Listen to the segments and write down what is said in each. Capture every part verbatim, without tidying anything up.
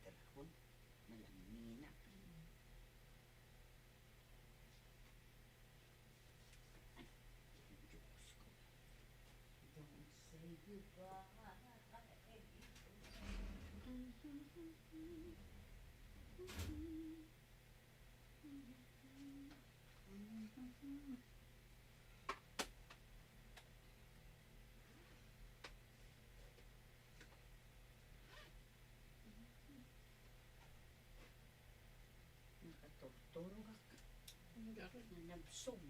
Dragon, malangina. Ay, Diyos ko. Don't say goodbye. Nakaturturog ak. Ang garo. Nabsog.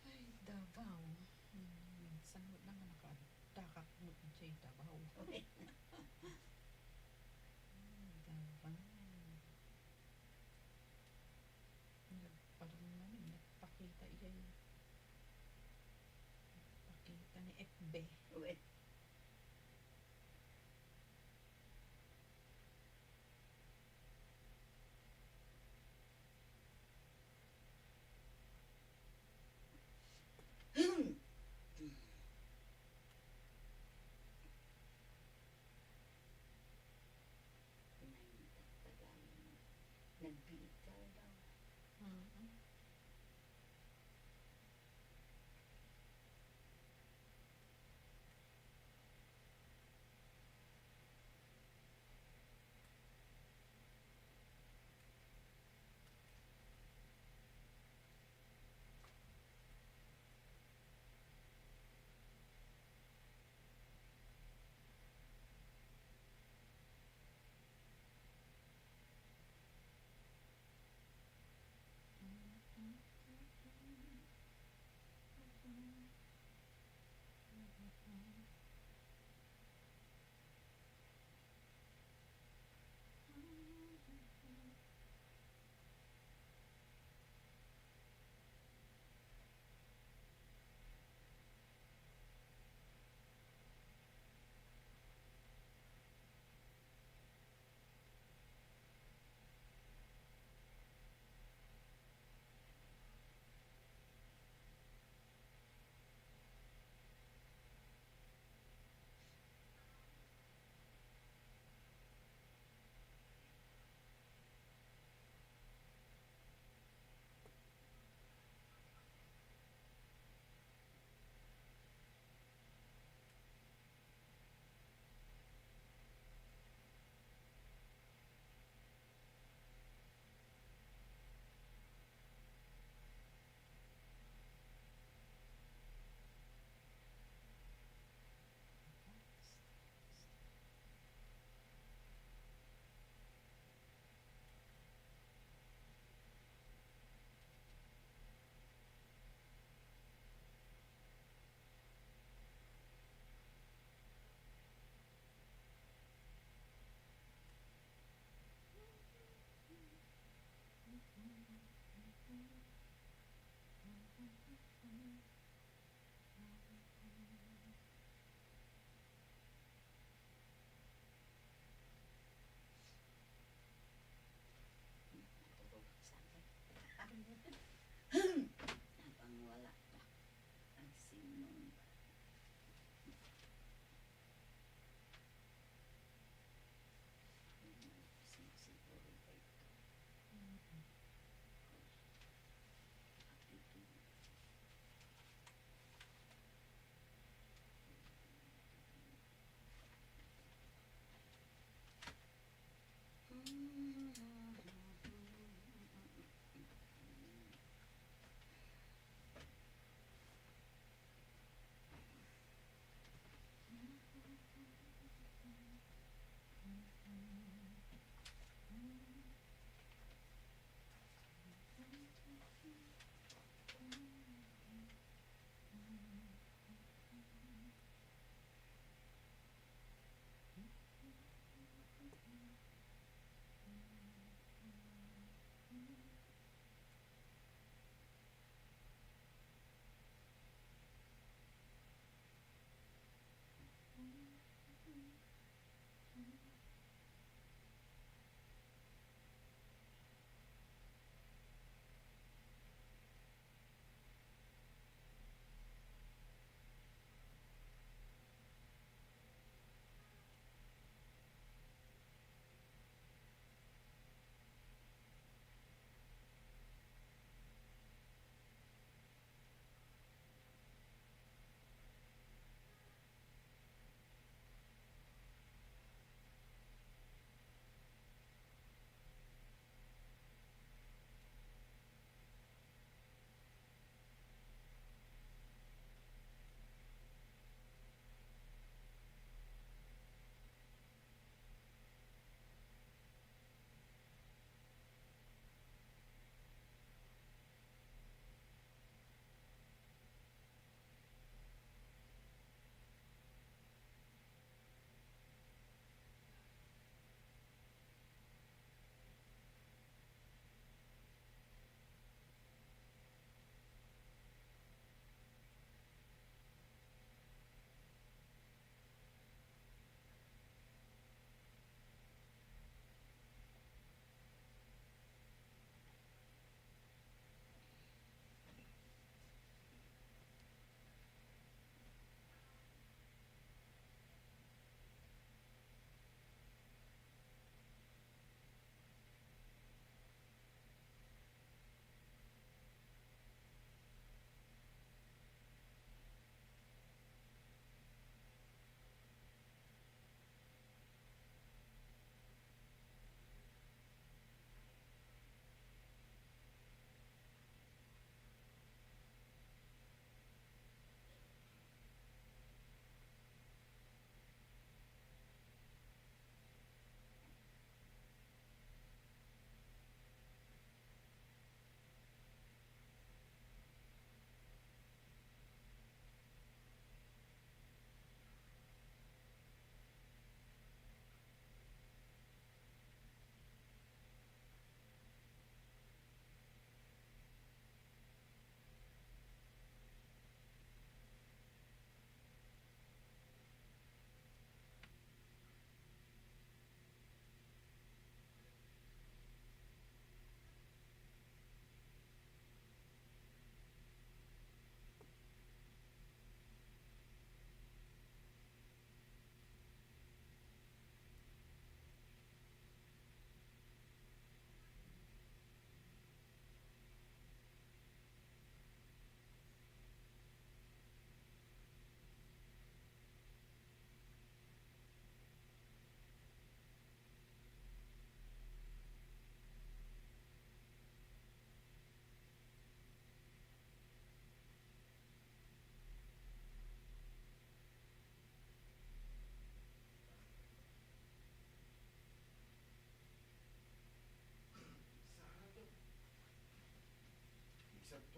Ay, Davao. Hmm, minsan met lang nga nakaadakak met idiay Davao. Ay, Davao. Nagparang namin, nagpakita idiay. Nagpakita ni F B. Uy. Nagbiit ka daw. Mm.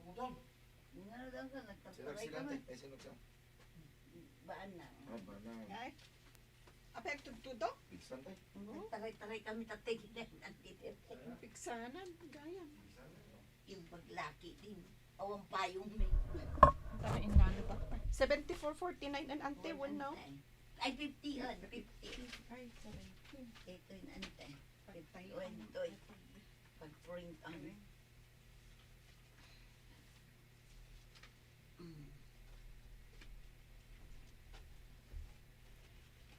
Nga lang ka, nagtataray ka man. Ay, sino siya? Baan na. Ah, baan na. Ay. Apay, agtudtudo? Bigsan tayo. Nagtaray-taray kami, tatay, ginagdidip. Bigsanan, gayam. Yung paglaki din. Awan payong may. Ang dami inano pa. Seventy-four forty-nine and ante, one now. Ay, fifty yun, fifty. Ay, seventy. Ito yung ante. Pagtayo. Ito, ito. Pag-print ang. Mm.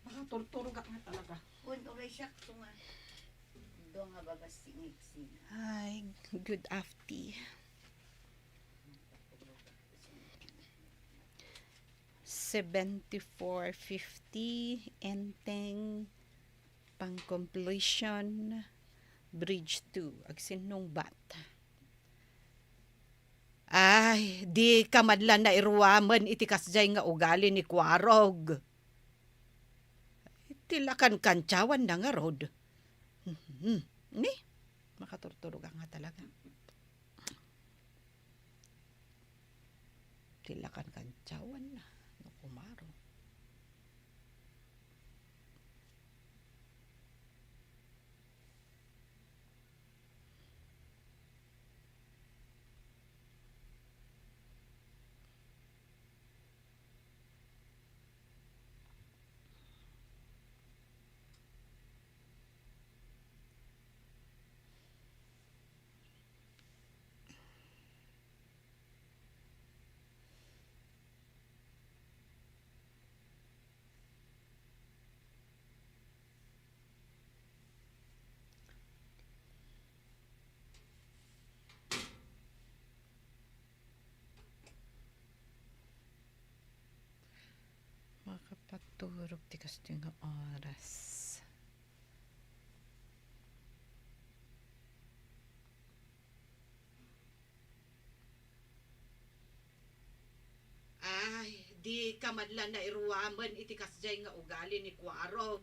Makaturturog nga talaga. Kun uray siya, tunga. Doon nga babas singit sina. Hi, good afternoon. Seventy-four fifty, enteng, pang-completion, bridge two, agsinnungbat. Ay, di ka man la nairuamen iti kasdiay nga ugali ni Kuarog. Ti la kankantsawanna ngarud. Mhm. Ni? Makaturturog nga talaga. Ti la kankantsawanna no kumaro. Makapaturog ti kastoy nga oras. Ay, di ka man la nairuamen iti kasdiay nga ugali ni Kuaro.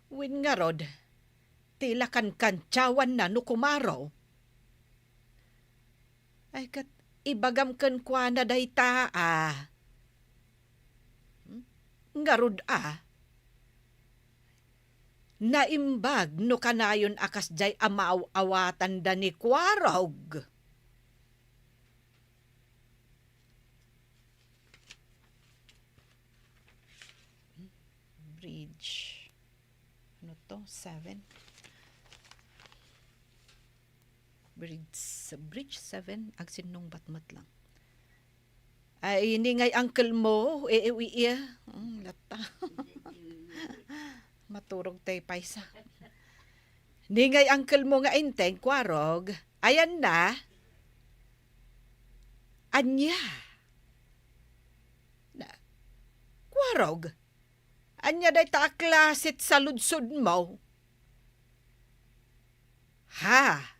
Wen ngarud, ti la kankantsawanna no kumaro. Ay, ket ibagam kenkuana dayta a. Hmm? Ngarud a. Naimbag no kanayon a kasdiay a maaw-awatanda ni Kuarog. Bridge. Ano to? Seven. Bridge, bridge seven, agsinnungbat met lang. Ay, ni ngay uncle mo, e, e, e, e. Hmm, latta. Maturog tay paysa. Ni ngay uncle mo nga inteng, Kuarog. Ayan na. Anya? Na, Kuarog? Anya dayta a klase ti saludsodmo? Ha?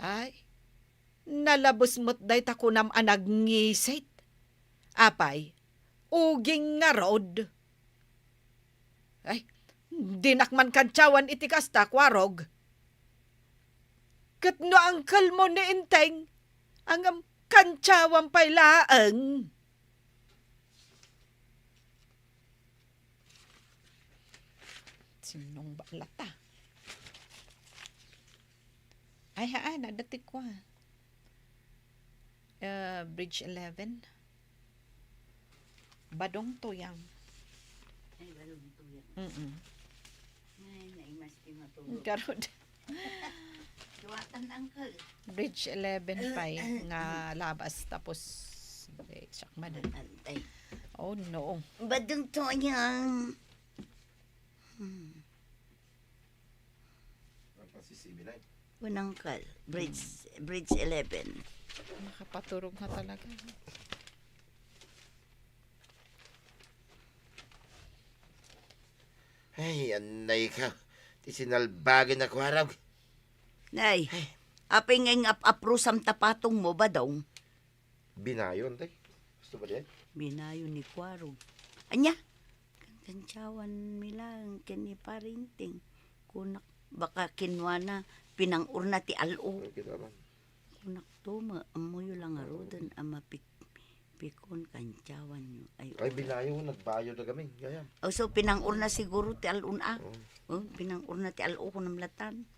Ay, nalabes met dayta kunam a nagngisit. Apay, uging ngarud. Ay, dinak man kantsawan iti kasta, Kuarog. Ket no uncle mo ni Enteng, ngem kantsawan pay laeng. Sinong bakla ta? Ay, haan, adda ti kua. Ah, Bridge eleven. Badong Tuyang. Ay, Badong Tuyang. Mm-mm. Ay, naimas ti matulog. Garud. Duwatan, uncle. Bridge eleven pay nga labas, tapos, eh, siak man. Antay. Oh, no. Badong Tuyang. Hmm. Ang pasisibilay. Unang kal, bridge, bridge eleven. Makapaturog nga talaga. Ay, anay ka. Ti sinalbagi na Kuarog. Nay, ay. Apay nga ing-ap-aprusam ta patong mo, Badong? Binayon, tay. Gusto ba diyan? Binayon ni Kuarog. Anya? Kankantsawan mi laeng ken ni Pare Enteng. Kunak, baka kinwana, pinang-urna ti al-o. Ay, kita man. Kunakto, ma-, ammoyo la ngaruden a mapikpikon kantiawanyo. Ay, Ay, ora. Binayo, nagbayo da gamin, gayam. Oh, so, pinang-urna siguro ti al-on, a? Oo. Oh, pinang-urna ti al-o, kunam latan.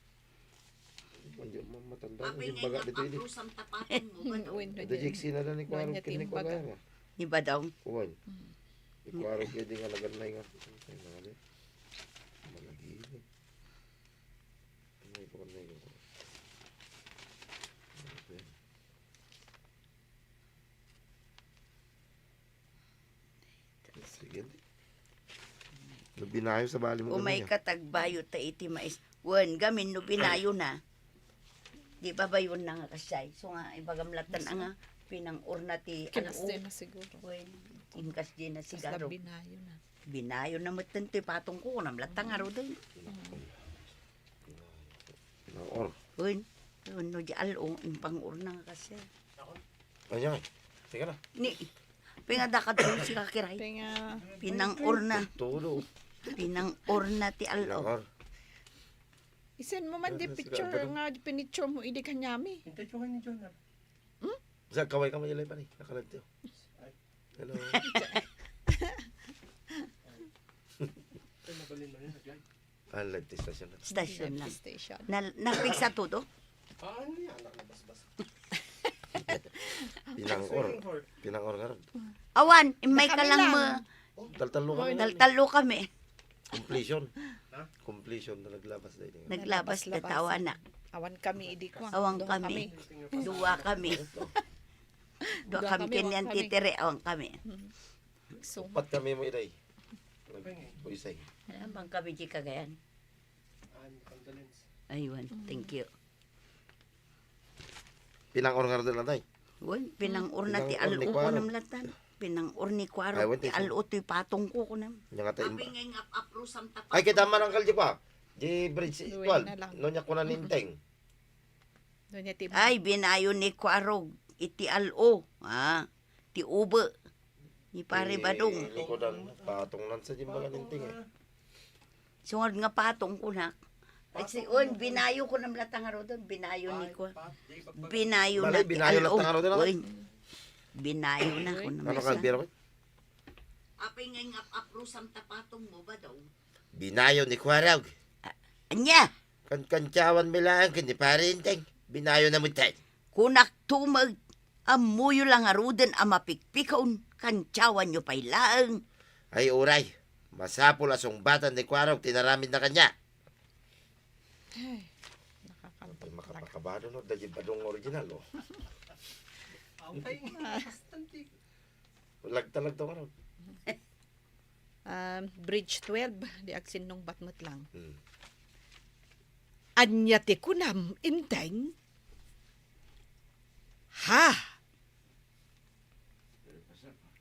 Hindi mo matanda. Apay yung nga baga nga dito, ini. Aprusam tapaton mo, ba, no? Uy, no, Ada di. Jake, sina na ni No, Kwarog, niya kini timbaga. Kwarog. Ni Badong? Uwan. Mm. Ni Kwarog, kaya di nga naganay nga. Ay, nali. Malagi ini. Ano ito, ano ito? Sige. No binayo sa bali mo. Umay gamin, ah. Katagbayo ta iti mais. Wen, gamin no binayo na. Di ba bayon na nga kasay? So nga, ibagam latan nga, pinang-urna ti Kinas al-o. Din na siguro. Wen, inkas din na Kasla siguro. Binayo na. Binayo na met ti patong ko, kunam latan nga ruden. Mm. Naor. Uy, no di al-o, impang-urna nga kasi. Ay, ay. Teka na. Ni, pingadakad ko si Kakiray. Pinga- Pinang-urna. Todo. Pinang-urna ti al-o. Naor. Isen mo man di Ano, picture sila, nga pinitsure mo idi kanyami. Intay ko ni Jonah. Hmm? Sa kaway ka mailay pa ni. Nakalantiyo. Hello. Ay, mabalin man yun, nag-live. Ah, live ti station na. Station lang. Station. Na-, napigsa todo? Ah, ano yan? Anak na basbas. Pinang-or. Pinang-or nga ron. Awan, imay ka lang mo. Daltalo kami. Daltalo kami. Completion. Ha? Completion na naglabas na ini. Naglabas na Naglabas-labas. Tawa na. Awan kami, idi ko. Awan Duha kami. Kami. Duwa kami. Duwa Duwa kami kami, kanian awan kami. Titiri, awan kami. Mhm. So, Upat kami mo, iday. Buisay. Alam bang kami di kagayan? Aywan, Mm. Thank you. Pinang-or nga rin lang, tay. Wen, pinang-or na ti Pinang-or ni al-o ko Kuwaro. Nam latan. Pinang-or ni Kuwaro Ay, wen, ti tay, al-o ti patong ko ko nam. Nya nga tay Abi imba- ngay nga ap-aprusam ta Ay, kita patong. Man ang kaldi pa. Di bridge Luway twelve. Na lang. No nya kuna ninteng. Doña Tim. Ay, binayo ni Kuarog iti al-o. Ah, ti ube. Ni Pare Badong. Ni Kodan, patong lang sa di mga ninting eh. Sungod nga patong kunak. Ay, si, on, binayo ko nam latang aro doon. Binayo ni ko. Binayo na Malay, ti binayo al-o. Latang aro doon, ah. Oy. Binayo na ko nam Ano ka, sa- biro? Apay nga nga aprusam ta patong mo ba daw? Binayo ni Kuarog. Ah, anya? Kan-, kantiawan mi laeng ken ni Pare Enteng. Binayo na met tay. Kunak tumeg, ammoyo la ngaruden a mapikpikon, kantiawanyo pay laeng. Ay, uray. Masapul a sungbatan ni Kuarog ti naramidna kaniak. Ay, nakakalpak talaga. Makapakabado, no? Dagiti badong original, oh. Away, bastante. Lagta-lagta ka, no? Um, Bridge twelve, di agsinnungbat met lang. Hmm. Ania ti kunam, Enteng? Ha?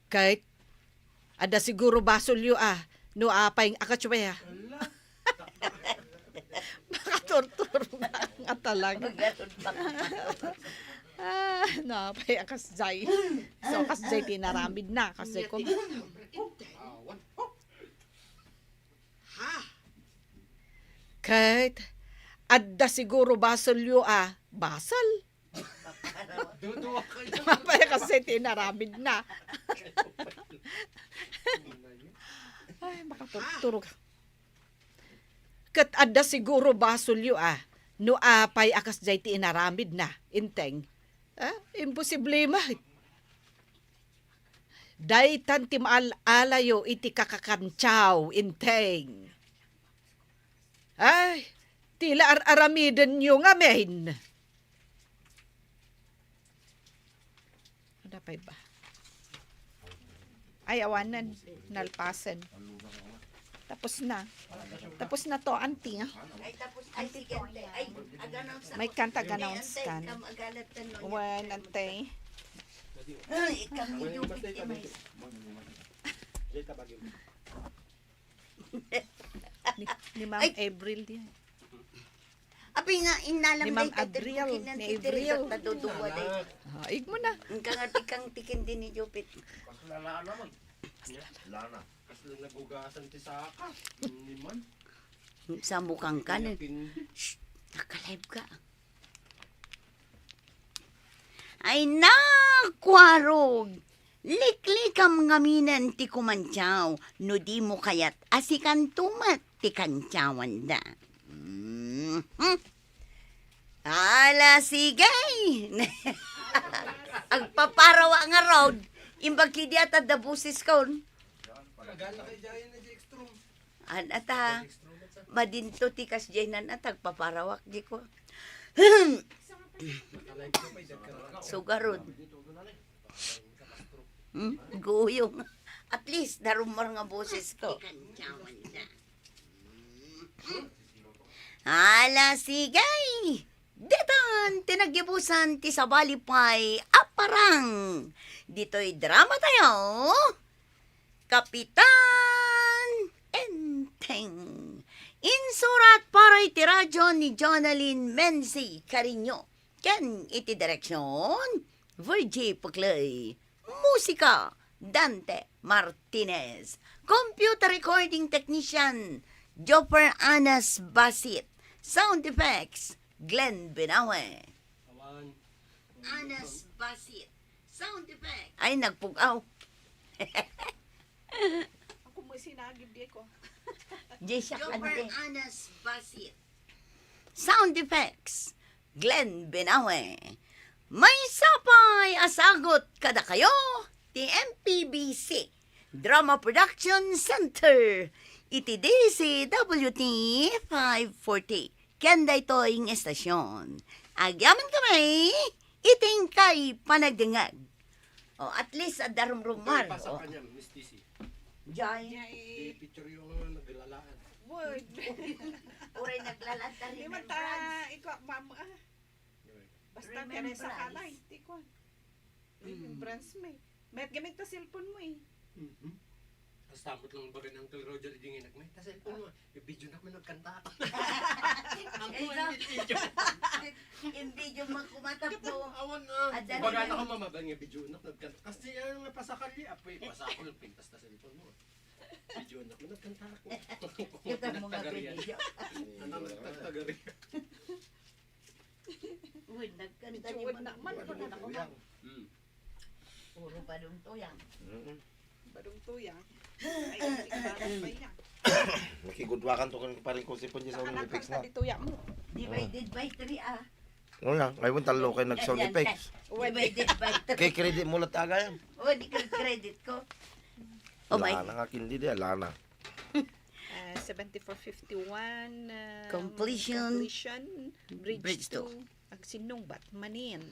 Ket, adda siguro basolyo a, no apay nga akatsuwe a. Makaturturog nga talaga. Ah, no apay a kasjay. So, kasjay ti naramidna, kasjay ko. Ha? Ket, adda siguro basolyo a, basal? Duduwa kayo. Apay kasi ti naramidna. Ay, makaturturog. Ket adda siguro basolyo a, no apay a kasjay ti inaramidna, Enteng. Ah, imposible man. Daytan ti maal-alayo iti kakakantiaw, Enteng. Ay, ti la ar-aramidenyo ngamin. Ada pay ba? Ay, awanen. Nalpasen. Tapos na. Tapos na to, auntie, ah. Ay, tapos, ay, sige, ante. Ay, ag-announce ako. May kanta, ante, ag-announce ante, kan. Kam-, agalat ka, no? Wen, ante. Ay, ikam ni Jupit, imay. Ni, ni Ma'am Ay. April di. Abi nga, inalam Ni Ma'am day, April, ni April. Naduduwa day. Ah, igmo na. Ang kangatik kang tikin din ni Jupit. Mas lala naman. Lana. Kasi lang nagugasan ti saka. Hindi man. Sa mukang ka, Hindi eh. Pindi. Shh. Naka-live ka. Ay, nakuarog! Liklikam ngaminen ti kumantiaw, no dimo kayat a sikanto met ti kantiawanda. Mhm. Ala, sige! Agpaparawa ngarud, imbag idi a tadda bosiskon. An ata, madinto ti kasdiay nan ata, agpaparawak, di ko. Sugarod. Hmm, guyong. At least, narumar nga boses ko. Ala, sige. Ditan, ti naggibusan ti sabali pay a parang. Ditoy drama tayo. Kapitan Enteng. Insurat para iti radyo ni Jonalyn Menzi Cariño. Ken iti direksyon, Virgie Puclay. Musika, Dante Martinez. Computer recording technician, Jopper Anas Basit. Sound effects, Glenn Binawe. Awan. Anas Basit. Sound effect. Ay, nagpugaw. Ako mo sinagib di ko. Jessica Jopper Ante. Anas Basit. Sound effects, Glenn Binawe. Maysa pay a sagut kadakayo ti M P B C Drama Production Center iti D Z W T five forty. Ken daytoy nga estasyon. Agyaman kami iti inkay panagdengngeg. O, at least, adda rumrumar. Ito, ipasa o. Kanya, Miss T C. Jay. Jay. I-picture yung naglalaan. Word. Uray naglalaan ta. Di man ta remembrance. Ikaw, ma'am, ah. Basta remembrance. Teresa Calay, ti ko. Mm. Remembrance mo eh. Mayat gamit ta cellphone mo eh. Mhm. Basta mo lang baga ni Uncle Roger, di nga nagmay. Ta cellphone mo, i-video na man nagkanta. Ang ikaw. Kuwan, video. In video mo kumatap mo. Awan nga. Adda baga rin. Ako mamabal nga video na nagkanta. Kasi ang pasakali, apoy, pasakol, pintas ta cellphone mo. Video na ko, nagkanta ako. Kita mo nga video. Ano, nagtagtagari. Uy, nagkanta ni Manang. Medyo wala man, wala na ako. Hmm. Puro badong tuyang. Mm. Badong tuyang. Ay, hindi ka ba niya? Makigudwakan to kan paring ko si Punji sa sound effects na. Di tuyang mo. Divided by three, ah. Wala, ay mo talo kay nag sound effects. Divided by three. Kay credit mo lang taga yan. Oh, di ka credit ko. Oh, may. Lana nga kindi di, lana. Ah, seventy-four fifty-one, ah, completion. Completion, bridge, bridge two. Two. Agsinnungbat manen.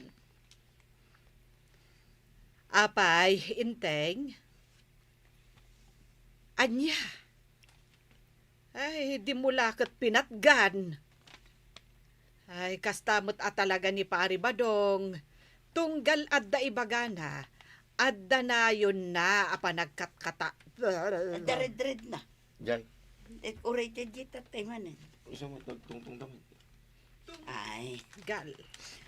Apay, Enteng. Ania? Ay, dimo la ket pinatgan. Ay, kasta met a talaga ni Pari Badong. Tunggal adda ibagana, adda nayonna a panagkatkata. Adda red-red na. Jay. Eh, uray ti dita, tay manen. Isa mo, tungtong damit. Ay. Gal.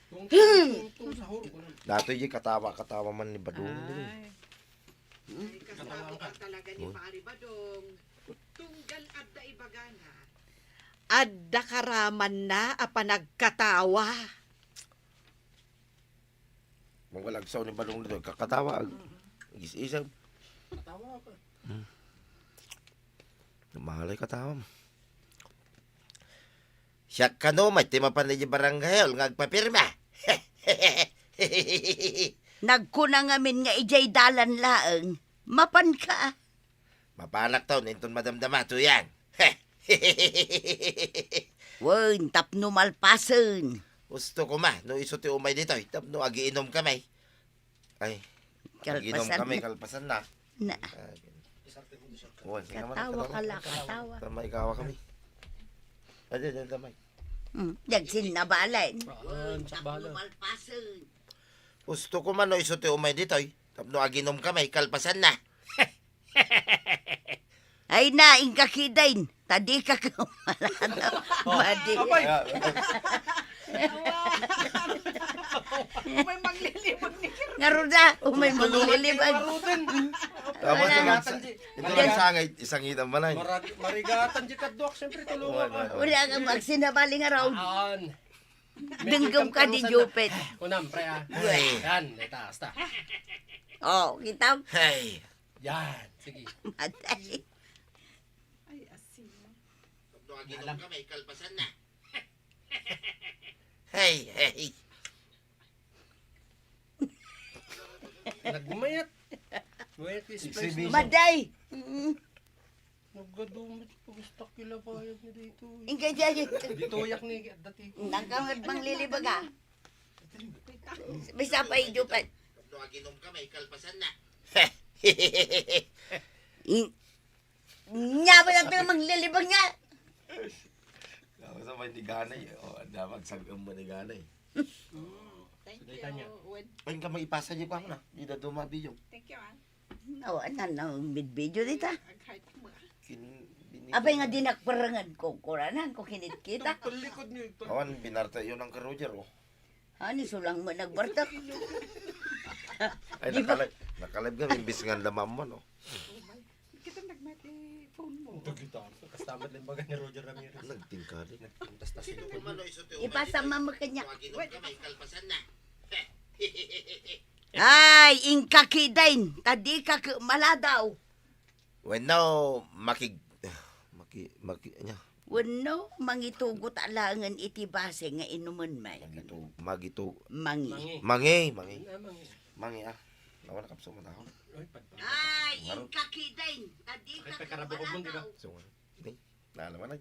Tungtong, tungtong, sahur ko na. Datoy di katawa, katawa man ni Badong. Ay. Hmm? Ay, kasta talaga ni Pari Badong. Tunggal adda ibagana. Adda karamanna a panagkatawa. Manggalagsaw ni Balong dito, kakatawa. Gis-isam. Katawa ka. Hmm. Mahalay katawa. Siak kano, may ti mapan idiay barangay hall nga agpapirma. Nagkuna ngamin nga idiay dalan laeng, mapan ka. Mapanak taon, inton madamdama, tuyang. Wen, tapno malpasen. Gusto ko ma, no isu ti umay ditoy, tapno agiinom kami. Ay, agiinom kami, kalpasan na. Na. Ah, wen, sige naman, katawa ka la, katawa. Tamay, kawa kami. Ay, di, di, tamay. Hmm, dagsin na balen. Wen, tapno malpasen. Gusto ko man, no isu ti umay ditoy, tapno agiinom kami, kalpasan na. Ay na, inka kidain. Ta dika kumalano. Oh. Madi. Apay. Umay maglilibog ni Kirby. Ngarud na, umay maglilibog. Tulungan kayo, Maruten. Tapos Wala. Ito lang sa, ito lang sa ngit-, isang ngit ang balay. Marag-, marigatan di kaduak, siyempre, tulungan ka. Wala, wala. Wala kang magsinabali nga raw. Aan. Denggem ka di Jupet. Kunam, pre, ah. Ay. Yan, may taas ta. Oh, kita? Hey. Yan, sige. Matay. Ay, asin. Pag naginom ka, may kalpasan na. Hey, hey. Nagmayat. Mayat yung spice. Exhibition. Maday! Mm. Naggadumit ko, gusto kilabayan niya dito, eh. Ingka dyan. Dito, yak ni, dati ko. Nagkamad manglilibag, ah. Bisa pa, Jupet. Pag naginom ka, may kalpasan na. In-, Nya ba nato manglilibang nga? Ako sa may ni Ganay, eh. O, anda, magsagam mo ni Ganay. Mm, thank Sige, you, Tanya. Wed. Ay, ka maipasa niyo pa ako na. Di na dumabi yung. Thank you, ah. Awan na, na, video dita. Ag-heart mo, ah. Kin-, bini- Abay nga di nakparangad ko, kuranan ko kinit kita. Ito, talikod niyo ito. Awan, binarta yun ang ka Roger, oh. Ani, sulang mo nagbartak. Ay, Di ba? Nakalive, nakalive kami, imbis nga lamang mo, no? Kita nagmati phone mo. Ito kita. Customer din baga ni Roger Ramirez. Nagtingkari. Nagpuntas ta sila. Ipasa mo mo kanya. Wait, ipasa. Ay, ingka kidain. Tadi ka ke maladaw. Wenno, makig-, maki-, maki-, anya? Wenno, mangitugot a laengen iti base nga inumen, may. Magitu-, magitu-, Mangi. Mangi. Mangi, mangi. Ah, mangi. Mangi, ah. Nawa na kapso mo taon. Ay, pagpang- Ay, Marot. Ingka kidain. Tadi ka Ay, pagkarabukod mo, di ba? Maladaw. So, ni, nalaman na.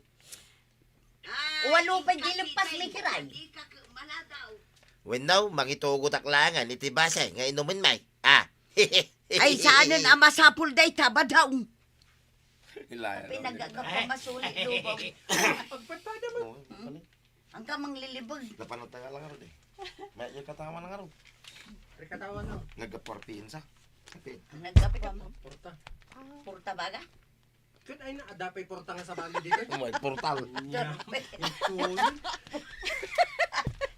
Ay, Walo pa ingka di lepas, kidain. May kiray. Tadi ka maladaw. Wenno, mangitugot a laengen iti base nga inumen, may. Ah. Ay, saanen a masapul dayta, badaw. Ilaya daw. Pinagagap ka masuli, lubong. Pagpadpada mo. Oo, ano? Ang ka manglilibog. Napanot na nga lang, Rod, eh. May, yung katawa na nga, Rod. May katawa na. Nagka-four P M sa. Four P M. Nagkapit ka mo. Porta. Porta baga? Kun ay na, adapay porta nga sa bali dito. May portal. Nya. Ito.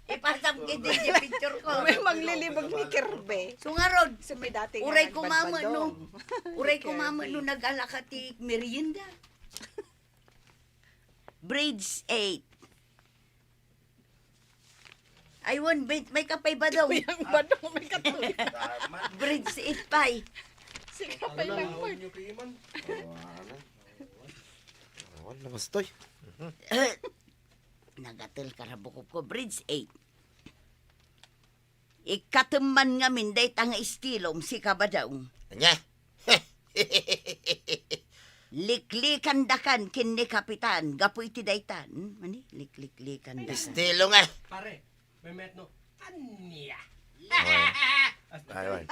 Ipasam ko din yung picture ko. May manglilibog ni Kirby. So nga, Rod, So, may dati nga uray ko nagbadbadong. Mama, no? Uray ko Kirby. Mama, no, nag-ala ka ti merienda. Bridge eight. Ay, wan, may, may kapay ba daw? May ang badong, may katuloy. Bridge eight pay. Si kapay lang po. Awan, nakastoy. Nagatel ka ra bukop ko, Bridge eight. Ikatem man ngamin dayta nga estilom, si Kabadong. Anya? Liklikandakan ken ni Kapitan, gapu iti dayta. Hmm, mani? Likliklikandakan. Estilo nga. Pare, may met no. Ania. Ay, ay.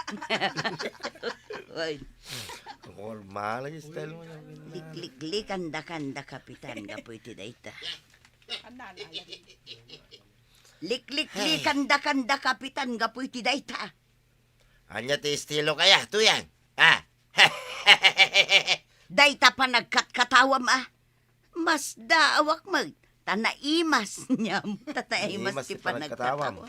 Oy. Ang normal ang style mo yan. Likliklikandakan da Kapitan, gapu iti dayta. Ano, ano, ano? Likliklikandakan da Kapitan, gapu iti dayta. Anya ti estilo kaya, Tuyang? Ah. Dayta panagkatkatawam, ah. Masdaawak met, ta naimas. Niam, ta naimas ti panagkatawam.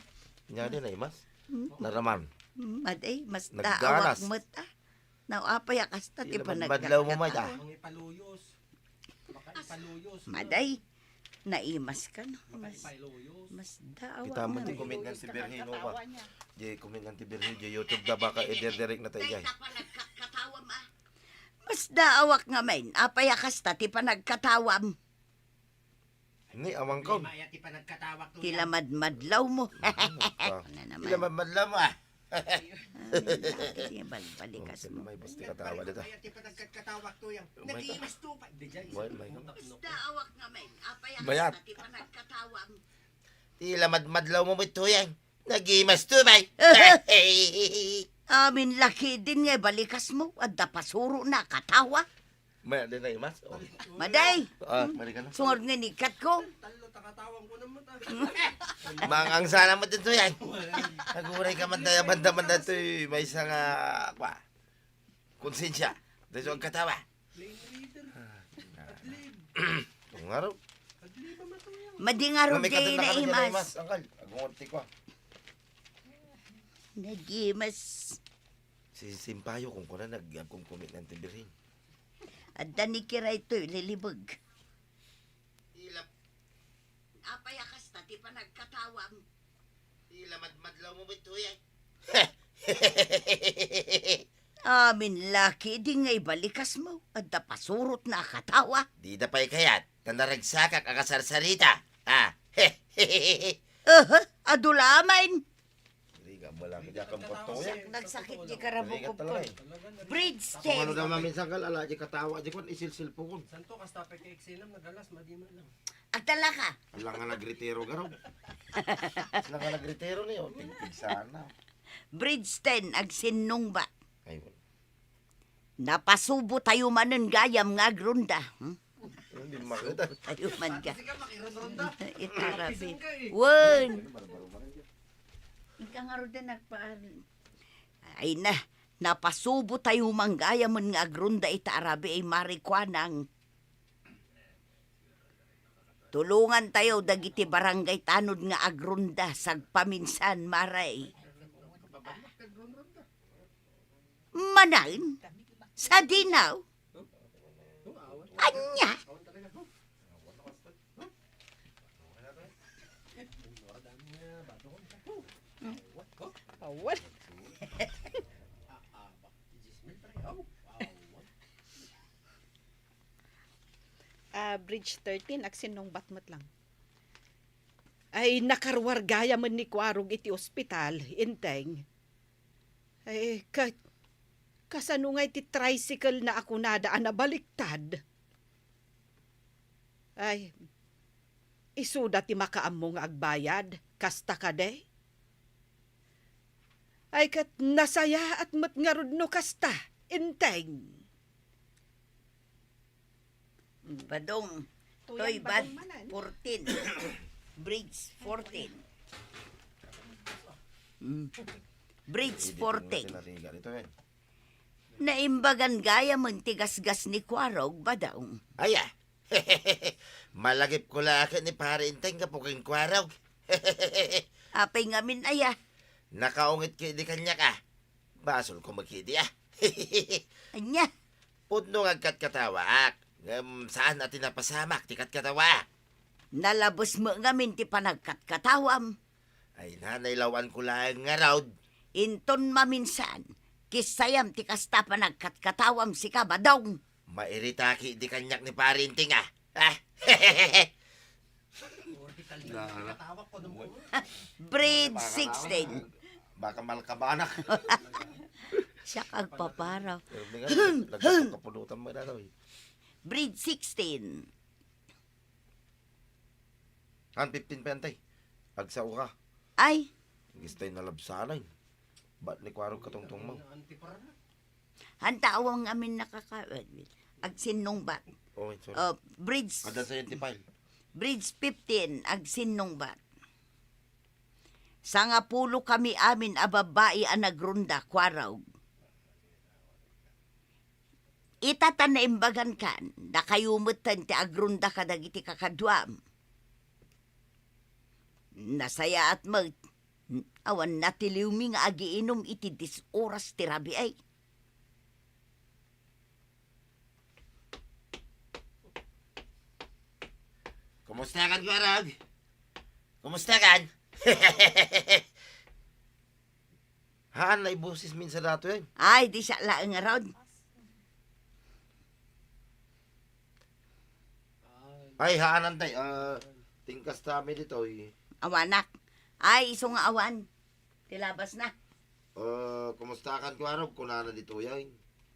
Nya di naimas? Hmm? Naraman. Hmm, maday, masdaawak met, ah. Nagganas. Naw, apay a kasta ti panagkatawam. Ila, madlaw mo, Mike, ah. Mangipaluyos. Baka ipaluyos. Maday. Naimas ka, no? Mas, mas daawa. Kita mo na. Di comment nga si Virgil, no, ba? Di comment nga si Virgil, di YouTube da baka i-direct na tayo, guys. Mas daawak nga, men. Apay a kasta ti panagkatawam. Ni, awang ko. Maya ti panagkatawak to. Ti yan. Lamadmadlaw mo. Ano ka? Ano naman? Ti lamadmadlaw mo, ah. Ay, sige, bal-, balikas mo. May bus ti katawa dito. Kaya ti panagkatawak to yan. May ka- Nagimas to pa. Di dyan. Well, may ka- Mas daawak nga, men. Apay a kasta ti panagkatawam. Ti lamadmadlaw mo, ito yan. Nagimas to, bay. Amin laki din nga balikas mo. Adda pasuro na katawa. May, di na imas. Oh. Maday. Ah, mali ka na. Sungod nga nikat ko. Mangang sana mo dito yan. Naguray ka man tayo, banda-banda to eh. May isa nga, kwa, konsensya. Dito ang katawa. Kung nga raw. Madi nga raw, May di katataka na na imas. Imas, angkal. Agungorti ko. Nagimas. Sinsimpayo, kunkunana, agkumkumit ti Birhen. Adda ni Kira itoy, lilibeg. Ila- Apay a kasta ti panagkatawam? Ila madmadlaw mo, Bitoy, eh. Amin laki, di nga ibalikasmo. Adda pasurot na a katawa. Dida pay kayat, ta naragsakak a kasarsarita. Ah. Aha, adu lamen. Riga mo lang, diak ang porto yan. Nagsakit di karabukop ko. Riga talaga eh. Bridge Ako ano ten. Naman minsan kal, ala, di katawa, di kon isilsil po kon. Santo, kasta pa kay Exelam, nagalas, madi man lang. Agtalaka. Alang nga nagretiro, garo. Sila nga nagretiro ni, oh, tigtig sana. Bridge ten, agsinnungbat. Ay, wala. Napasubo tayo manen gayam nga agrunda. Hmm? Hindi makita. Tayo man ga. Itarabi. Wen. Ika nga rod din nagpa-, Ay na, napasubo tayo man gayam nga agrunda ita arabi ay marikuanang. Tulongan tayo dagiti barangay tanod nga agrunda sagpaminsan, maray. Manen? Sadino? Ania? Awan. Ah, Bridge thirteen, agsinnungbat met lang. Ay, nakaruar gayamen ni Kuarog iti ospital, Enteng. Ay, ka-, kasano ngay ti tricycle na a kunada a nabaliktad? Ay, isuda ti makaammo nga agbayad, kasta kadi? Ay, ket nasayaat met ngarud no kasta, Enteng. Badong. Toy Toy bad, badong manen. Fourteen. Bridge fourteen. Mm. Bridge fourteen. Nariga dito, eh. Naimbagan gayamen ti gasgas ni Kuarog, Badong. Aya. Malagipko la ket ni Pare Enteng gapu ken Kuarog. Apay ngamin aya? Nakaungit ketdi kaniak, a. Basolko met ketdi, a. Ania? Pudno nga agkatkatawaak, ngem saan a ti napasamak ti katkatawaak. Nalabes met ngamin ti panagkatkatawam. Ay, nanay, lawanko laeng ngarud. Inton maminsan, kissayam ti kasta panagkatkatawam sika, Badong. Mairita ketdi kaniak ni Pare Enteng, a. Ah. Bridge sixteen. Baka malkabanak. Siak agpaparaw. Pero di nga, nagkapulutan mo na daw, eh. Bridge sixteen. Han, fifteen pa yan, tay. Agsao ka. Ay. Gistay nalabsanay. Bat ni Kuarog katungtong mo. Han, ta awan ngamin nakaka-, agsinnungbat. Oh, sorry. Oh, bridge. Kada sa yung tipal. Bridge fifteen, agsinnungbat. Sangapulo kami amin a babbai a nagrunda, Kuarog. Ita ta naimbagan kan, dakayo metten ti agrunda kadagiti kakaduam. Nasayaat met, awan natiliwmi nga agiinum iti dis oras ti rabii. Kumusta kan, Kuarog? Kumusta kan? Haan, naiboses mi sa datoy. Ay, di siak laeng ngarud. Ay, haanan, tay. Ah, tingkasta mi ditoy. Awanak. Ay, isu nga awan. Ti labas na. Ah, kumusta kan Kuarog? Kunana ditoy, ay.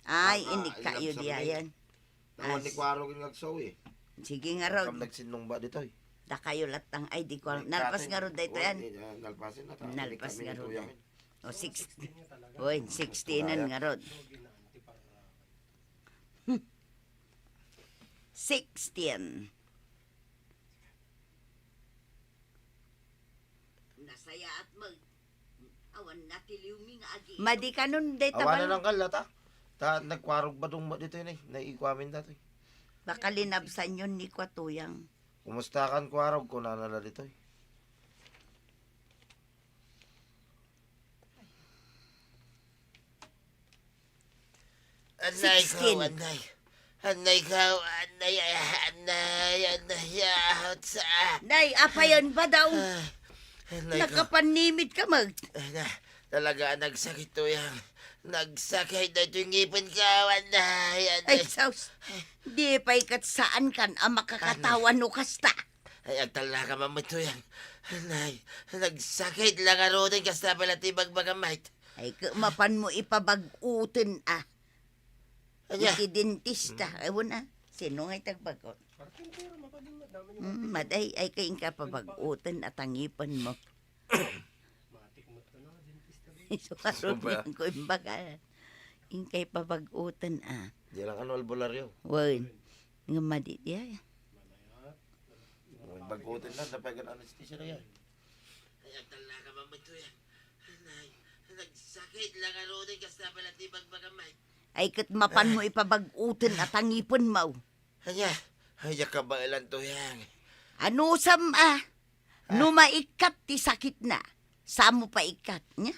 Ay, ah, inikkayo di ayan. Awan ni Kuarog nga agsaw, eh. Sige ngarud. Kam nagsinnungbat ditoy. Dakayo lattang, ay, di ko, nalpas ngarud daytoy, an. Nalpasen na, nalpas ngarud. O, six, oy, sixteen ngarud. Sixteen. Nasayaat mo. Awan natiliwmi nga agi. Madi kanon, day. Awan tabal. Na lang kala, ta. Ta, nagkuarog ba dong mo dito yun, eh? Naikuamin datoy. Baka linabsan yun ni Kuatuyang. Kumusta kan kuarog? Kunana la ditoy. Anay ko, sixteen. Anay. Anay ko, anay, ah, anay, anay, ah, sa- Nay, apayan ba daw? Ah, anay ko. Nakapannimit ka, mag- Ay, na, talaga, nagsakit to yan. Nagsakit na ito yung ngipin ko, anay, anay. Ay, sus. Di pay ket saan kan a makakatawa no kasta. Ay, agtalna ka, Ma'am, ito yan. Anay, nagsakit lang a rudin, kasta pala ti bagbagam, mate. Ay, ket mapanmo ipabag-uten, ah. Anya? Iti dentista. Hmm. Ewan, ah. Sino nga itagbagot? Parang pinturo, mapadin, madami yung Mm, maday, ay, kay inka pabag-uten at ang ngipin mo. Matik mo to, no? Dentista rin. Iso ka Sobra. Rudin ko, imbaga. Inkay pabag-uten, ah. Di lang ano, albularyo. Wen. Nga madi, di ay. Bag-uten lang, dapat gan anesthesia na yan. Ay, agtalna ka, Ma'am, ito yan. Anay, nagsakit lang a rudin, kasta pala ti bagbagam, mate. Ay, ket mapanmo ipabag-uten at ang ngipin mo. Anya, anya kabaelan to yan. Anusam, ah, no maikkat ti sakitna, samo pa ikkat, nya?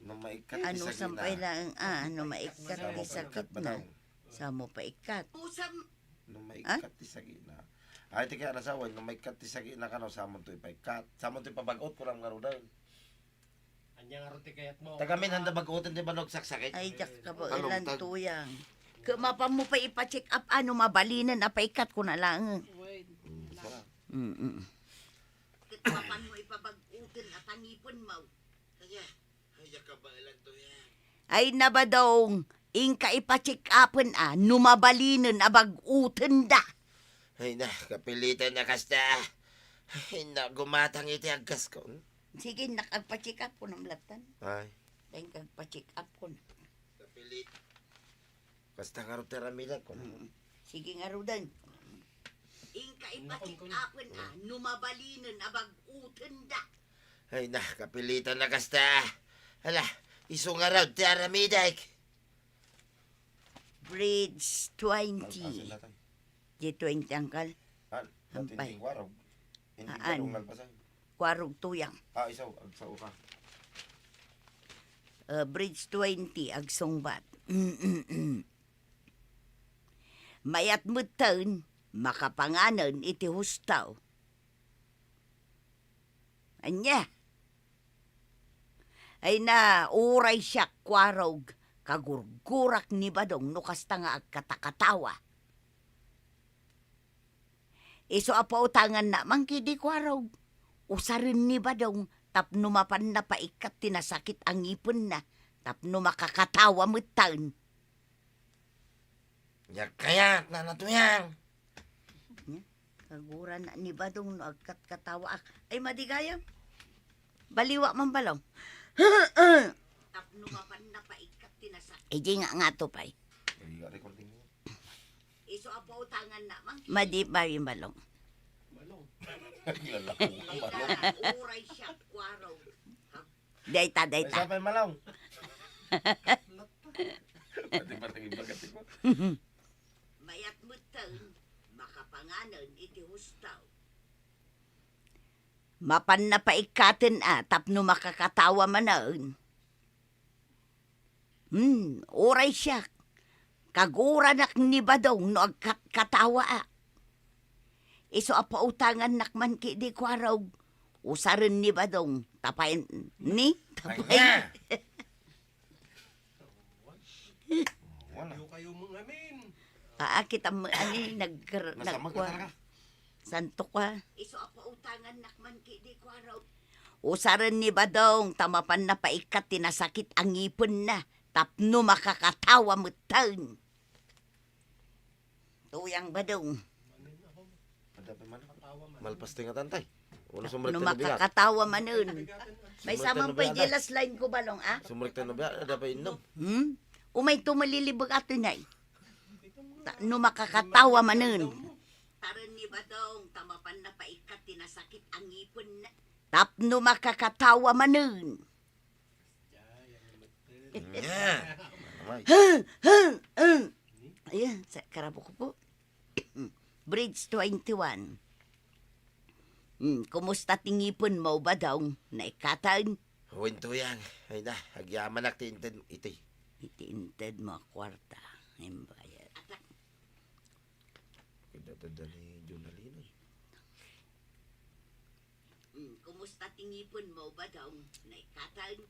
No maikkat ti Anusam sakitna. Pay lang, ah, no maikkat Samo ti pa ikkat ba sakitna, daw? Samo pa ikkat. Anusam, No maikkat ti sakitna. Ay, ti kaya nasawa, no maikkat ti sakitna kano, samon to ipaikkat. Samon to ipabag-ot, kurang nga rudin. Anya nga rudin kayat mo? Tagamin, handa bag-oten ti banog saksakit. Ay, jak ka ba, Talong, ilan tag- tuyang. Kamapan mo pa ipa-check up, ano, mabalinen, apaikkat ko na lang. Wait. Mm, sarap. Mm-mm. Kamapan mo ipabag-oten at ang ngipin mo. Anya? Ay, nabadong, inka ipa-check-upen a no mabalinen a bag-oten da. Ay na, kapilitan na kasta. Ay na, gumatang iti agkasko. Sige, nak, agpa-check up ko ng latan. Ay. Dahil kagpa-check up ko na. Kapilit. Kasta nga ro ti aramidek ko. Mm. Sige nga ro, Dan. Inka ipa-check-upen a no mabalinen a bag-oten da. Ay na, kapilitan na kasta. Hala, isu nga raw ti aramidek. Bridge twenty. Alpasen na tayo. G twenty, angkal. Ah, Ampay. Twenty kuwarog. Hindi Aan. Kuwarog tuyang. Ah, isaw, agsaw ka. Uh, Bridge twenty, agsungbat. Mayat metten, makapanganen iti hustaw. Ania? Ay na, uray siak, kuarog, kagurgurak ni Badong no kasta nga agkatakatawa. Isu a pautanganna man kidi kuarog, usaren ni Badong tapno mapanna paikkat ti nasakit a ngipenna, tapno makakatawa metten. Diak kayat, Nana Tuyang. Nia, kagurana ni Badong no agkatkatawaak. Ay, madi gayam. Baliwa man, Balong. Tapno mapanna paikkat ti nasakit. Ay, di nga, nga to pay. Ay, recording mo. Isu a pautanganna man. Madi pa yung Balong. Balong. Ay, uray siak, kuarog. Dayta, dayta. Ay, sabay, Malong. Pati, pati, ibagat ko. Mayat metten, makapanganen iti hustaw. Mapanna paikkaten a tapno makakatawa manen. Hmm, uray siak. Kaguranak ni Badong no agkatkatawaak. Isu a pautangannak man kidi kuarog. Usaren ni Badong. Tapay ni? Tapay. Ay, na. Wala. Kayo mo ngamin. Aa, kita mo, ani, nag-, Nasama ka nagkwa-, talaga. Santo ka. Isu a pautangannak man kidi kuarog. Usaren ni Badong, ta mapanna paikkat ti nasakit a ngipenna, tapno makakatawa metten. Tuyang Badong. Malpas ti nga tantay. Uno sumrek no ti nabigat. Makakatawa manen. May saman pay di last line ko, Balong, ah? Sumrek ti nabigat, ada pa innom. Hmm? Umay tumalilibag ato, Nay. Ta-, no makakatawa manen. Usaren ni Badong, ta mapanna paikkat ti nasakit a ngipenna. Tapno makakatawa manen. Nia. Amay. Ayan, sa karabo ko po. Bridge twenty-one. Hmm, kumusta ti ngipen mo, Badong? Naikatan? Wen, Tuyang. Ay na, agyamanak ti inted iti. Iti intedmo a kuarta, imbayad. Kadadada ni Jonalyn, eh. Hmm, kumusta ti ngipenmo, Badong? Naikatan?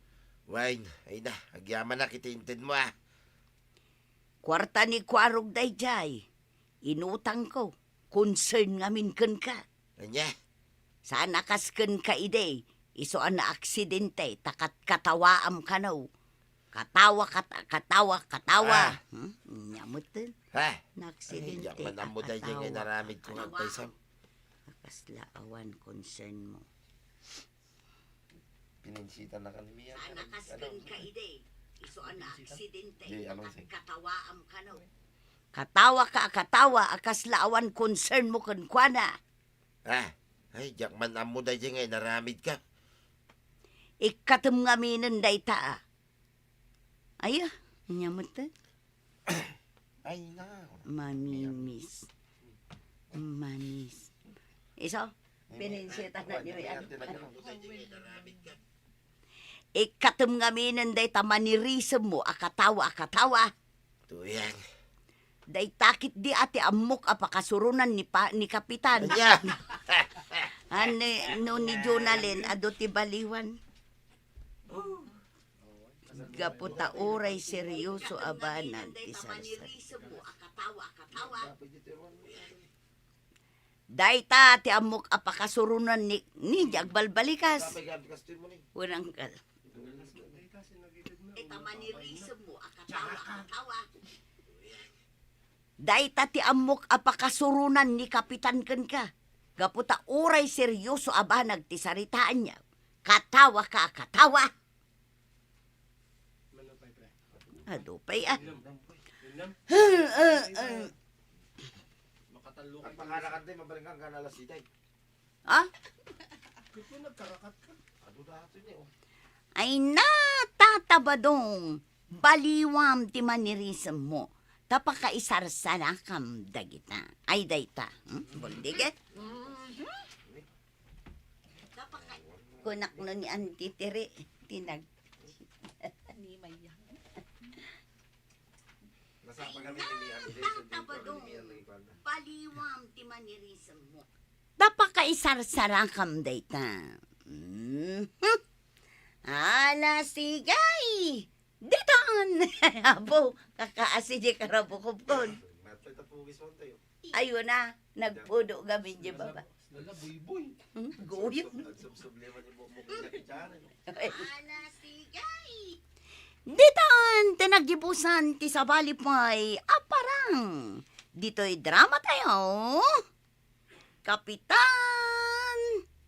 Wen, ay na, agyamanak iti intedmo, ah. Kuarta ni Kuarog daydiay. Inutangko. Concern ngamin kenka. Ania? Saan a kas kenka idi, isu a naaksidente, ta katkatawaam kano. Katawa, kat-, katawa, katawa. Ah. Hmm? Nya metten. Ha? Naaksidente, ay, diak man ammo daydiay nga katawa, inaramidko nga katawa. Agpaysam. Kasla awan concern mo. Pininsita na kami yan. Saan a kas kenka idi, isu a naaksidente, di, ano, kat-, katawaam kano. Katawa ka, katawa, a kasla awan concern mo kenkuana. Ah, ay, diak man ammo daydiay nga inaramidka. Ikkatem ngaminen dayta, ah. Aya, nya metten. Ay, na. Manimis. Manis. Isu, pininsita na niyo yan. Ikkatem ngaminen dayta manirisemmo a katawa, a katawa. Tuyang. Dayta ketdi a ti ammok a pakasuronan ni pa-, ni Kapitan. Ania? A, ni, no, ni Jonalyn, adu ti baliwan. Gapu ta uray seryoso a banag ti sarsarita. Dayta ti ammok a pakasuronan ni, ni, di agbalbalikas. Wenno angkel. Ita manirisemmo a katawa, a katawa. Dayta ti ammok a pakasuronan ni Kapitan kenka. Gapu ta uray seryoso a banag ti saritaanyo. Katawa ka, katawa. Adu pay, ah. Makatallo kayo. Agpakarakan tayo, mabalingkan ka na alas siyete. Ha? Kung nagkarakat ka. Adu dati niya, oh. Ay na, Tata Badong, baliwam ti manirisemmo. Ta pakaisarsarakam dagita. Ay, dayta. Hmm? Buldig, eh? Kunak no ni Auntie Tere, tinag- Ni Maya. Nasapa kami ni Mia, ni Jason, dito, ni Mia, ni Juan. Baliwam ti manirisemmo. Ta pakaisarsarakam dayta. Mhm. Ala, sige. Ditan! Apo, kakaasi di karabukobkon. Matay tapugis mo tayo. Ayun na, nagpudo kami di baba. Lala, buyboy. Hmm, goyo. Agsubsub-, agsubsub liman yung buhok mo kaya kitsara, no? Ala, sige. Ditan, ti naggibusan ti sabali pay a parang. Ditoy drama tayo. Kapitan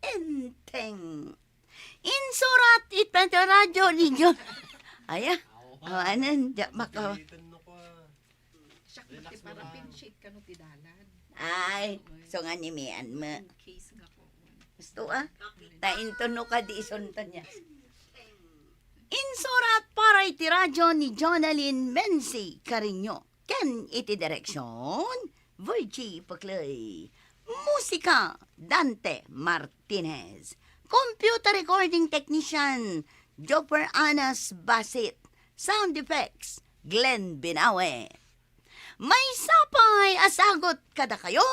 Enteng. Insurat iti radyo ninyo. Aya, awanen, diak maka- Siak, relax ti mo para lang. Pinshade kano ti dalan. Ay, so nga ni Mian mo. In case nga po. Gusto, ah? Ta inton no kadi isunton niya. Insurat para iti radyo ni Jonalyn Menzi Cariño. Ken iti direksyon, Virgie Paclay. Musika, Dante Martinez. Computer recording technician, Joper Anas Basit. Sound effects, Glenn Binawe. Maysa pay a sagut kadakayo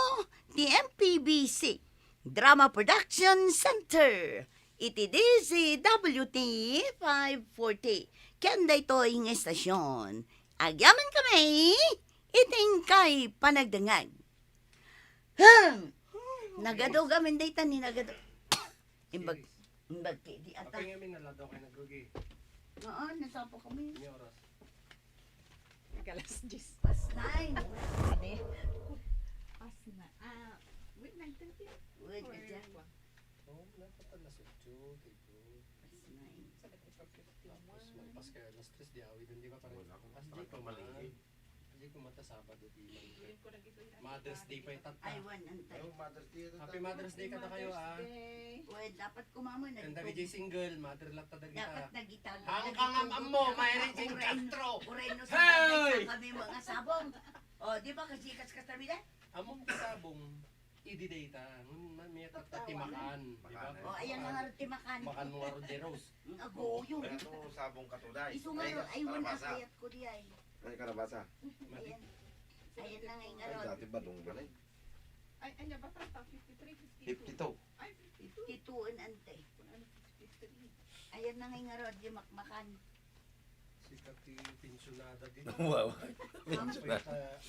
ti M P B C Drama Production Center iti D Z W T five forty. Ken daytoy nga istasyon, agyamankami iti inkay panagdengngeg. Hmm. Nagadu gamin dayta ni nagadu. Imbag, imbag ti di ata. Apay nga minala daw kayo nagrugi. Oo, nasapo kami. May oras. Nag-alas diyes. Past nine. Ade. Past na. Ah, wait, nine thirty? Wait, or dyan. One? Oo, dapat alas otso, tipo. Past nine. Tapos, magpas kayo alas tres, di awit, di ba, parang. Wala akong alas tres pa maligi. Hindi ko mata Sabado, di man. Mother's Day pa yung tata. Ay, wan, antay. Oh, Mother's Day ito, Happy tata. Mother's Day kada kayo, ah. Well, dapat kumamon na. Kanda ka single, mother lang ta dagita. Dapat nagita. Ang kangam-am mo, Myrie Jane Castro. Uray no, uray no, hey! Sa kami mga sabong. Oh, di ba kasi kaskas kami na? Amo mo sabong. Idi dayta, ngunit ma-, may tatta ti makan, di ba? Makan, eh. O, ayan na nga rin ti makan. Makan mo nga ron, Jeros. Agoyo. Ano, sabong katuday? Isu nga ron, ay, wala kalabasa. Kayat ko di ay. Ay, kalabasa. Ayan. Ayan na nga yung Ay, aron. Dati ba dong ba na eh? Ay, anya ba tata? Fifty-three, fifty-two. Fifty-two. Ay, fifty-two. Fifty-two an ante. Kung ano, fifty-three. Ayan na nga yung aron, di makmakan. Sikat ti pensionada din. Wow. Pensionada.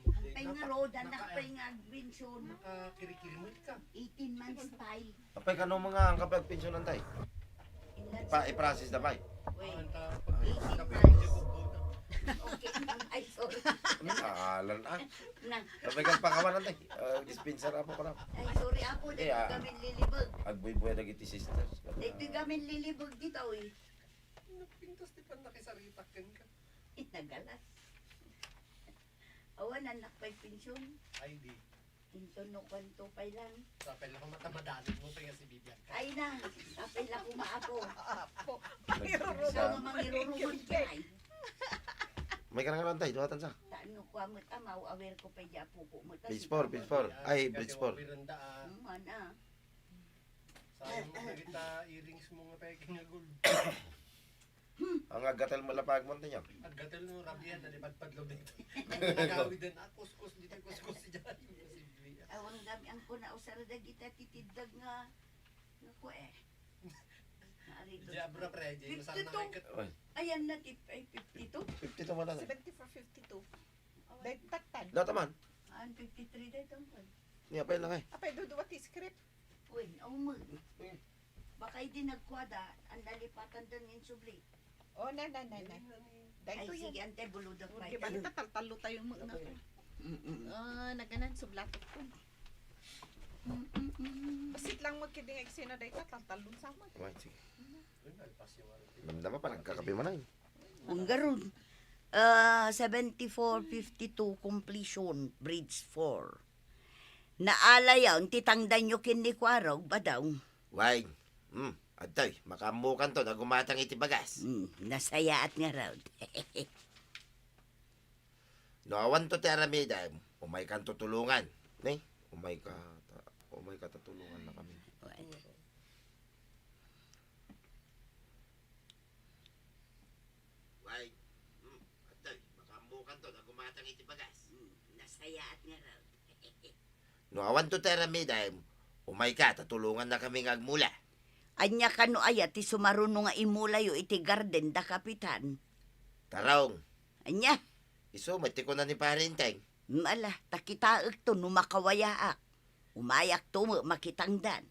Ang pay nga road, anak pay nga agpensyon. Nakakirikirimet ka. Eighteen months pay. Apay, kano mga ang kapag pensionan tay? Pa, i-process na pay. Wait. Eighteen months. Okay. Ay, sorry. Alan, ah. Na. Apay, kang pakawanan tay. Ah, dispenser, apo ko lang. Ay, sorry, apo. Dahil kami lilibag. Agbuy-buy dagiti sisters. Dahil kami lilibag dito, eh. Napintas ti pannakisaritak ken ka. Nagalas. Awan, anak pa'y pensyon. Ay, di. Pensyon no kwanto pa'y lang. Sapay lang mata, madanit mo pa nga si Bibian ka. Ay na, sapay lang kumaapo. Apo. Ikaw nga mangiruruman ka ay. May ka na nga lang, tay, duwatan sa. Saan no kwa mo tamaw, aware ko pa di apo ko mo. Page four, page four. Ay, bridge four. Mana. Sayang mo dagita earrings mo nga peke nga gold. Ang agatel mo lapag mo, Antonio. Agatel mo, rabian, nalipadpad lo dito. Nagawid din, ah, kuskus dito, kuskus si Johnny. Posible, ah. Awan gami ang kuna usar dagita titidag nga, nga ko eh. Naarito. Di abra, pre, di masarap na fifty-two. Ay. Ayan na, tip, ay, fifty-two. Fifty-two mo lang, eh. Seventy-four fifty-two. Awan. Dahil tatan. Data man. An fifty-three dahil tungkol. Niya pa yun lang, eh. Apay, duduwa ti script. Uy, aw mo. Hmm. Baka idi nagkuada, ang nalipatan din yung subli. Oh, na, na, na, na. Ay, sige, ante, buludak pa ito. Di ba, tataltalo tayo mo na. Mm-mm. Ah, naganan, sublatok ko. Mm-mm. Basit lang mo kiding eksena, day ka, tatalon sa mo. Right, sige. Namdama pa, nagkakape man ay. Ang garun. Ah, seventy-four fifty-two completion, bridge four. Naalayaw ti tangdanyo ken ni Kuarog, Badaw. Way, hmm, adtoy, makaammokanto, nagumatang iti bagas. Hmm, nasayaat ngarud. No awanto ti aramidem, umaykanto tulongan. Ne? Umayka ta, umayka ta tulongan na kami. Way. Way, hmm, adtoy, makaammokanto, nagumatang iti bagas. Hmm, nasayaat ngarud. No awanto ti aramidem, umayka ta tulongan na kami nga agmula. Ania kano aya ti sumaruno nga imulayo iti garden da Kapitan? Tarong. Ania? Isu met ti kuna ni Pare Enteng. Ala, ta kitaekto no makawayaak. Umayakto met makitangdan.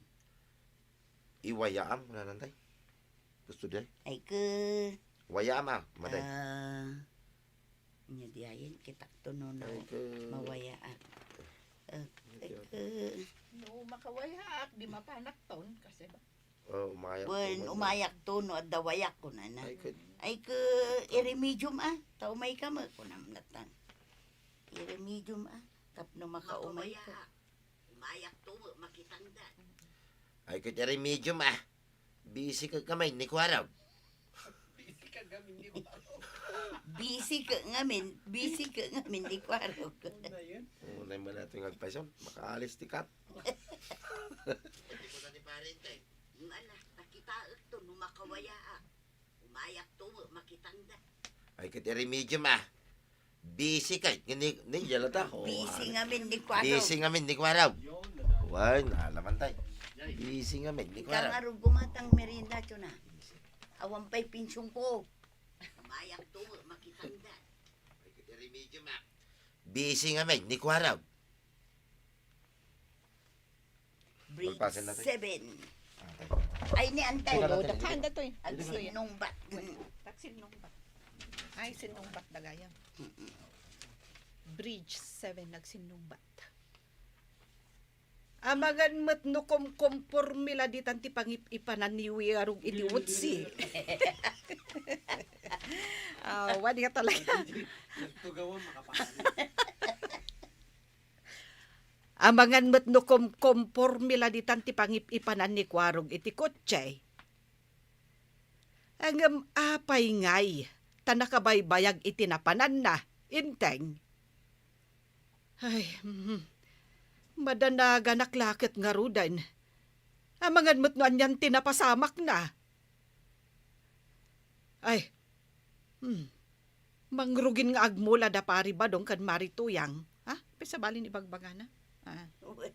Iwayaam, nanantay. Gusto di ay? Ay, ke. Wayaam, ah, matay. Ah, nya di ayen, kitakto no, no, ay, ke. Mawayaak. Ah, ay, ke. No, makawayaak, di mapanakton, kasi ba? Oh, umayak. Wen, umayak to, no, adda wayak, kunana. Ay, ke. Ay, ke, iremedium, ah. Ta umayka met, kunam natan. Iremedium, ah. Tapno makaumay ka. Makawayaak. Umayak to, makitangdan. Ay, ket iremedium, ah. Busy ka ngamin ni Kuarog. Busy ka ngamin ni Kuarog. Busy ka ngamin, busy ka ngamin ni Kuarog. Una yun. Una yung mga natin agpasyon, makaalis ti Kap. Pati ko na ni Pare Enteng. Ala, ta kitaekto no makawayaak. Umayak to, makitangdan. Ay, ket iremedium, ah. Busy ka, ni, ni, yala ta. Oh, busy ah. Ngamin ni Kuarog. Busy ngamin ni Kuarog. Wen, alaman tay. Busy ngamin ni Kuarog. Ikaw nga ro gumatang merienda, Chona. Awan pa'y pension ko. Umayak to, makitangdan. Ay, ket iremedium, ah. Busy ngamin ni Kuarog. Bridge seven. Ay, ni Antay. Sino natin? Agsinnungbat. Agsinnungbat. Ay, sinnungbat dagayam. Mm-mm. Bridge seven, nagsinnungbat. Amangan met no komkompormi la ditan ti pangip-ipanan ni Kuarog iti utsi. Ah, wani nga talaga. Nagtugawan, makapasok. Amangan met no kom-, kompormi la ditan ti pangip-ipanan ni Kuarog iti kotse. Ngem apay ngay ta nakabaybayag iti napananna, Enteng? Ay, mhm. Madanaganak la ket ngaruden. Amangan met no anian ti napasamakna. Ay, hmm, mangrugin nga agmula da Pari Badong ken Mari Tuyang. Ha? Apay sabali ni bagbagana? Ah, Uy.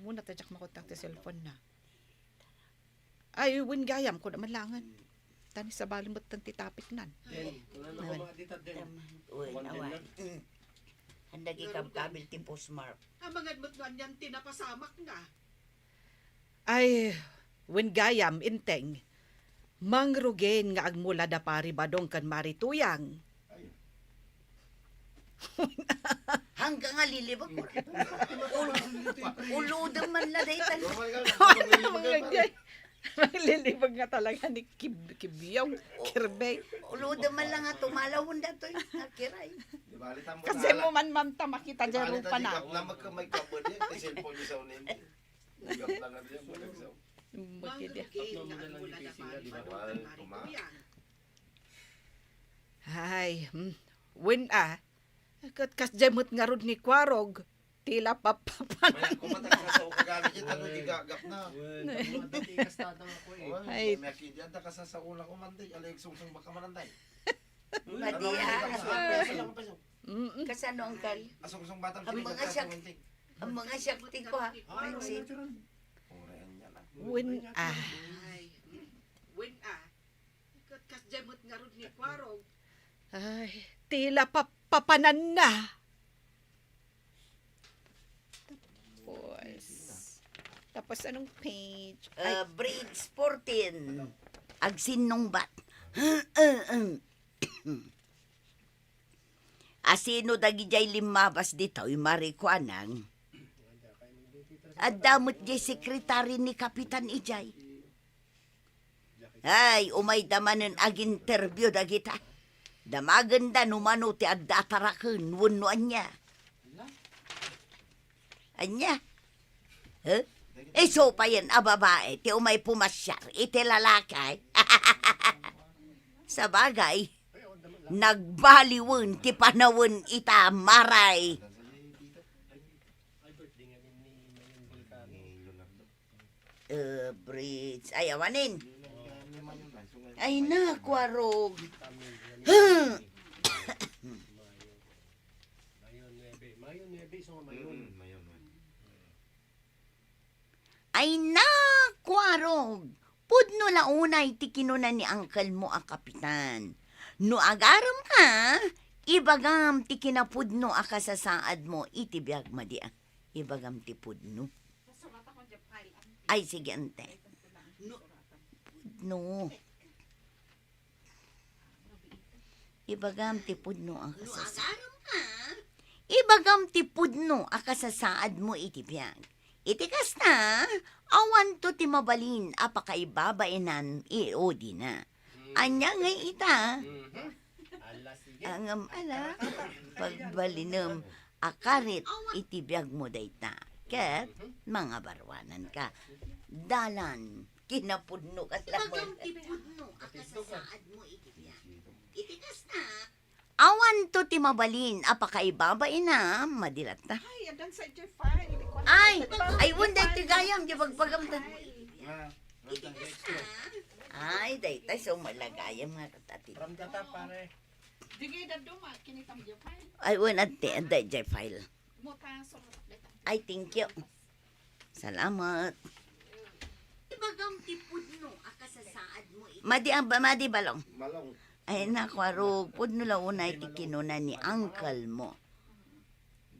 Muna ta diak makuntang ti cellphone na. Ay, wen gayam, kuna man langen. Tani sabali met ti topic nan. Den, kuna na Awan. Kuma dita, Den? Tam-, wen, Awan, Den awan. Na? Mm. Handa gi kabkabil ti postmark. Amangan met no anian ti napasamakna. Ay, wen gayam, Enteng. Mangrugin nga agmula da Pari Badong ken Mari Tuyang. Hanggang nga lilibag ko. Ul-, ulodem man la daytan. Mga gay. Maglilibag nga talaga ni Kib-, Kibyong, Kirbey. Ulodem man la nga tumalaw datoy. Nakiray. Kasi mo man, ma'am, ta makita dyan rupa na. Di bali ta di ka na magka-, may kabod yan. Ti cellphone ni sa unin. Ugap lang ano yan, malagsaw. Bakit yan? Tatlo mo na lang di facing na, di ba? Wal, tuma. Ay, hmm. Wen, ah. Ket kasdiay met ngarud ni Kuarog, tila papapanan. Maya, kung matag sa ukagamit yan, talo, di gagap na. Wen, tatlo na tikas tatang ako eh. Wal, ay. May akidi, anda ka sa, sa una ko man, di, alag sungsung baka mananday. Madi, ah. Peso lang, peso. Mm-mm. Kasano, Uncle? Asungsung batang ang mga siak, ang mga siak, ang mga siak ti ko, ha? Ay, Francis. Wen, ah. Ay, wen, ah. Ket kasdiay met ngarud ni Kuarog. Ay, tila pa-, papananna. Tapos, tapos anong page? Ay. Ah, bridge fourteen. Agsinnungbat. Asino dagidiay limmabas ditoy, Mari Kuanang? Adda met diay sekretari ni Kapitan idiay. Ay, umayda manen ag-interview dagita. Damagenda no mano ti adda ataraken wenno ania. Ania? Huh? Isu payen a babae ti umay pumasiar iti lalaki. Sabagay, nagbaliwen ti panawen ita, Maray. Eh, bridge. Ay, awanen. Ay, naku, arog. Mayo nuebe. Mayo nuebe, isu nga Mayo. Mm, Mayo nuebe. Ay, naku, arog. Pudno la unay ti kinuna ni uncle mo a kapitan. No agarem ka, ibagam ti kinapudno a kasasaad mo iti biag madi a. Ibagam ti pudno. Ay, sige, ante. Pudno. Ibagam ti pudno a kasasa-, ibagam ti pudno a kasasaad mo iti biag. Iti kasta, awanto ti mabalin a pakaibabainam i Odina. Ania ngay ita? Mhm. Ala, sige. Ngem ala, pagbalinem a karit iti biagmo dayta, ket mangabaruananka. Dalan, kinapudno ket laeng. Ibagam ti pudno a kasasaad mo iti biag. Iti kasta, awanto ti mabalin a pakaibabainam, madi latta. Ay, addan sa idiay file. Ay, ay, wen daytoy gayam, di bagbagamta. Iti kasta, ay, dayta, so malagayam nga katati. From the top, pare. Ay, wen, ante, adda idiay file. Ay, thank you. Salamat. Ibagam ti pudno a kasasaad mo iti. Madi ang ba-, madi balong. Balong. Ay, naku, arog, pudno la unay ti kinuna ni uncle mo.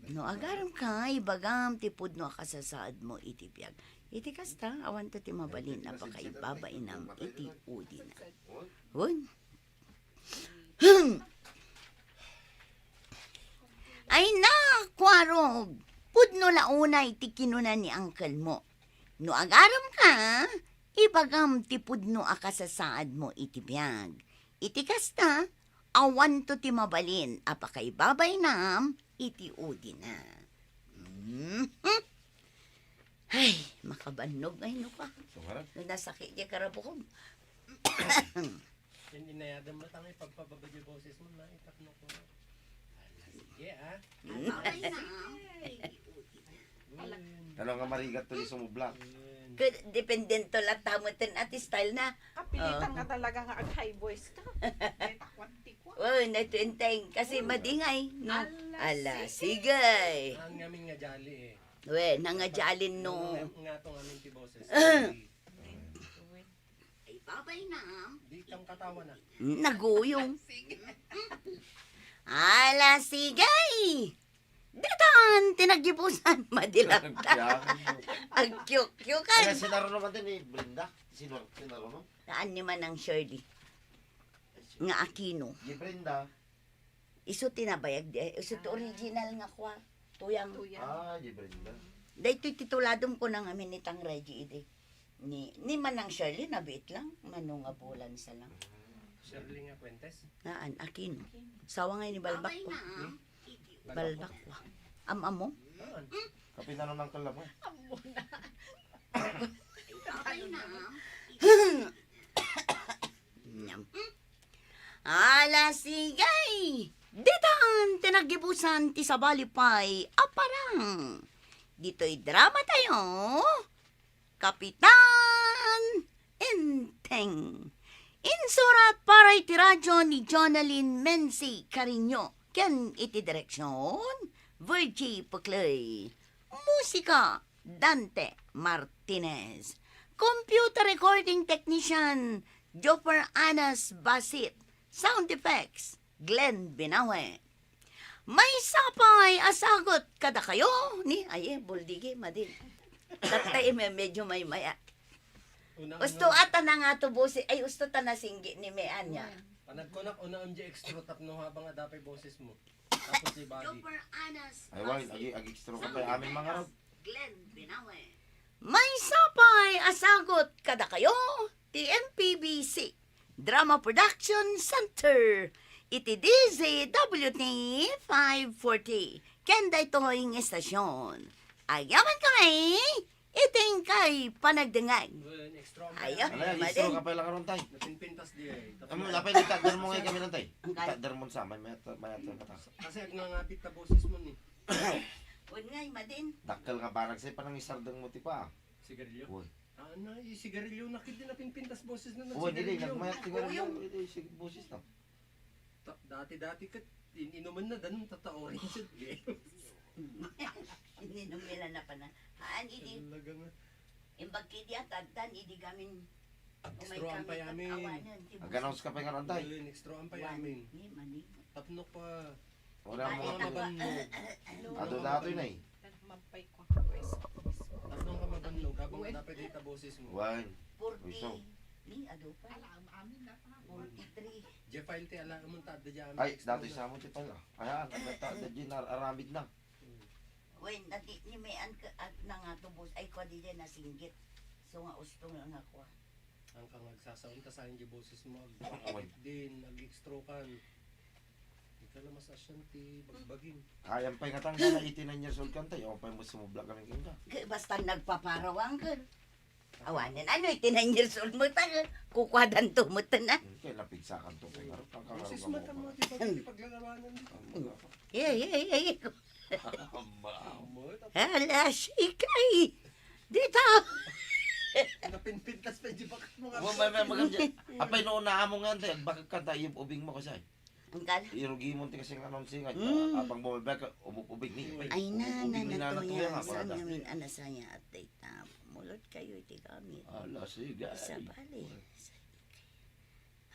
No agarem ka, ibagam ti pudno a kasasaad mo iti biag. Iti kasta, awanto ti mabalin a pakaibabainam iti Odina. Wen? Hmm. Ay, naku, arog, pudno la unay ti kinuna ni uncle mo. No agarem ka, ibagam ti pudno a kasasaad mo iti biag. Iti kasta, awanto ti mabalin a pakaibabainam iti Odina. Mhm. Ay, makabannog ngay no ka. Sumarak. No nasakit diay karabukom. Yan, inayadam mo, tangay, pagpababa diay boses mo, na, itapno ko. Ala, sige, ah. Hmm? Ay, Ano nga marigat to di sumublak? Ket dependento latta metten a ti style na. Kapilitan Oo. nga talaga nga ag-high voice ka. Ay, takwan, tikwan. Oh, na tuwenteng. Kasi madingay, no? Ala, Ala, sige. sige. Ang ngamin nga jali eh. We, nangajalin, no? Nga, nga to ngamin ti boses. Ay, babay na. Di kang katawa na. Naguyong. Sige. Ala, sige. Datan, ti naggibusan, madilatta. Agkyukkyukan. Kaya sinaruno man din ni Brenda? Sinur-, sinaruno? Saan ni Manang Shirley? Nga Aquino. Ni Brenda. Isu ti nabayag di, isu ti original nga kua, tuyang. Tuyang. Ah, ni Brenda. Daytoy tituladom ko nang amin ni Tang Reggie idi. Ni, ni Manang Shirley, nabiit lang. Mano nga bulan sa lang. Shirley nga Fuentes? Naan, Aquino. Sawa nga ni Balbak ko. Hmm? Balbak ko. Am-amo? Naan. Kapinano ng kalab mo? Nyam. Ala, sige. Ditan, ti naggibusan ti sabali pay a parang. Ditoy drama tayo. Kapitan Enteng. Insurat para iti radyo ni Jonalyn Menzi Cariño ken iti direksyon, Virgie Puclay. Musika, Dante Martinez. Computer recording technician, Jopper Anas Basit. Sound effects, Glenn Binawe. Maysa pay a sagut kadakayo ni, aye, buldigi, madin. Tatta, eh, me-, medyo may maya. Una, Usto una. Ata na nga to boses, ay, usto ta nasinggi ni Mean ya. Panagkunak, una, M J extra tapno habang adapay boses mo. Tapos si Bobby. Ay, why? Agi, agi extra ka pa, amin mga rod. Glenn Binawe. Maysa pay a sagut kadakayo ti M P B C Drama Production Center iti D Z W T five forty. Ken daytoy nga estasyon. Agyaman kami, iting kay panagdengag. Well, extra ang Ayan, pala. Wala, madin. Extra ka pa lang karon, tay. Napinpintas di ay. Tapos Amo, na- napay ni Tadder mo ngay kami lang, tay. Ang kal- Tadder mo sa may, may, may, may, may, Kasi ang nangapit na boses mo ni. Wen ngay, madin. Dakkel nga barag say panangisardeng mo ti pa. Sigarilyo? Uy. Ah, na, yung sigarilyo na kiti napinpintas boses na Uy, dili, nagsigarilyo. Nagmayat sigarilyo. Uyong. Ito yung sig-, boses na. Ta-, dati-dati ket in-inuman na, danum tata orange. Ininom nila na pa na. Haan, idi. Talaga nga. Imbag kidi at addan, idi gamin. Extra ang payamin. Awanan, ti Aganaw sa kape nga rantay. Yun, extra ang payamin. Ni, mani. Tapno pa. Wala mo Ay, nga taba. Mabanno. Ado datoy na eh. Magpay ko. Tapno ka mabanno, gabang Uy. Dapat dito boses mo. One. Forty. Uy, so. Ni, ado pa. Ala, ang amin na pa. Forty-three. Jefile ti ala, amun ta, adda dyan, Ay, extra datoy na. Sa mo ti pala. Ayan, ta, ta, adda dyan, ar-, aramid na. Hmm. Wen, dati ni Mean ka, at nangatubos, ay, kwa di dyan nasinggit. So nga, usto nga nga kwa. Ang kang agsasaon, ta sayang di boses mo, ag-, Oy. Din, ag-extrokan. Ikaw na mas asyan ti bagbagin. Ayan pa'y nga tanggal na eighty-nine years old kan tayo, o pa'y mo sumubla ka ng king ka. K-, basta nagpaparawang ka. Awanen, ano, eighty-nine years old mo tayo, kukwadan to mo to na. Hmm, kaya napigsakan to, kaya nga, Boses mo, tama, di ba, di paglalawanan? Ang mga Yeah, yeah, yeah, yeah. Amo, amo, tap- Hala, sikay! Dito! Napinpintas pa di bakat mo nga. Wa, may, may, maganda. Apay no, naamo nga, ante, bakit ka tayo ubing mo kasi? Ang kal- Irugi mo, ante, kasi nga nung singa, Mm. Abang mo, baka, umupubig ni. Ay, na, na, Ubing na, na, na, to, to, yan, yan, saan wala. Ngamin, anasaya, at dayta, mulot kayo, iti kami. Ala, sige. Sa bali, sa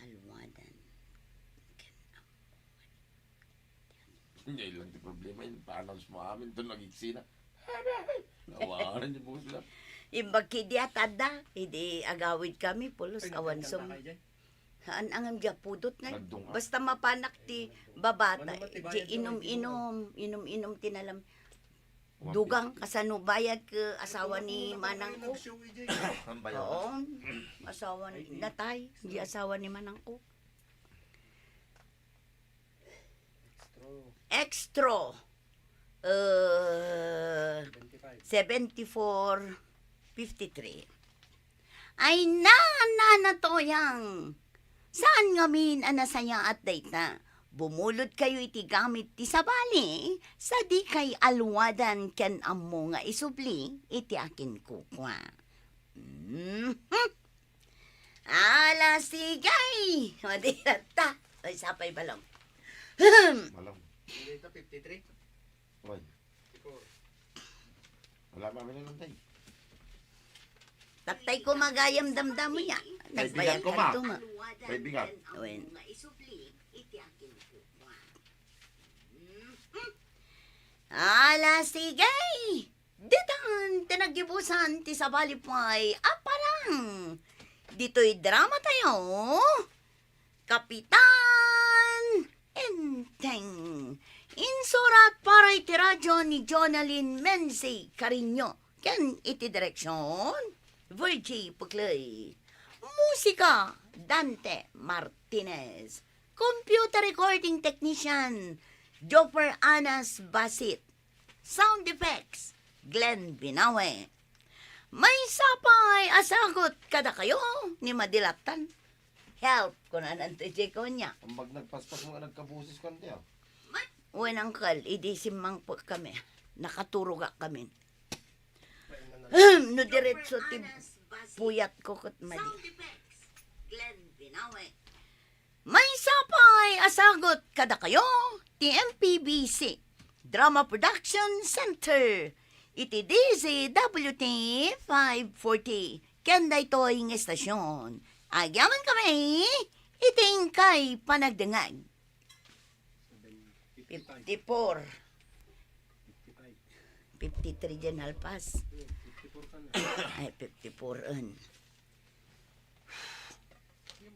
alwadan. Nya lang ti problema, yun, paano mo amin, doon nag-iksina. Nawaran yung boses lang. Imbag kidi at adda, idi agawid kami, pulos, Ay, awan nagkanta sum-, kayo dyan? Haan angem di apudot ngay. Nagdunga. Basta mapanak ti babata, Ano ba ti di bayad mo, inom-inom, inom-inom ti nalam. One Dugang, fifty. Kasano bayad ke asawa ni Manang ko? Nag-show, E J. Ang bayad. Oo. Asawa ni, Ay, natay, di asawa ni Manang ko. Extra. Extra. Eh, Seventy-five. Seventy-four fifty-three. Ay, na, na, na, Toyang. Saan ngamin a nasayaat dayta? Bumulodkayo iti gamit ti sabali, sa dikay alwadan ken ammo nga isubli iti akinkukua. Mhm. Ala, sige! Madi latta. Ay, sapay balong. Balong. Dito, fifty-three. Oy. Wala pa, minsan lang tayo. Tattay ko magayam damdamo ya. Kaibigan ko, ma. Nagbayag ka to, ma. Kaibigan. Wen. Ala, sige. Ditan, ti naggibusan, ti sabali pay, a parang. Ditoy drama tayo. Kapitan Enteng. Insurat para iti radyo ni Jonalyn Menzi Cariño ken iti direksyon, Virgie Puclay. Musika, Dante Martinez. Computer recording technician, Jopper Anas Basit. Sound effects, Glenn Binawe. Maysa pay a sagut kadakayo ni Madi Latan. Help, kunana ti Chico niya. Ambag nagpaspas mo nga nagkabusis ko, ante, ah. Wen, uncle, idi simmangpet kami. Nakaturogak kami. No diretso ti puyat ko ket madi. Maysa pay a sagut kadakayo ti M P B C Drama Production Center iti D Z W T five forty ken daytoy nga estasyon. Agyaman kami iti inkay panagdengag. Fifty-four. Fifty-three diay nalpas. Ay, fifty-four en.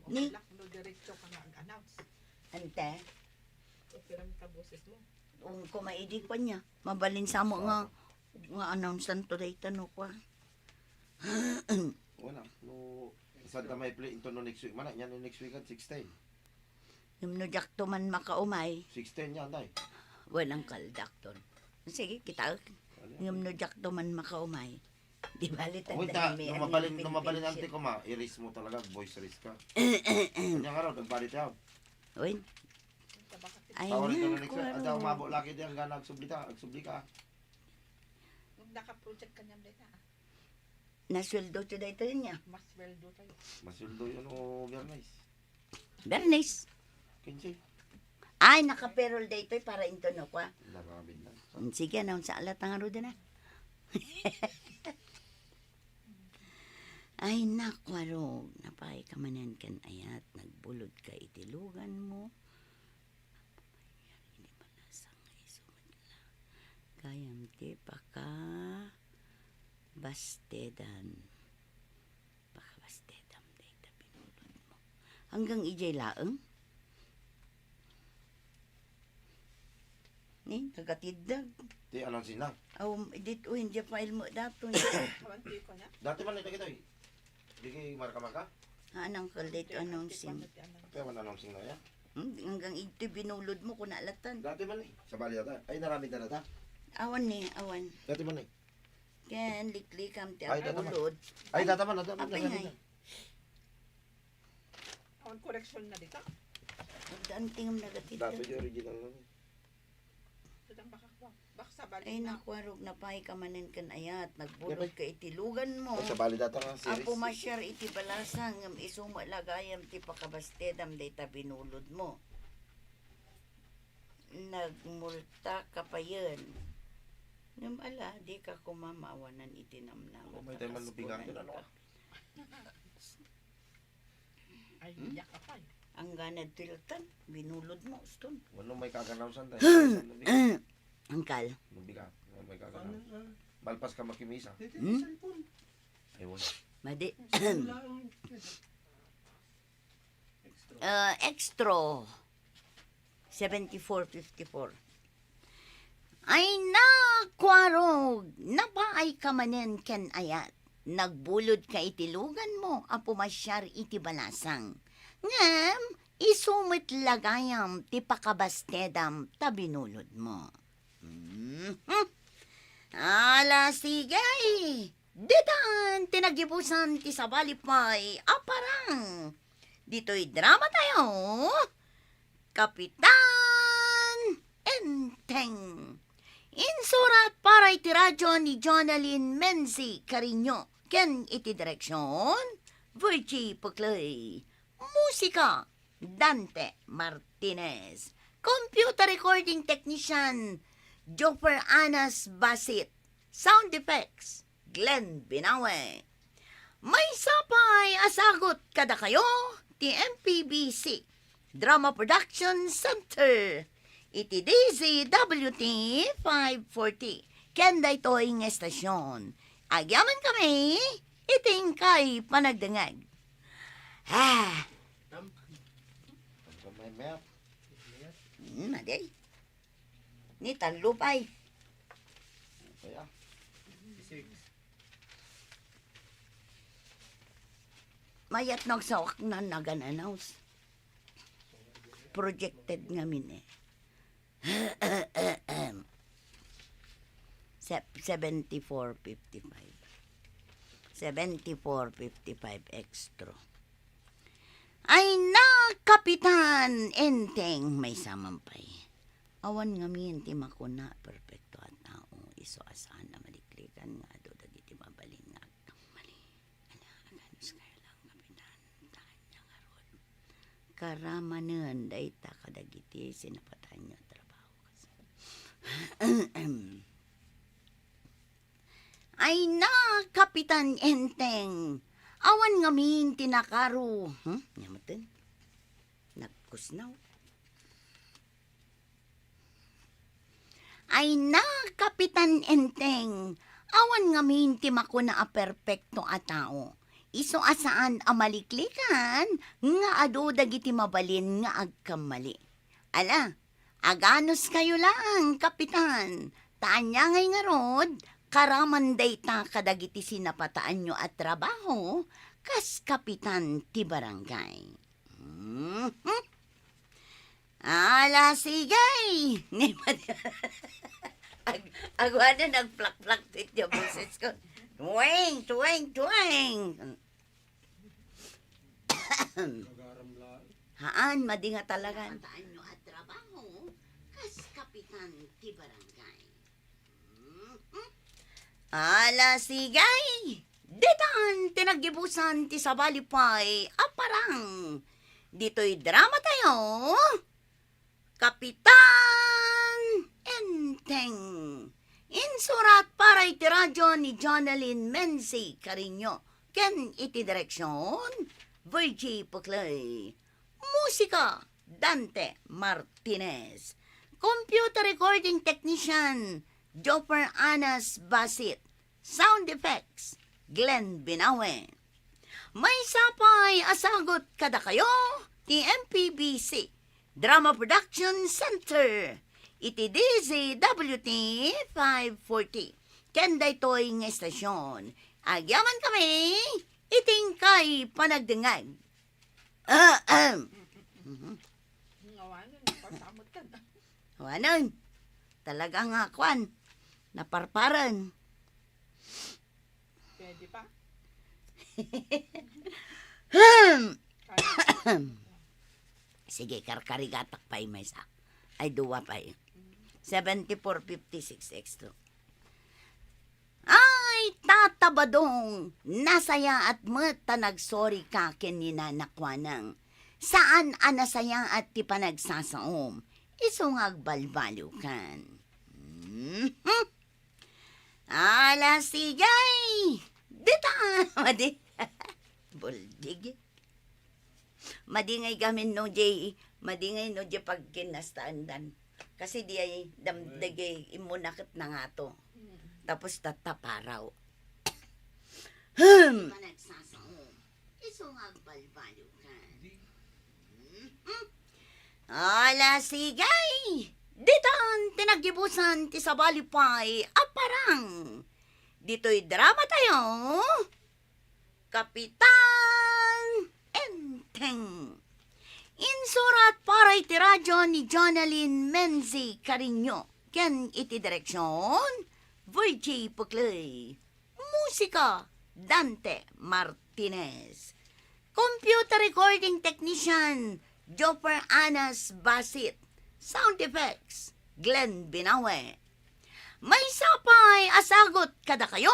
Ni? Ni? No diretso ka nga ag-announce. Ante? Okay lang ka boses mo. Ung ko maidi pa niya. Mabalin sa mo nga, nga announce lang to dayta no kwa. Wala. No, saan ta may play into no next week? Mana, yan no next week at sixteen. Ngem no diakto man makaumay. Sixteen yan, day. Wen, uncle, dakton. Sige, kita. Ngem no diakto man makaumay. Di bali, uy, tanda ta, mi, no mabalin, no mabalin, ante ko ma, i-raise mo talaga, voice raise ka. Kanya nga raw, nagbali tayo. Uy. Ay, tawag ito na next week. Anda, umabo lagi di ang gana, agsubli ta, agsubli ka. Nung naka-project ka niyan, Beta. Nasweldo ti daytoy niya. Masweldo tayo. Masweldo yun o Biyernes. Biyernes. Kinse. Ay, naka-payroll daytoy para into no kwa. Narabid na. Mm, sige, announce sa alat nga rudin na. Ay, nakwarog, napay ka manen ken ayat, nagbulod ka iti lugan mo. Iti balasang nga isu met la gayam ti pakabastedam. Pakabastedam dayta binulod mo. Hanggang idiay laeng? Ni, nagatiddeg. Ti announcing na? Aw, dit, uy, hindi pa ilmo dato. Dati man ito, ito, eh. Di kay marka-marka? Ah, uncle, dito announcing. Kaya man announcing na yan? Hmm, hanggang iti binulod mo, kuna latan. Dati man eh. Sabali ata. Ay, narami na ta. Awan ni, awan. Dati man eh. Ken liklikam ti, ay, data man, abulod. Ay, data man, data man, apay data man. Awan correction na dita. Agdanting nga nagatiddeg. Dati di original na. Tutang baka ko. Baka sabali na. Ay, nakwarog, napay ka manen ken ayat, nagbulod ka iti lugan mo. Ay, sabali data nga series. Apo, masiar iti balasang, ngem isu met la gayam ti pakabastedam dayta binulod mo. Nagmulta ka payen. Ngem ala, di ka koma maawanan iti namnama. Ako, may tayo man lubigan, ano? Ay, hmm? Yak apay. Ang ganad tiltan, binulod mo, uston. Wano may kaganawsan tayo? Angkal. Lubigan, wano may kaganawsan. Malpas ka makimisa. Hmm? Ay, wala. Madi. Ah, extra. Seventy-four fifty-four. Ay, nakwarog, napaay ka manen ken ayat. Nagbulod ka iti lugan mo, a pumasiar iti balasang. Ngem, isu met la gayam ti pakabastedam ta binulod mo. Mhm. Ala, sige. Ditan ti nagibusan ti sabali pay a parang. Ditoy drama tayo. Kapitan Enteng. Insurat para iti radio ni Jonalyn Menzi Cariño ken iti direksion, Virgie Puclay. Musika, Dante Martinez. Computer recording technician, Joffer Anas Basit. Sound effects, Glenn Binawe. Maysa pay a sagut kadakayo ti M P B C Drama Production Center iti D Z W T five forty. Ken daytoy nga estasyon, agyamankami iti inkay panagdengngeg. Ah. May map. Hmm, madi. Ni tallo pay. Kaya? Mayat nagsawak na nagan-announce. Projected ngamin eh. Sep-, seventy-four fifty-five. Seventy-four fifty-five extra. Ay na, Kapitan Enteng, maysa man pay. Awan ngamin ti makuna a perpekto a tao, isu a saan a maliklikan nga adu dagiti mabalin nga agkammali. Ala, aganus kayo lang, Kapitan, ta ania ngarud, karamanen dayta kadagiti sinapataenyo a trabaho. Ay na, Kapitan Enteng, awan ngamin ti nakaro. Hmm? Ania met? Nagkusnaw. Ay na, Kapitan Enteng, awan ngamin ti makuna a perpekto a tao. Isu a saan a maliklikan nga adu dagiti mabalin nga agkammali. Ala, aganus kayo laeng, Kapitan. Ta ania ngay ngarud, karaman dayta kadagiti sinapataenyo a trabaho kas kapitan ti barangay. Mhm. Ala, sige. Ni madi-, ag-, aguanan nagplakplak ti boses ko. Tuwing, tuwing, tuwing. Haan, madi nga talagan. Sinapataenyo a trabaho, kas kapitan ti barangay. Ala, sige. Ditan ti naggibusan ti sabali pay a parang. Ditoy drama tayo, Kapitan Enteng. Insurat para iti radio ni Jonalyn Menzi Cariño ken iti direksion, Virgie Puclay. Musika, Dante Martinez. Computer recording technician, Joffer Anas Basit. Sound effects, Glenn Binawe. Maysa pay a sagut kadakayo ti M P B C Drama Production Center iti D Z W T five forty. Ken daytoy nga estasyon, agyamankami iti inkay panagdengngeg. Ahem. Mhm. Awanen, napasamot ka na. Awanen. Talaga nga, kwan, naparparen. Pwede pa? Ahem. Kaya. Sige, karkarigatak pay maysa. Ay, dua pay. Seventy-four fifty-six extra. Ay, Tata Badong, nasayaat met ta nagsorry ka ken ni Nana Kwanang. Saan a nasayaat ti panagsasaom, isu nga agbalbaliwkan. Mhm. Ala, sige. Dita, madi. Buldig. Madi ngay gamin no jay, madi ngay no jay pagkinastaandan. Kasi di ay dam-, dagay immuna ket nangato. Tapos tattaparaw. Hmm. Panagsasaom. Isu nga agbalbaliw ka. Hmm? Ala, sige. Ditan ti naggibusan ti sabali pay a parang. Ditoy drama tayo. Kapitan Enteng. Insurat para iti radio ni Jonalyn Menzi Cariño ken iti direksion, Virgie Puclay. Musika, Dante Martinez. Computer recording technician, Jopper Anas Basit. Sound effects, Glenn Binawe. Maysa pay a sagut kadakayo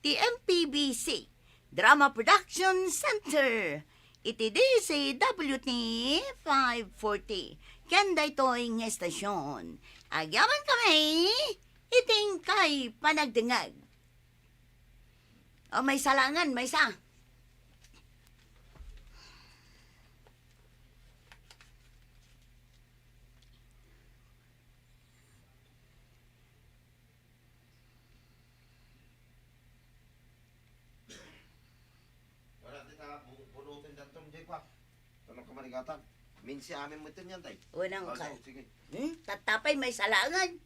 ti M P B C Drama Production Center iti D Z W T five forty. Ken daytoy nga estasyon, agyaman kami iti inkay panagdengngeg. O, maysa laengen, maysa. Wala, di ta bu-, bunutin datong, di kwa. Tanong ka maligatan. Minsi amin mo itin yan, tay. Unang ka. Sige. Hmm? Tattapay, maysa laengen.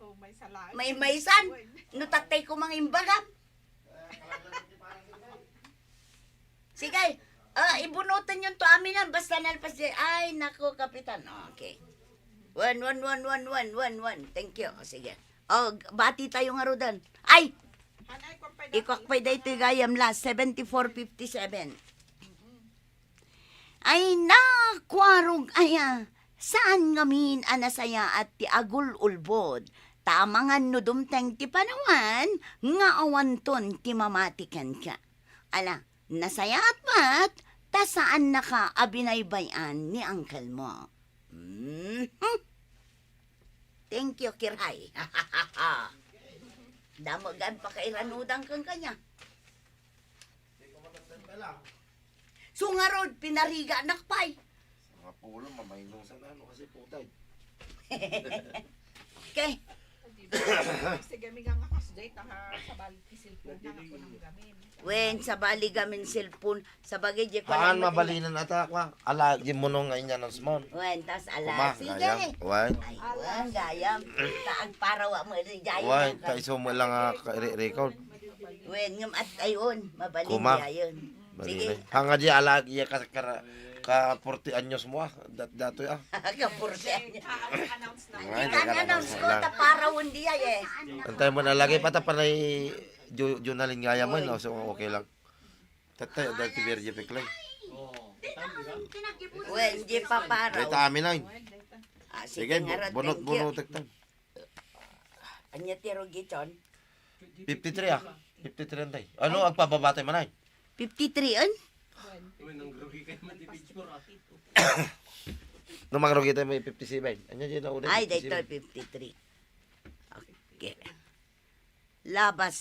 Oh, maysa laeng. May maysan. Uy. No tattay ko mangimbagam. Sige. Ah, ibunutan yun to aminan. Basta nalpas di. Ay, nako, Kapitan. Okay. One, one, one, one, one, one, one. Thank you. O, sige. O, bati tayo nga, Rodan. Ay! Anay, kuwan pa'y dati. Ikuak pa'y daytoy gayam la, seventy-four fifty-seven. Ay, nakuarog aya, saan ngamin a nasayaat ti agul-ulbod, ta amangan no dumteng ti panawan nga awanton ti mamati kenka. Ala, nasayaat met, ta saannaka a binaybay-an ni uncle mo. Mhm. Thank you, Kiray. Damegan pakairanudang ken kanya. Di ko makatanda lang. So ngarud, pinariganak pay. Mga pulo, mamainong sa ano kasi putay. Okay. Sige, mi nga nga kasjay, ta ha, sabali ti cellphone na nga kunang gamin. Wen, sabali gamin cellphone. Sabagay, di ko Haan lang mati- mabalinan ata, kwa. Ala, di mo nung nga inya ng smon. Wen, tas ala, Kuma, sige. Gayam. Wen. Ay, wen, gayam. Ta agparawa mo, di jay Wen, lang ta kay- iso mo lang nga ka-, re-, record. Wen, ngem at ayon, mabalin Kuma. Ayon. Sige. Balin. Hanga di ala, iya ka, ka, ka forty anyos mo, ah. Dat-, datoy, ah. Ka forty anyos. Ay, Di ka announce na. Ay, di ka announce ko, lang. Ta parawon di ay, eh. Antay mo na lagi, pata panay Ju-, Junalin nga yaman, no? So, okay lang. Tatay, dati Virgie Peclay. Wen, di pa paraw. Data amin ay. Ah, Sige, sige, nga bu-, rod, bunot, thank you. Bunot, tektan. Anya ti rugi, Chon? Fifty-three, ah. Fifty-three, antay. Ano, agpababatay man ay? Fifty-three, an? Uy, nang rugi kayo matipid ko, ah. No, mangrugi tayo may fifty-seven. Anya, di na ulit, Ay, fifty-seven. Daytoy fifty-three. Okay. Labas,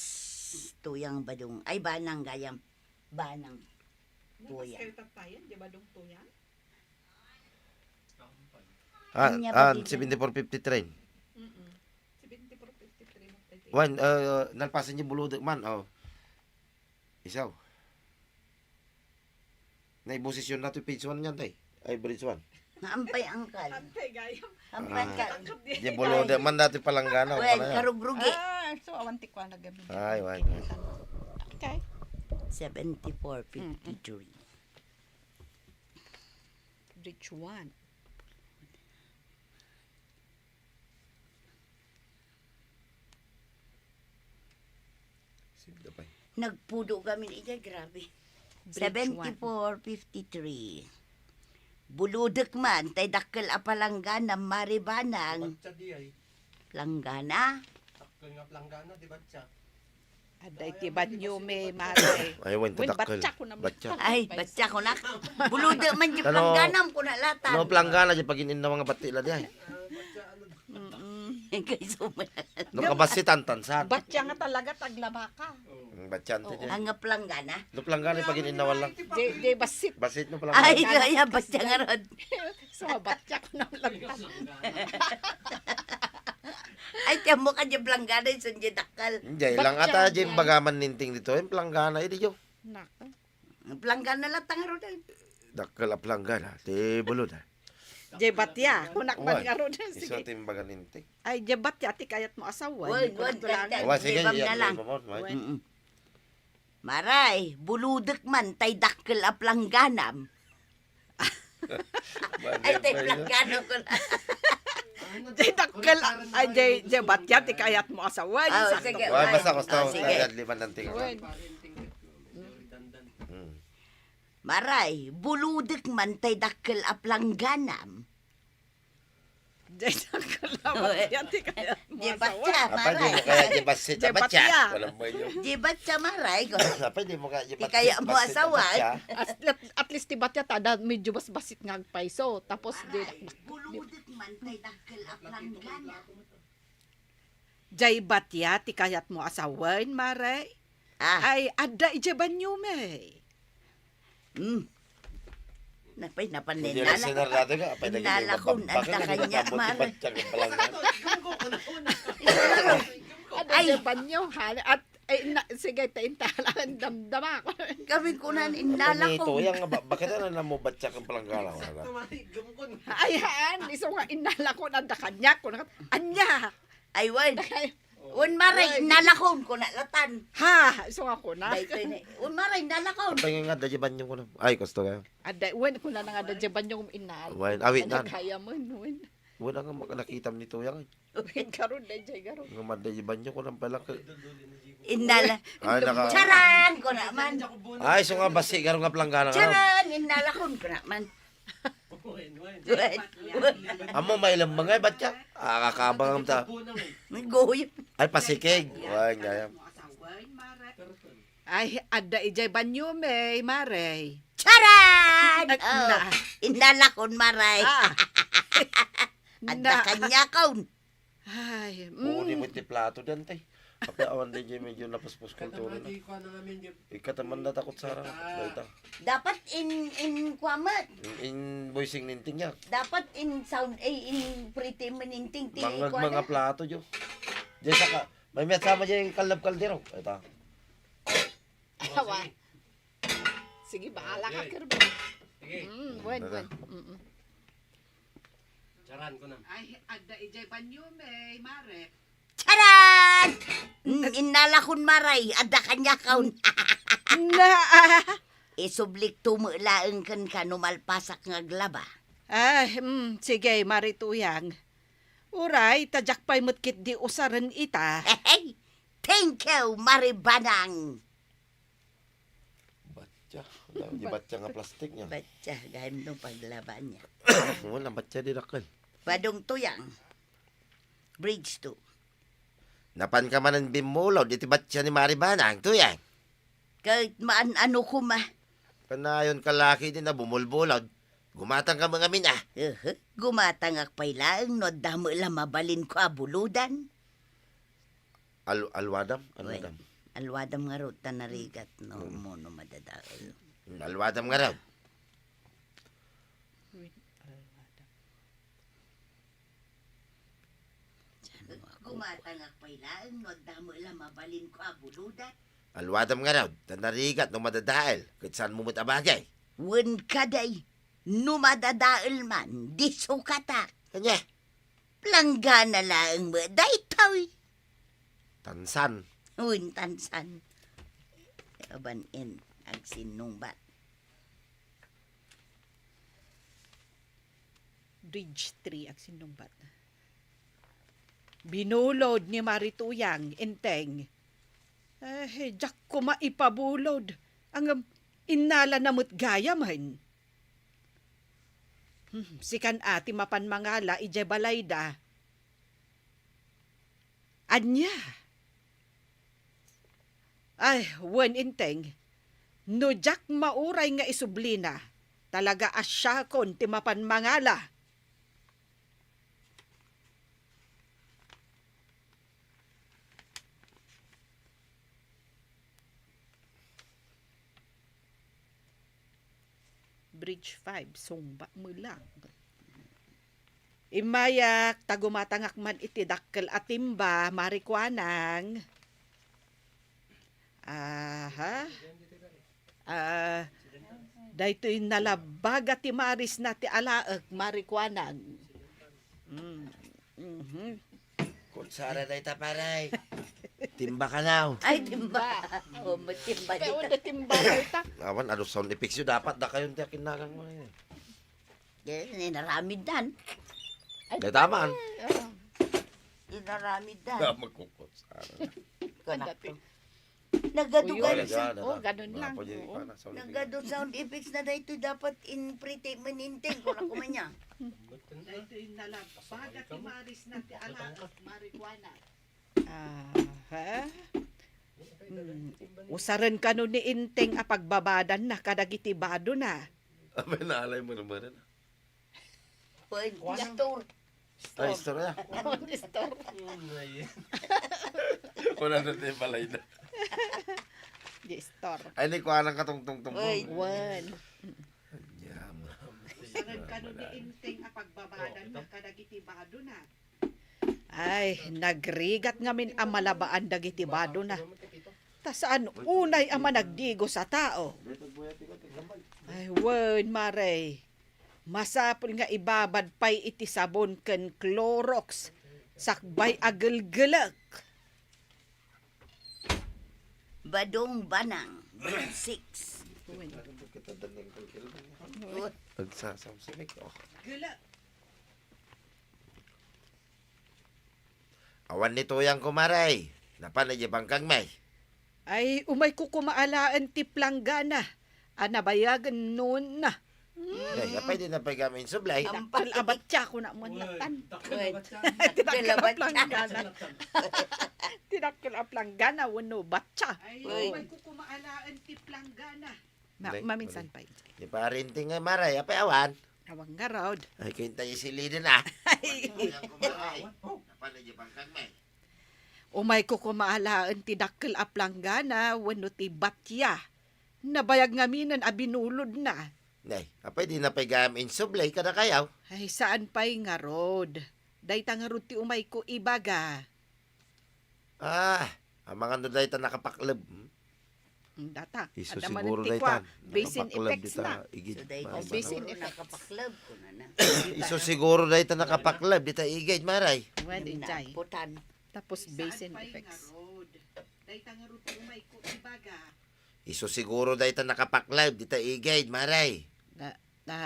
tuyang badong. Ay, banang gayam. Banang. Tuyang. Pascal Tatayan, di badong tuyang? Ah, Anya ah, ba dito? Seventy-four fifty-three. Mm-mm. Seventy-four fifty-three na tayo. Wan, ah, nalpasan niya buludek man, oh. Isaw. Naiposisyon na to page one niyan, tay. Ay, bridge one. Naampay angkal. Antay gayam. Ampay Ah. angkal. Di buluda man dati palanggana, Well, wala yan. Karugrugi. Ah, so awan ti kuan na gabi. Ay, wala. Okay. Seventy-four fifty-three. Bridge one. Sibda pay. Nagpudo gamin ijay, grabe. Bridge one. Seventy-four fifty-three. Buludek man, tay dakkel a palanggana, Mari Banang. Batsa di ay. Planggana? Dakkel nga planggana, di batsa. Adda iti banyo, may mari. Ay, wen, Wen, tadakkel. Batsa ko na. Batsa. Ay, batsa ko na. Buluda man di Ano? Plangganam, kuna latan. No, planggana, di pagin-inna mga bati la di ay. Mm-mm. Kay sumanan. No, kabasitan, tansat. Batsa nga talaga, taglabaka. Mm, batsa, ante, Oo. di. Ang nga planggana? No, planggana, pagin-inna, wala. Di, di, basit. Basit, no, planggana. Ay, kaya batsa nga rod. So, batsa ko na lang. Ay, tiyan mo ka di planggana, isun di dakkel. Hindi, lang Batsa ata, di yan. Bagaman ninting dito, yung planggana, eh, di yun. Nako. Ang planggana lang tangaro din. Dakkel a planggana, ti bulod, ah. Jay batya, kunak man Wan, nga ron. Iso Sige. Ti baga ninting. Ay, jay batya, ti kayat mo asawa. Wan, Hindi ko wan, lang kanta. Wan, sige, Ibam na yan, lang. Ibam mo, wan. Wan. Mm-mm. Maray, buludek man, tay dakkel a plangganam. Ay, tay planggana ko na. Jay dakkel, ay, jay, jay batya, ti kayat mo asawa. Oh, Sakto. Sige, Wan, wan. Basta gusto, Oh, sige. Kaya lima ng tingin. Wan. Hmm. Maray, bulodek man tay dakkel a plangganam. Jay dakkel a batya ti kayat mo asawa. Jay batya, maray. Apay, di mo kaya jay bassit a batya? Jay batya. Walang mo yun. Jay batya, maray. Apay, di mo kaya jay bassit a batya? At, at least ti batya ta, da, medyo basbasit nga agpayso. Tapos, di, maray, bulodek man tay dakkel a plangganam. Jay batya ti kayat mo a sawen, maray? Ah. Ay, adda idiay banyo, may. Hmm. Napay, napan. Hindi lang inala. Sinar dati ka, apay naging inala ko, babak ka, adda kanya, maray. Adda idiay banyo, ha? At, ay, na, sige, ta intala, damdama ko. Kami kunan, inala ko. Ito, yung ba-, bakit na namubatyak ang palanggana? Ay, haan, iso nga, inala ko, adda kanya, ko na, anya. Ay, wen. Wen, maray, inalakon, kuna latan. Ha, isu nga kuna. Daytoy ni, wen, maray, inalakon. Apay nga adda diay banyo kuna. Ay, gusto kayo. Adda, wen, kuna na nga adda diay banyo inal. Wen, awit na. Kaya mo, wen. Wen, ang maka-, nakitam ni Tuyang, ay. Wen, karon, dayjay, karon. Nga adda diay banyo kuna pala ka. Inal. Ay, naka- Charan, kuna man. Ay, isu nga basi, karon nga planggana, ano? Charan, inalakon, kuna man. Amo, may lemmeng ay batyak. Ah, kakabangam ta. Goy. Ay, pasikig. Ay, ngayam. Ay, adda idiay banyo, may, maray. Charan! Ay, oh, na. Inalakon, maray. Ah. Adda na. Kanyakon. Ay, mm. Uni mo ti plato diyan, tay. Apay awan di medyo napuspos ko. Ikataman na takot sa harap. Dayta. Dapat in, in, kuwan met. In, in voicing ninting ya. Dapat in sound, eh, in pretty mo ninting ti. Mangag-, kuwan mga na. Plato, jo. Diyan sa ka, may miyat sama diyan yung kalab kaldero. Ito. Awa. Sige, bahala ka, Kirby. Sige. Mm, wen, wen. Mm-mm. Charan ko na. Ay, adda idiay banyo, may, mare. Charan! Mm, inalakon, maray, adda kanyakon. Na, ah. Isublik to met laeng kenka no malpasak nga aglaba. Ah, mm, sige, Mari Tuyang. Uray, ta diak pay met ketdi usaren ita. Hey, thank you, Mari Banang. Batya. Di batya nga plastik niya. Batya, gayam no paglaba niya. Wala, batya di dakkel. Badong Tuyang. Bridge two. Napanka manen bimmulod iti batya ni Mari Banang, Tuyang. Ket maan-ano koma. Kanayon ka laki din a bumulbulod. Gumatang ka mga min, ah. Ehe, gumatangak pay laeng no adda met la mabalinko a bulodan. Al-, alwadam? Wen, alwadam. Alwadam ngarud ta narigat no, mm, umano madadael. Mm, alwadam ngarud. Wen, alwadam. Gumatangak pay laeng no adda met la mabalinko a bulodan. Alwadam ngarud, ta narigat no madadael, ket saanmo met a bagay. Wen kadi, no madadael man, di sukatak. Ania? Planggana laeng met daytoy. Tansan. Wen, tansan. Aban in, agsinnungbat. Bridge three, agsinnungbat. Binulod ni Mari Tuyang, Enteng. Eh, diak koma ipabulod. Ngem, innalana met gayamen. Hmm, sikan a ti mapan mangala idiay balayda. Ania? Ay, wen, Enteng. No diak mauray nga isublina, talaga a siakon ti mapan mangala. Bridge five, sungba met lang. Immayak, ta gumatangak man iti dakkel a timba, Mari Kuanang. Aha. Ah, daytoy nalabaga ti marisna ti alaek, Mari Kuanang. Mm. Mhm. Kutsara dayta, pare. Timba kanaw. Ay, timba. O, may timba dita. Kaya wala timba dita. Awan, adu sound effects yu, dapat dakayon ti akinnagan mo, eh. Inaramiddan. Ay, tama. Inaramiddan. Ah, magkukutsara. Kunak to. Nagadu Uy, gani uy. Sa, Oh, ganun lang. Mapwede Oo. Ikuan, sound effect. Nagadu sound effects na daytoy dapat in pretty man inteng ko na kumanya. Daytoy nalagpaga ti Maris na ti ala, marijuana. Aha. Hmm. Usaren kano ni Inteng a pagbabadanna kadagiti badona. Abay, naalay mo naman na. Pwede. Store. Ay, istorya. Store. Wala na tayo balay na. Di store. Ay, ni kuha ng katungtong-tungtong. Uy. One. Yam. Usaren kano ni Inteng a pagbabadanna kadagiti badona. Ay, nagrigat ngamin a malabaan dagiti badona. Ta saan unay a managdigos a tao. Ay, wen, Mare. Masapul nga ibabad pay iti sabon ken Clorox sakbay a gelgelek. Badong Banang, grade six. Nagsasamsamik, oh. Gelek. Awan ni Tuyang, kumare. Napan na di bangkag, may. Ay, umayko koma alaen ti planggana a nabayagen nona. Ay, apay di na pay kami insublay. Ti dakkel a batya, kuna mo natan. Ti dakkel a batya. Ti dakkel a planggana. Ti dakkel a planggana, wenno batya. Ay, umayko koma alaen ti planggana. Ma-, maminsan pay. Di pa rin ti nga, Mare, apay awan? Awan ngarud. Ay, kayo tayo siliden, ah. Ay. Apan na di bangkag, may. Umayko koma alaen ti dakkel a planggana wenno ti batya. Nabayag ngaminen a binulodna. Nay, apay di na pay gayam insublay kadakayaw? Ay, saan pay ngarud. Dayta ngarud ti umayko ibaga. Ah, amangan no dayta nakapakleb. Hmm? Data. Isu siguro dayta nakapakleb dita igid. Basin effects na. Isu siguro dayta nakapakleb, kunana. Isu siguro dayta nakapakleb dita igid, Maray. Wen, ijay. Tapos basin effects. Dayta nga ruto umay ko ibaga. Isu siguro dayta nakapakleb dita igid, Maray. Na, na,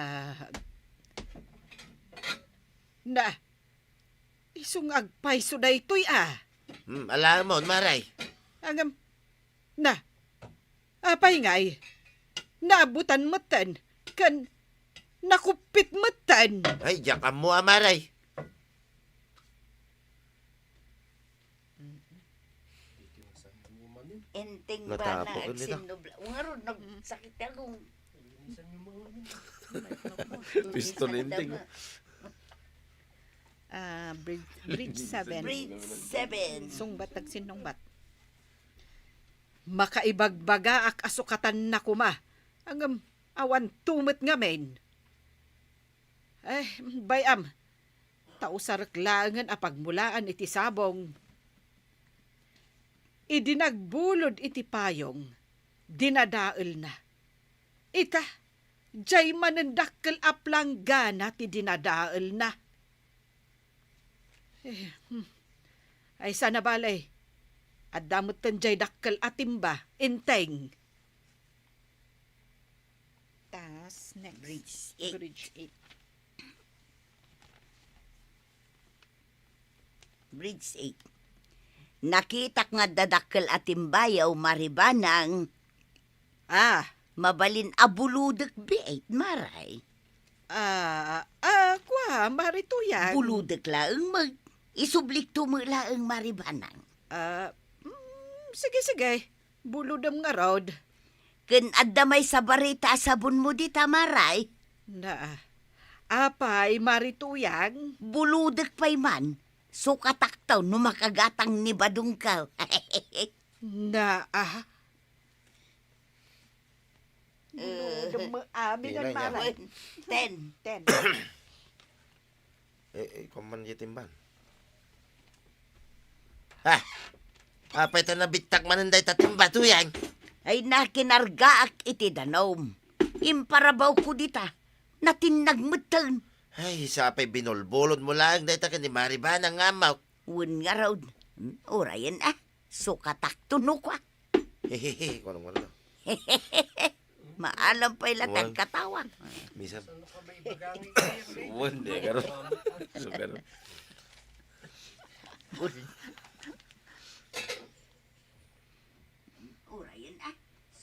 na. Isu nga agpayso daytoy, a. Hmm, alamon, Maray. Ngem, na, apay ngay, naabutan metten, ken nakuppit metten. Ay, diak ammo a, Maray. Enteng ba na agsinnubla? Ngarud, nagsakit ako. Pistol ending. Ah, bridge, bridge seven. Bridge seven. Sungbat, tagsinnungbat. Makaibagbaga ak a sukatanna koma. Ngem, awan tumet ngamin. Eh, bay-am, ta usarek laengen a pagmulaan iti sabong. Idi nagbulod iti payong, dinadaelna. Ita, jay manen dakkel a planggana ti dinadaelna. Eh, hmm. Ay, sana bale, adda metten jay dakkel a timba, Enteng. Tas, next. Bridge eight. Bridge eight. Bridge eight. Nakitak nga adda dakkel a timbayaw, Maribanang. Ah. Mabalin a buludek biit, Maray. Ah, ah, kua, Mari Tuyang. Buludek laeng met. Isublikto met laeng, Maribanang. Ah, mm, sige, sige. Bulodem ngarud. Ken adda maysa barita a sabonmo dita, Maray? Na, apay, Mari Tuyang? Bulodek pay man. Sukatakto no makagatang ni Badongko. Na, ah. Bulodem, ah, binan, Maray. Ten. Ten. Eh, eh, kuman di timban. Ha? Apay ta nabittak manen dayta timba, Tuyang? Ay, nakinargaak iti danum. Imparabawko dita. Natinnag metten. Ay, sapay binulbulod mo laeng dayta ken ni Maribanang nga amok. Wen ngarud. Hmm, urayen, ah. Sukatakto no kua. Hehehe, kuno, kuno. Maalam pay la ti agkatawa. Misan. Wen, di, karo. So, karo.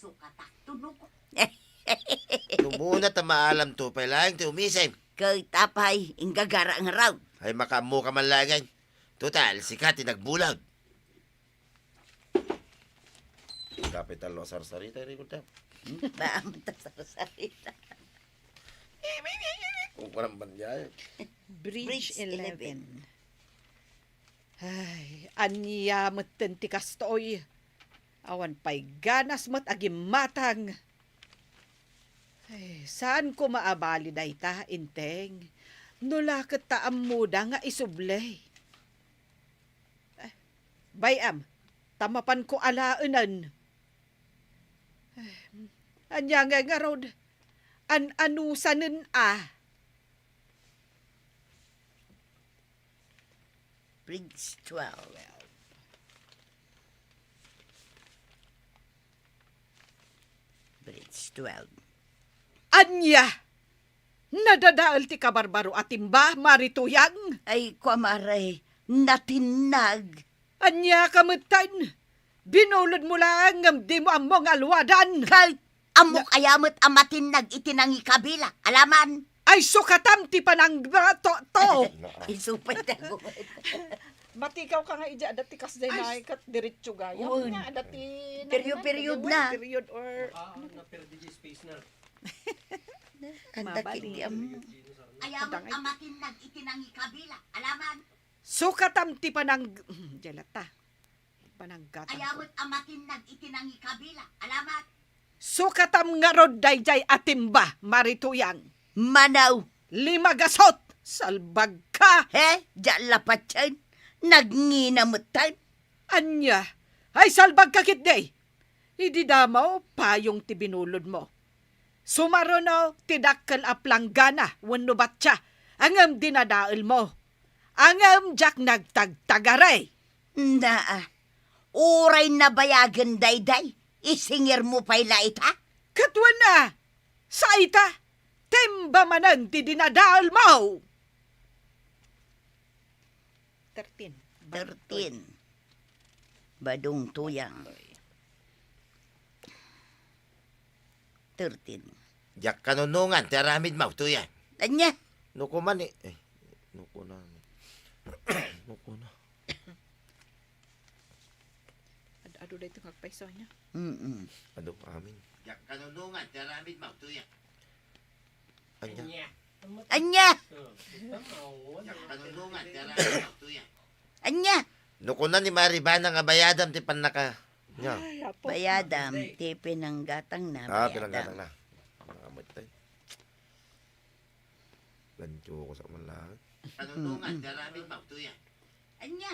Sukatak to, no? Numuna ta maalam to pay laeng ti umisem. Ket apay, inggagara nga raw. Ay, makaammo ka man laengen. Total, sika ti nagbulag. Kapit tallo sarsarita, record daw. Ba, ang sarsarita. Kung parang banya, eh. Bridge Bridge eleven. eleven. Ay, ania metten ti kastoy? Awan pay ganas met a gimmatang. Ay, saan ko maabali dayta, Enteng? No la ket ta ammoda nga isubli. Ay, bay-am, ta mapanko alaenen. Ay, ania nga ngarud? An-anusanen a? Bridge twelve. Bridge twelve. Ania? Nadadael ti kabarbaro a timba, Mari Tuyang? Ay, kua, Mari, natinnag. Ania ka metten? Binulodmo laeng ngem dimo ammo nga alwadan. Kay, ammok aya met a matinnag iti nangikabila, alaman. Ay, sukatam ti panangbato to. Isu pay ti agunget. Matikaw ka nga ija, adda ti kasdiay na kat diretso gayam. Uy. Nga, adda ti period, period na. Period or, ah, ano? Naperde di space na. Adda kiti am-, ay, ammok a matinnag iti nangikabila, alaman. Sukatam ti panang-, hmm, diay latta. Pananggatang ko. Ay, ammok a matinnag iti nangikabila. Alamat. Sukatam ngarud daydiay a timba, Mari Tuyang. Manaw. Lima gasot, salbagka. He, diay lapatien. Nagngina metten. Ania? Ay, salbagka ketdi. Idi damo, payong ti binulodmo. Sumaruno ti dakkel a planggana wenno batsia, ngem dinadaelmo. Ngem diak nagtagtagari. Naa, uray nabayagen daydiay, isingirmo pay la ita? Ket wen a, sa ita, timba manen ti dinadaelmo. Thirteen. Thirteen. Badong Tuyang. Thirteen. Diak kanunongan ti aramidmo, Tuyang. Ania? No kuman, eh. Eh, no kuna. No kuna. Ad-, adu daytoy nga agpayso, ania? Mm-mm. Adu, amin. Diak kanunongan ti aramidmo, Tuyang. Ania? Ania? Ania? No kuna ni Mari Banang a bayadam ti pannaka-, nia? Ay, apo. Bayadam ti pinanggatangna, ah, bayadam. Pinanggatangna. Mga amat tayo. Lantyo ko sa man lang. Mm-mm. Ania?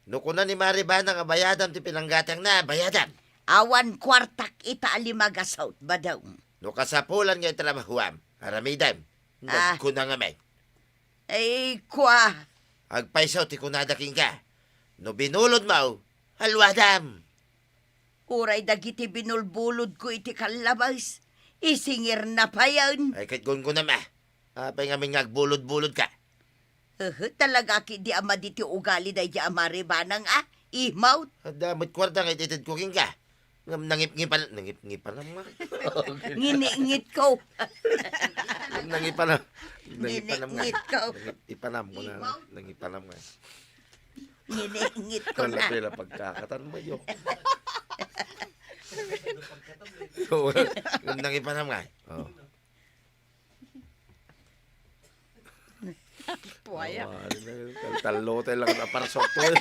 No kuna ni Mari Banang a bayadam ti pinanggatangna, bayadam. Awan kuartak ita a lima gasut, Badong. No kasapulan nga itrabahuam, aramidem. Ah. Nagkuna ngamin. Ay, kua. Agpayso ti kunada kenka. No binulodmo, alwadam. Uray dagiti binulbulodko iti kallabas, isingirna payen. Ay, ket gungunam, ah. Apay ngamin nga agbulod-bulodka? Ehe, talaga ketdi a madi ti ugali daydiay a Mari Banang, ah. Imawt. Adda met kuarta nga itedko kenka. Ngem nangipngipan, nangipngipanam nga. Nginitngitko. Nangipanam. Nangipanam nga. Nginitngitko. Nangip-, ipanam ko na. Imawt. Nangipanam nga. Nginitngitko na. Wala pala pagkakatan mo, yo. Ngem nangipanam nga. Oh. Puaya. Oh, ano na yun? Tal-, tallote lang ang aparsok ko, eh.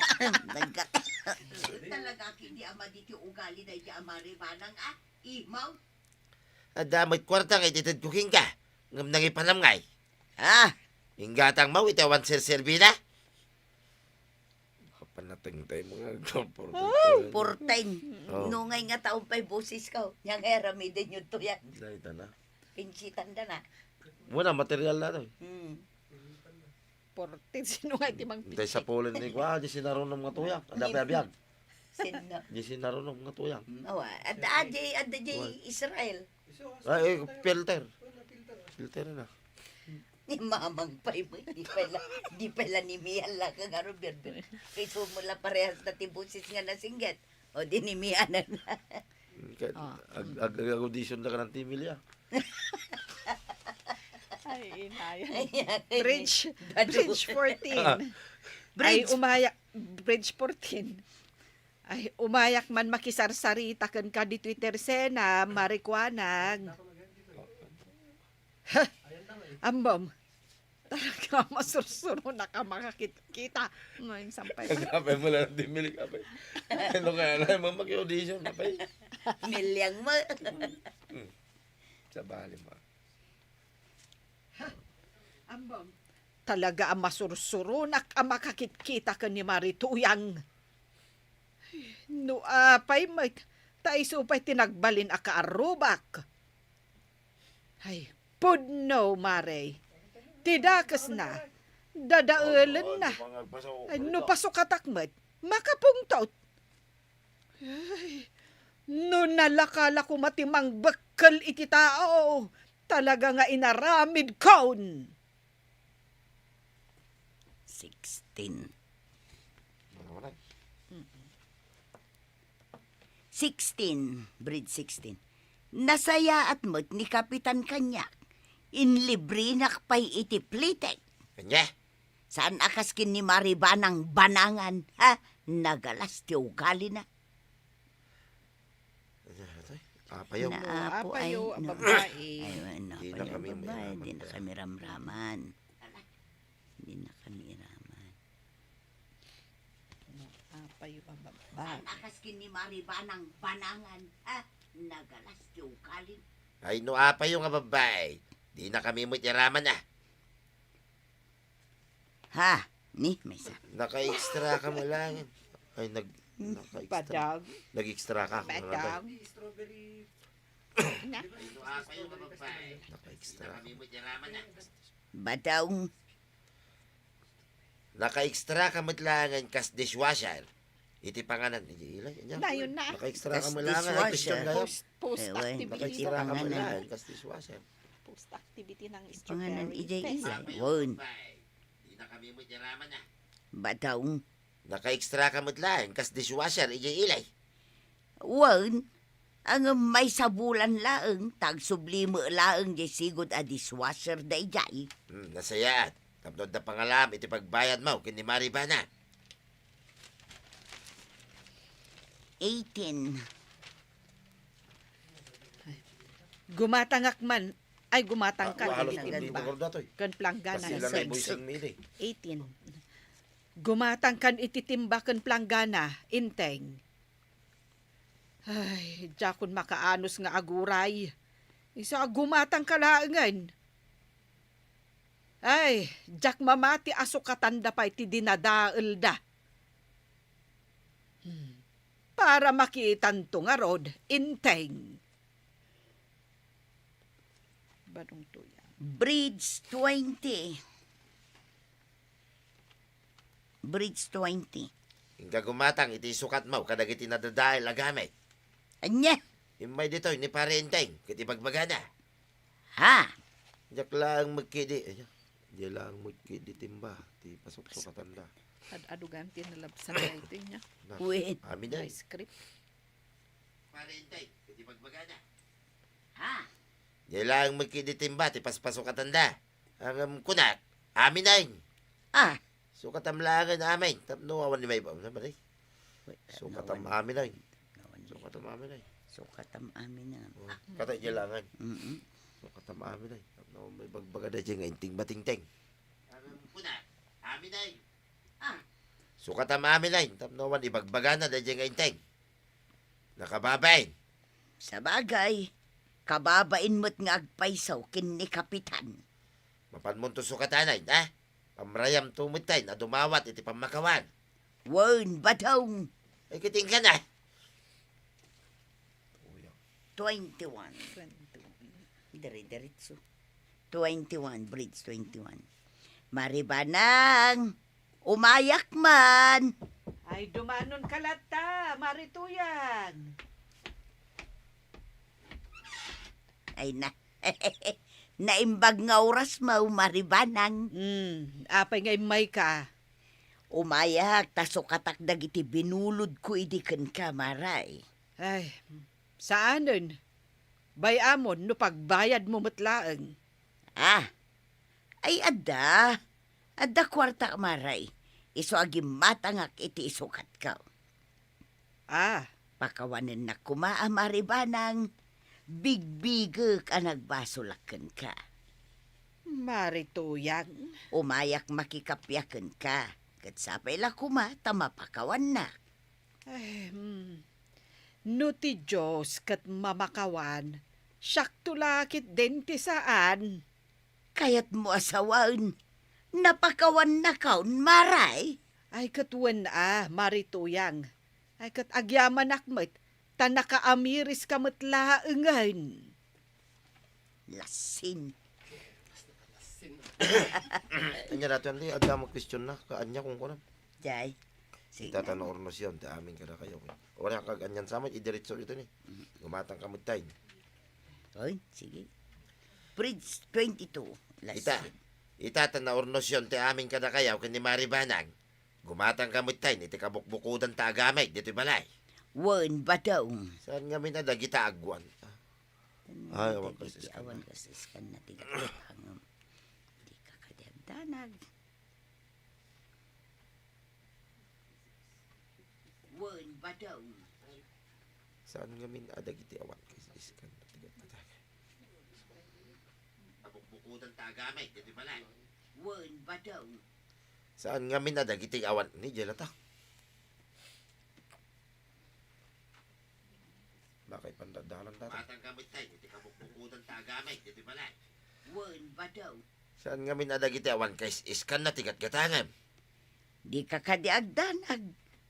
Nagkat-, talaga, ketdi a madi ti ugali daydiay a Mari Banang, ah. Imaw. Adda met kuarta nga itedko kenka. Ngem nangipanam ngay. Ah. Inggatangmo iti awan serserbina. Panatengtay mo nga, fourteen. Oh, fourteen. Oh. No ngay nga taon pay bosisko. Nia nga aramidenyo Tuyang. Dayta na. Pinsitan da na. Wala, material na to, eh. Hmm. Fourteen, sino nga iti mang pitsi? Tay sapulen ni kua, di sinarunom nga Tuyang. Ada pa biag. Sino? Di sinarunom nga Tuyang. Hmm, awa. Adda, adda, adda di Israel. Ay, eh, filter. Filter na. Ni mamang pay mo, di pala, di pala ni Mia la ka nga Robert. Kay sumula parehas na ti boses nga nasingget. O di ni Mia na na. Ag-, ag-, ag-audition na ka ng Team Ilya. Ay, inaya. Bridge, Badu. Bridge fourteen. Ah. Ay, Bridge. Umaya-, Bridge fourteen. Ay, umayak man makisarsarita ken ka ditoy tersena, marikuanag. Ha! Ambam. Talaga, masursuronak a makakitkita. Ngayon, sampay pa. Agapay mo lang, Team Ilya, apay. Ano kaya na, ma'am, mag-audition, apay? Milyang mo. Hmm. Sabali mo. Ambam. Talaga a masursuronak a makakitkita ken ni Mari Tuyang. No apay met, ta isu pay ti nagbalin a kaarrubak. Ay, pudno, Mare. Ti dakesna, dadaelenna. Ay, no pasukatak met, makapungtot. Ay, no nalaka la koma ti mangbekkel iti tao, talaga nga inaramidkon. Sixteen. Ano man? Mm-mm. Sixteen, Bridge sixteen. Nasayaat met ni Kapitan kaniak. Inlibrinak pay iti plitek. Ania? Saan a kas ken ni Mari Banang banangan, ha? Nagalas ti ugalina. Ania, atoy? Apayo. Naapo ay, apayo a no. Babae. Ay, ano, di na apayo kami babae, mairaman. Di na kami ramraman. Di na kami iraman. Apayo a babae. Saan a kas ken ni Mari Banang banangan, ha? Nagalas ti ugalin. Ay, no apayo nga babae, di na kami met iraman, ah. Ha? Ni, maysa. Naka-extra ka mo lang. Ay, nag-, hmm, naka-extra. Badang. Nag-extra ka. Badang. Na? Naka-extra ka. Badang. Naka-extra ka met laengen kas dishwasher. Iti panganan, iti ilay, anya? Dayon na. Naka-extra ka met laengen, ay, dishwasher. Question kayo. Post, post activity. Naka-extra ka met laengen kas dishwasher. Post activity ng strawberry. Panganan, iti ilay. Wen. Badang. Naka-extra ka met laeng kas dishwasher idiay ilay. Wen, ngem maysa bulan laeng, ta agsubli met laeng diay sigud a dishwasher daydiay. Hmm, nasayaat. Tapno adda pangalaam iti pagbayadmo ken ni Mari Bana. Eighteen. Gumatangak man. Ay, gumatang ka iti timba ken planggana. Eighteen. Gumatang kan iti timba ken planggana, Enteng. Ay, diakon makaanus nga aguray. Isu a gumatang ka laengen. Ay, diak mamati a sukatanda pay ti dinadaelda. Hmm. Para makitanto ngarud, Enteng. Badong Tuyang. Bridge twenty. Bridge twenty. Inka gumatang iti sukatmo kadagiti nadadael a gamit. Ania? Immay ditoy ni Pare Enteng ket ibagbagana. Ha? Diak laeng met ketdi, ania? Diak laeng met ketdi timba ti pasuksukatanda. Ad-adugan ti nalabsan daytoy nia. Na, wen. Amin ay. Script. Pare Enteng, iti bagbagana. Ha? Diak laeng met ketdi timba ti paspasukatanda. Ngem kunak, amin ay. Ah. Sukatam laengen amin. Tapno awan ni may ba-, ano ba, eh? Sukatam amin ay. Sukatam amin ay. Sukatam amin ay. Oh, katay diak laeng. Mm-mm. Sukatam amin ay. Tapno may bagbagada diay nga Enteng Batengteng. Ngem kunak, amin ay. Ah. Sukatam amin ay. Tapno awan ibagbagana daydiay nga Enteng. Nakababain. Sabagay, kababain met nga agpayso ken ni Kapitan. Mapanmonto sukatanen, ha? Pamrayamto metten a dumawat iti pammakawan. Wen, Badong. Ay, kitingka na. Twenty-one. Twenty-one. Dire-diretso. Twenty-one, bridge twenty-one. Mari Banang, umayak man. Ay, dumanon ka latta, Mari Tuyang. Ay na. Naimbag nga oras mo, Mari Banang. Hmm, apay nga immay ka? Umayak, ta sukatak dagiti binulod ko idi kenka, Maray. Ay, Saanen. Bay-amon no pagbayadmo met laeng. Ah, ay adda. Adda kuarta, Mare. Isu a gimmatangak iti isukatko. Ah. Pakawanennak koma a Mare Banang, bigbigek a nagbasolak kenka. Mare Tuyang. Umayak makikappia kenka, ket sapay la koma ta mapakawannak. Ay, hmm. No ti Dios ket mamakawan, siakto la ketdin ti saan. Kayatmo a sawen, napakawannakon, Mare? Ay, ket wen a, Mare Tuyang. Ay, ket agyamanak met, ta nakaamiriska met laengen. Lassin. Ania datoy, andi, adda mo question na, ka ania kung kunam. Jay. Sige. Itata na ornosyon, ti amin kadakayo. Wala kag anian sa amin, idiretso dito ni. Gumatang ka mo tayo. Oy, sige. Bridge twenty-two. Last Ita. Scene. Itata na ornosyon, ti amin kadakayo, ken ni Mare Banang. Gumatang ka mo tayo, iti kabukbukodan ta agamay, dito'y balay. Wen, badong. Saan nga minada, gita agwan? Ay, awan kas iskan na. Awan kas iskan na, tiga tangam. Di ka kadi agdanag. Wen, badong. Saan ngamin a dagiti awan kas iskan? Abukbukudan ta agamay, dagiti balay. Wen, badong. Saan ngamin a dagiti awan ni Jelata? Nakay pandadalan dati. Batang gamit tayo, iti kabukbukudan ta agamay, dagiti balay. Wen, badong. Saan ngamin a dagiti awan kas iskan na ti gatgatangem? Di ka kadi agdanag.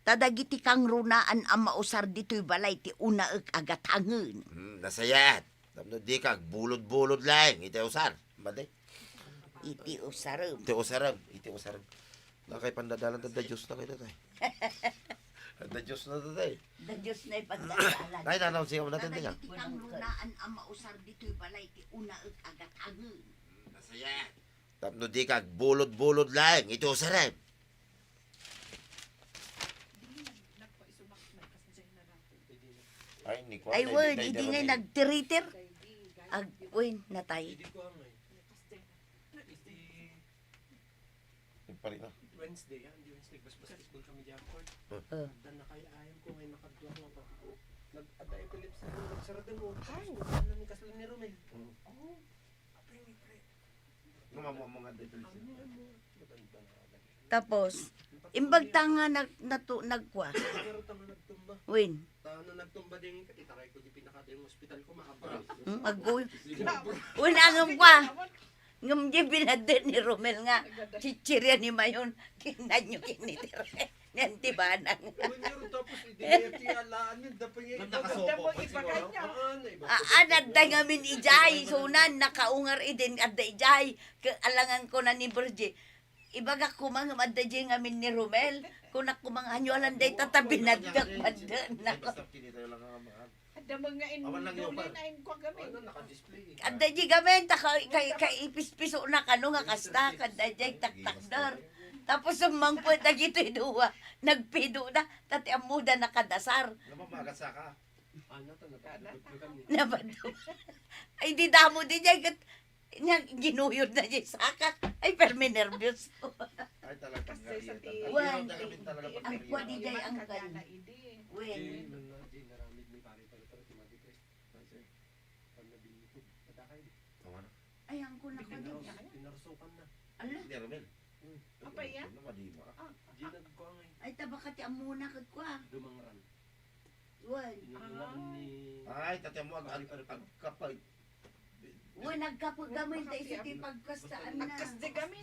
Ta dagiti kangrunaan a mausar ditoy balay ti unaek a gatangen. Hmm, nasayaat. Tapno di ka agbulod-bulod laeng iti usar. Madi. Iti usarem. Iti usarem. Iti usarem. Nakay pandadalan ta da Diyos na kayo, tatay. Da Diyos na, tatay. Da Diyos na ipagdadalan. Ay, nanaw siya, natin, tingnan. Dagiti kangrunaan a mausar ditoy balay ti unaek a gatangen. Hmm, nasayaat. Tapno di ka agbulod-bulod laeng iti usarem. Ay, ni Kuan, ay, wen, idi ngay nagtiriter. Ag, wen, natay. Nagpari na. Wednesday, ah, hindi Wednesday, basbas basketball kami di airport. Hmm. Oh. Dan na kay ayam ko ngay nakadua nga ba. Nag-ada epilepsy ko, nagsarado mo. Ay, ano ni kaslan ni Romel? Hmm. Oh. Apre, apre. Nga mamuamang nga dito. Tapos, imbag ta nga nag-, natu-, nagkua. Wen. Ta, ano, nagtumba din, itakay ko di pinakada yung ospital ko, maabra. Hmm, agguy. Wen, angem kua. Ngem di binadde ni Romel nga, chichirya ni Mayon, kinanyo kinitire. Ni Auntie Banang. Tapos, idi nga ti alaan yun, dapat nga iba. Dapat iba kanya. Ah, ah, nadda ngamin ijay, sunan, nakaungar idin, adda ijay. Ke-, alangan ko na ni Virgie. Ibagak koma nga adda jay ngamin ni Romel. Kunak koma nga, "Anyo alan day tata binaddak, maddan na." Adda mga in-, awan lang yung pa. Adda jay gamin, ta ka, ka, ka ipispiso na kano nga kasta, kadda jay taktakder. Tapos sumangpet dagitoy dua, nagpido na, ta ti ammoda nakadasar. Napamagat sa ka? Ano to, napagdugdugan eh. Napagdug-, ay, di damo di jay, kat-, nya, ginuyod na jay sakak. Ay, permi nervous. Ay, talagang kasi sa garitan. Wen, ay, talaga ang pagkaritan. Kua di jay ang kan-, wen. Di, nung na, di, naramid ni pare pala, pero tumati, pre. Ay, sir. Pag nabinlikod, patay. Tama na. Ay, ang kuna pa din. Pinarus-, pinarsukan na. Ala. Hindi, Romel. Hmm. Apay, ya? Ano, madima ka? Ah, di nagkuha nga eh. Ay, tabaka ti ammona kad kua. Dumangran. Wen. Inuulan ni. Ay, tatay mo, ag-, ag-, ag-, kapag. Wen, nagkapag gamin ta isu ti pagkastaan na. Agkas di gamin.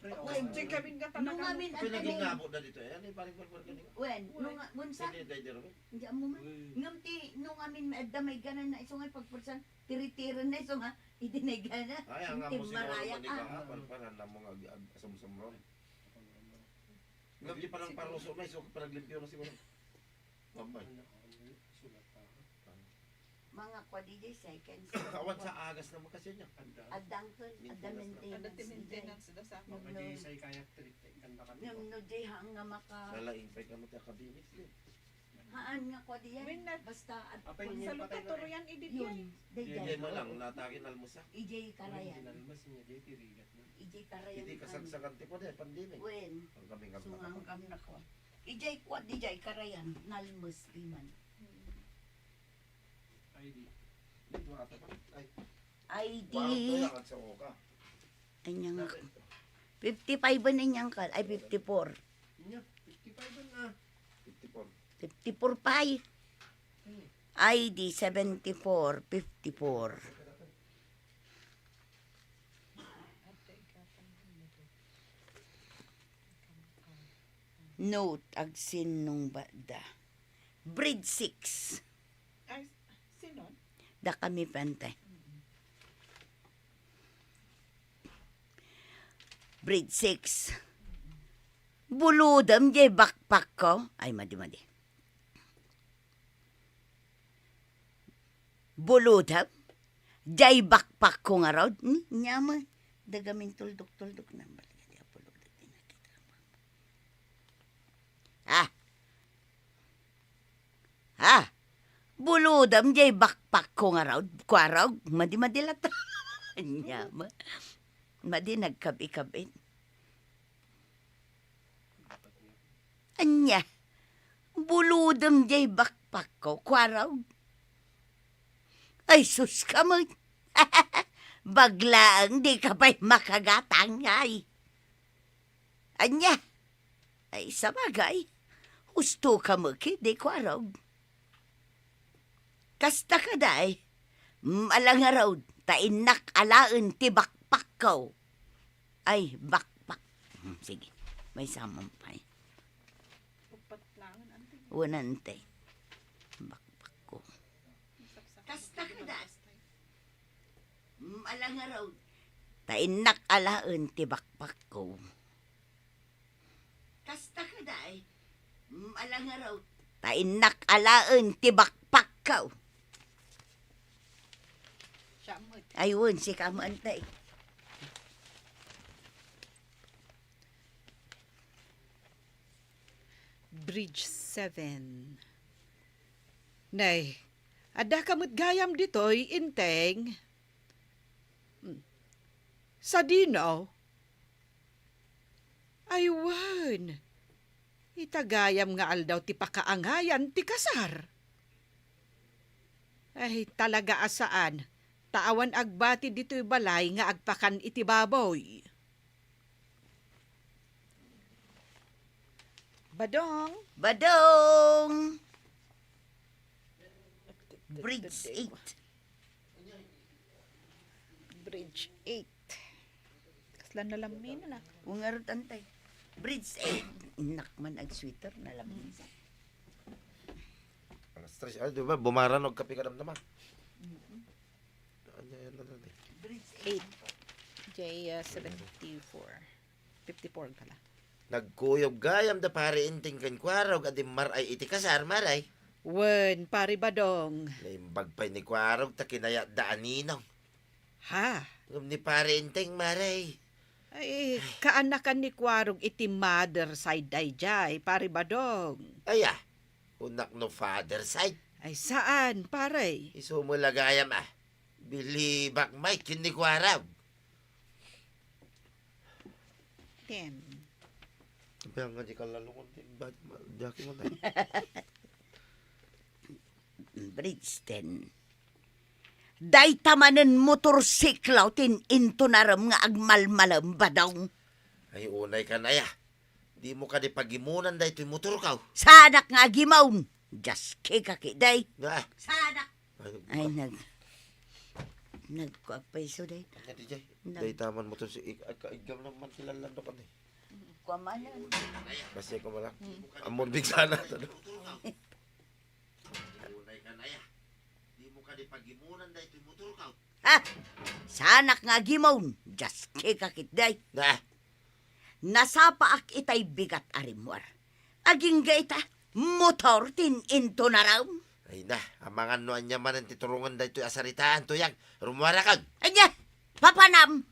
Agkas di gamin nga talaga. Nung amin, pero naging ngabo na dito, eh. Ano yung parang barbar kanina? Wen, nung a-, wen sa? Hindi, hindi, hindi, Romel. Hindi, amo man. Uy. Ngem ti, nung amin adda may ganan na isu nga pagpursan, tiri-tiri na isu nga, idi na gana. Ay, ang amo siguro maraya, naman ikaw, ah, parang, parang alam mo nga, ag-, ag-, asam-sam ron. Ngem di parang paruso na, isu, parang limpyo na siguro. Mambay. Mga kwa di jay seconds. Awan sa agas na makasya niya. Adda uncle, adda maintenance. Adda maintenance da sa. Ngem no, ngem no, jay ha nga maka- Nalaing pa ikaw mo ti akadinis, eh. Haan nga kwa diyan. Wen na. Basta at Apay, Kung hindi saluto, patay na turuyan, idi Yun, diyan. Hindi, daydiay. Malang, natagin almusa. Ijay karayan. Almas niya, di tirigat na. Ijay karayan. Hindi ano. Kasagsagan ti kwa, di, pandemic. Wen. Ang kami nga Sungang mata. Kami na kwa. Ijay kwa, dijay karayan. Nalmus, di man. Ay, di. Di, dua ata pa. Ay. Ay, di. Wow, kaya ka sa uka. Anyang Bakit? Fifty-five ba ninyang kal? Ay, fifty-four. Nya, fifty-five na. Fifty-four. Fifty-four pa ay. Hmm. Ay, di seventy-four, fifty-four. Note, agsinnung bada. Bridge six. Ay, sino? Da kami pente. Bridge six. Buludem jay backpack ko. Ay, madi, madi. Buludem jay backpack ko ngarud. Hmm? Nyaman. Dagamin tuldok-tuldok na. Balik di apuludok. Di nakita mo. Ah. Ha? Buludem jay backpack ko ngarud, kuarog, madi-madi latta. Anya, ma-, madi nagkab-ikabit. Anya, buludem jay backpack ko, kuarog. Ay, sus ka mo. Baglaang di ka pa'y makagatang, ay. Anya, Ay, sabagay, husto ka met, di kuarog. Kasta ka, day. Mm, ala ngarud, ta innak alaen ti backpack ko. Ay, backpack. Hmm, sige, maysa man pay. Upat laeng, ante. Wen, ante. Backpack ko. Kasta ka, day. Mm, ala ngarud, ta innak alaen ti backpack ko. Kasta ka, day. Mm, ala ngarud. Ta innak alaen ti backpack ko. Siya met. Ay, wen, sika met, ante. Bridge seven. Nay, adda ka met gayam ditoy, Inteng? Hmm. Sadino? Ay, wen. Ita gayam nga aldaw ti pakaangayan ti kasar. Ay, talaga a saan. Ta awan agbati ditoy balay nga agpakan iti baboy. Badong. Badong. Bridge eight. Bridge eight. Kasla nalammi na. Ungarot, antay. Bridge eight. Inak man ag-sweater, nalammi. Alas tres. Ay, di ba? Bumara no agkape kadamdama. Mm-mm. Anya, ano, ano, ano? Bridge eight. Eight. J, uh, seventy-four. Fifty-four ka la. Nagkuyog gayam da Pari Inteng ken Kuarog a dimmar-ay iti kasar, maray. Wen, Pari Badong. Naimbag pay ni Kuarog ta kinayatda a ninong. Ha? Ngem ni Pari Inteng, maray. Ay, kaanakan ni Kuarog iti mother side daydiay, Pari Badong. Aya, kunak no father side. Ay, saan, pare? Isu met la gayam, ah. Bilibak met ken ni Kuarog. Ten. Biang nga di ka lalungon, di ba, di ako mo na. Bridge ten. Dayta manen motorsiklo ti intunarem nga agmalmalem, Badong. Ay, unay ka na, ya. Dimo kadi pagimunan daytoy motorko. Saanak nga agimon. Just kick a kid, day. Nga. Saanak. Ay, Ay, nag-, nagkuapay so, day. Anya, D J? Nag- Dayta man motor si ik-, ag-, igam naman ti lalandok, ano, eh. Kuamanan. Basta ko malak. Hmm. Amon bigsana, ano? Unay ka na, ya. Dimo kadi pagimunan daytoy motorko. Ha? Saanak nga agimon. Just kick a kid, day. Na. Nasapaak itay bigat a rimmuar. Agingga ita, motor ti intunarem. Ay na, amangan no anya manen ti turongen daytoy a saritaan, tuyang. Rummuarakon. Anya, papanam.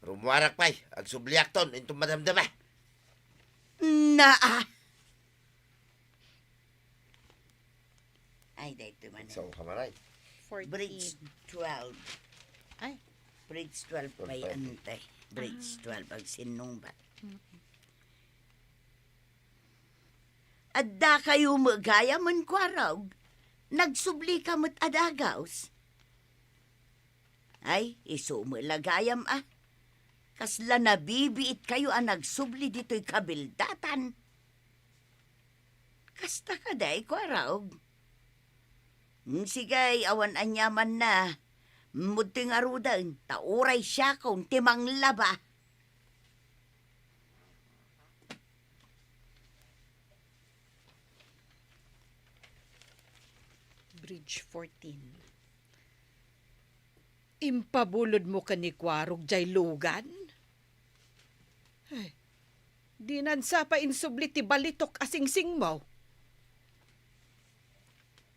Rummuarak pay, agsubliakton, inton madamdama. Naa. Ay, daytoy man. So, kamaray. Fourteen. Bridge twelve. Ay. Bridge twelve may Fourteen. Ante. Bridge Ah. twelve, agsinnungbat. Mm-mm. Adda kayo met gayam, Kuarog. Nagsubli ka met a dagaus. Ay, isu met la gayam a. Kasla nabibiit kayo a nagsubli ditoy kabildatan. Kasta kadi, Kuarog. Mm, sige, awan aniamanna. Mudtoy ngaruden, ta uray siakon ti manglaba. Bridge fourteen. Impabulodmo ken ni Kuarog jay lugan? Ay, dinan sa pay insubli ti balitok a singsingmo.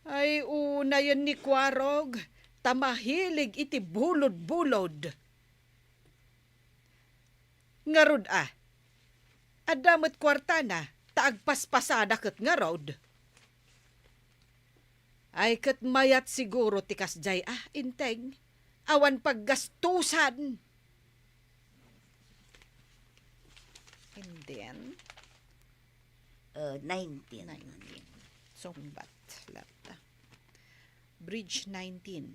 Ay, unayen ni Kuarog, ta mahilig iti bulod-bulod. Ngarud a, adda met kuartana, ta agpaspasada ket ngarud. Ay, ket mayat siguro ti kasdiay a, Enteng. Awan paggastusan. And then, Uh, nineteen. Nineteen. Sungbat latta. Bridge nineteen.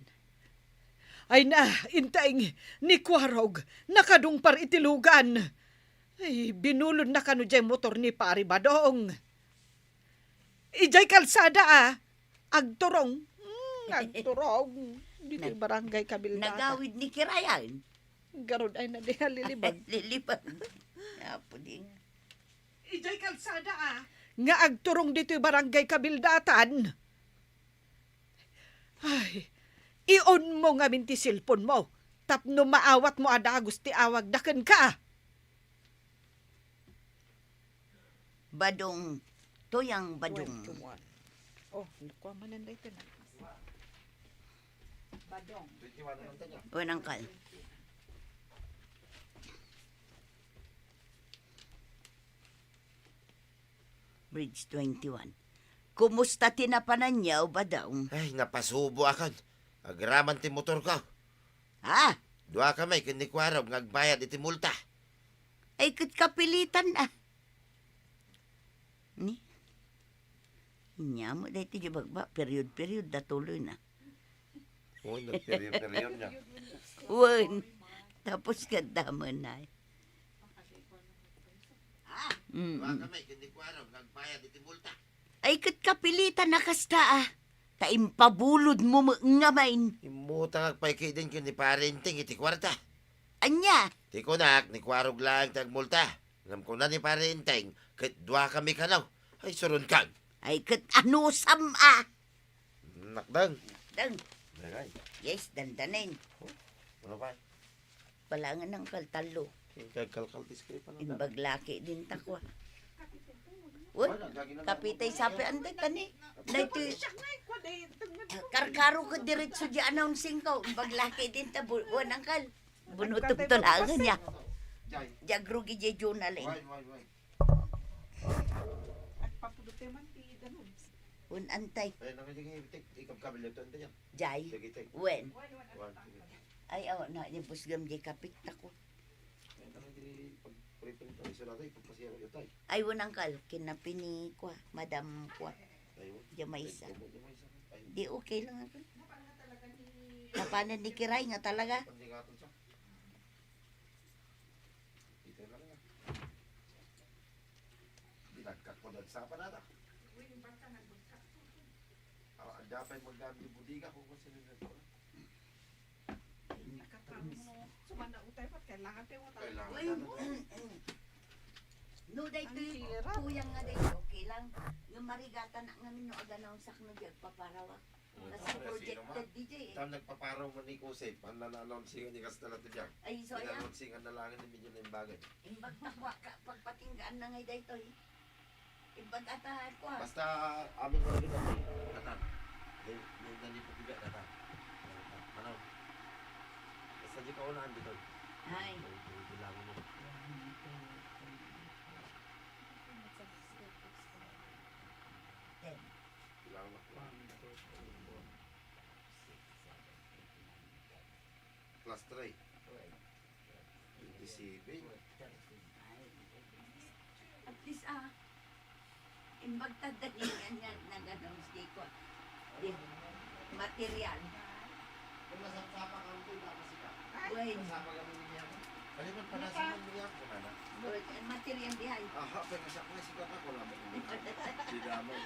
Ay na, Enteng, ni Kuarog, nakadungpar iti lugan. Ay, binulodna kano jay motor ni Pari Badong. Ijay kalsada, a. Agturong. Hmm, agturong. Ditoy Nag-, barangay Kabildatan. Nagawid ni Kirayan. Garud ay na di nga lilibag. Lilibag. Apo di nga. Ijay kalsada, a. Nga agturong ditoy barangay Kabildatan. Ay, i-on mo ngamin ti cellphone mo. Tapno maawatmo a dagus ti awagda kenka. Badong, Tuyang Badong. Twenty-one. Oh, nakuha manen daytoy na. Badong. Wen, angkal. Bridge twenty-one. Kumusta ti napananyo, Badong? Ay, napasubo akan. Agraman ti motorko. Ha? Dua kami ken ni Kuarog nga agbayad iti multa. Ay, ket kapilitan a. Ni? Ania met daytoy di bagba, period-period da tuloy na. Oo, nagperiod-period niya. Wen. Tapos kadda man ay. Mm. Dua kami ken ni Kuarog nga agbayad iti multa. Ay, ket kapilitan a kasta, a. Ta impabulodmo met ngamin. Immutangak pay ketdin ken ni Pare Enteng iti kuarta. Ania? Ti kunak, ni Kuarog laeng ti agmulta. Ngem kuna ni Pare Enteng, ket dua kami kano. Ay, surunkan. Ay, ket anusam a. Nakdang. Dang. Dagay. Yes, dandanen. Oh, ano pa? Balangan ng kaltalo. Yung kagkalkal, discrepan na. Imbag laki din takwa. Uy, kapitay sapi ante tani. Daytoy, karkaro ko diretso di announcing ko. Imbag laki din ta, bu-, buwan angkal. Bunutom to lang niya. Jay. Jagrugi jay journal eh. Why, why, why? Agpapudot tayo man ti danum. Un antay. Ay, nang hindi ikab kabilyo to, antay yan. Jay. Sige, take. Wen. One, sige. Ay, aw, na, yung busgam di kapit ako. Ay, nang hindi pag-prepare to, iso na to, ipagpasiya ko yun, tay. Ay, wen angkal, kinapini kwa, madam kwa. Ayun. Di maysa. Ay, di maysa. Ay. Di okay lang ako. Kapanan ni Kiray nga talaga. Panligaton siya. Dito lang nga. Binagkat ko dyan sa panata. Uy, yung bata, nagbagkat ko. Ah, ang dapay magdami yung bodega kung kung sino na to. Nakatapos mo. Sumanda utay pa, kailangan tayo mo tayo. Kailangan Uy, natin. Mm, mm. No, daytoy, Ang hirap. Kuyang nga daytoy, okay lang. Nga marigatan na ngamin no, aganaw sakno di agpaparawak. Kasi projected D J eh. Tam nagpaparaw man ni Kusip, ang nana-announce yun ni Castellan to dyan. Ay, so, ayan. Ina-announce nga nalangan ni medyo na yung bagay. Imbag takwa ka, pagpatinggaan na ngay daytoy. Imbag ata, kwa. Basta, amin mo rin ang katan. Yung, yung nani po bigat katan. Ano? Basta di ka unahan dito. Ay. Yung, yung bilangan mo. Ten. Bilangan mo. Class three. Twenty-seven. At least, ah, imbag ta dagiti nga nag-announce kay ko. Di, material. Kung nasapsapa ka, ito, iba kasi ka. Ay. Nasapa ka, ito, niya. Ano man, panasan mo niya ako, nana? Well, eh, material di ay. Aha, pero sa mga sikat ako, wala mo. Di naman.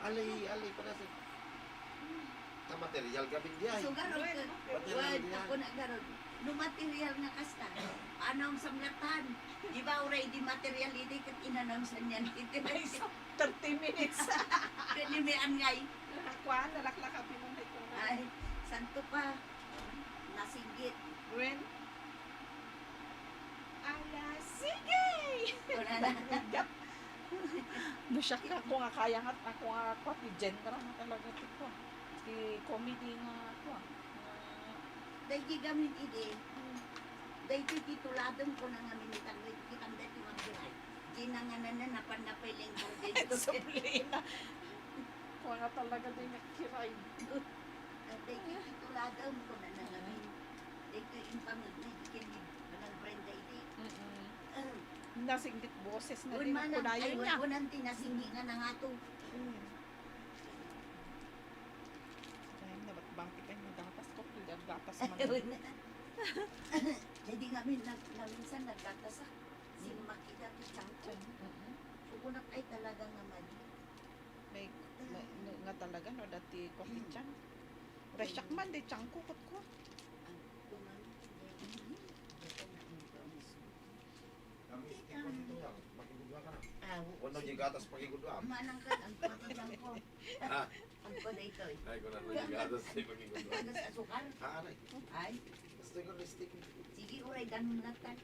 Ali, ali, panasan. Ta material kami di ay. So, garod ka. Material Wen, di ay. Ako na garod. No material nga kasta, announce am latan. Di ba, uray di material idi ket inannounce niyan iti Ay, sa thirty minutes. Ket ni may angay. Kuan, nalaklak a pinunay ko na. Ay, santo pa. Nasinggit. Wen? Ala, sige! Wala na. No siya ka, ako nga kaya nga, ako nga, ako ti genre nga talaga ti ko. Ti comedy nga, ako, nga Daydi gamin idi, daydi ti tuladem ko na ngamin itang, kitam daydi nga agduray. Di na nga nana, napan na pay lengkar daydi. Sublina. Ako nga talaga di nagkiray. Daydi ti tuladem ko na ngamin. Daydi impangeg na, di kin, manang Brenda idi. Mm-mm. Em. Nasinggit boses na Wen din man ang ang, ay, kunayon wen, niya. Wen ang tinasingi nga nangato. Mm. Kaya nabatbang ti kanya gatas ko, pili ang gatas man. Wen. Daydi ngamin, nag-, naminsan naggatas, ah. Sino makita ti tiyan ko? Mm-mm. Kukunak ay talaga nga mali. May, may, may, nga talaga, no, dati ko ti tiyan. Resyak man, di tiyan ko, kot ko. Ang kumamit, hindi. Hindi ko na ang promise ko. Ah, Wala di gatas pakigudwa. Manang ka, ang pagkakang ko. Ha? Ang ko na ito eh. Ay, kung ano yung gatas ay pakigudwa. Gatas asukal. Ha, aray. Ay. Gusto ko ristik. Sige, uray, danum na tan.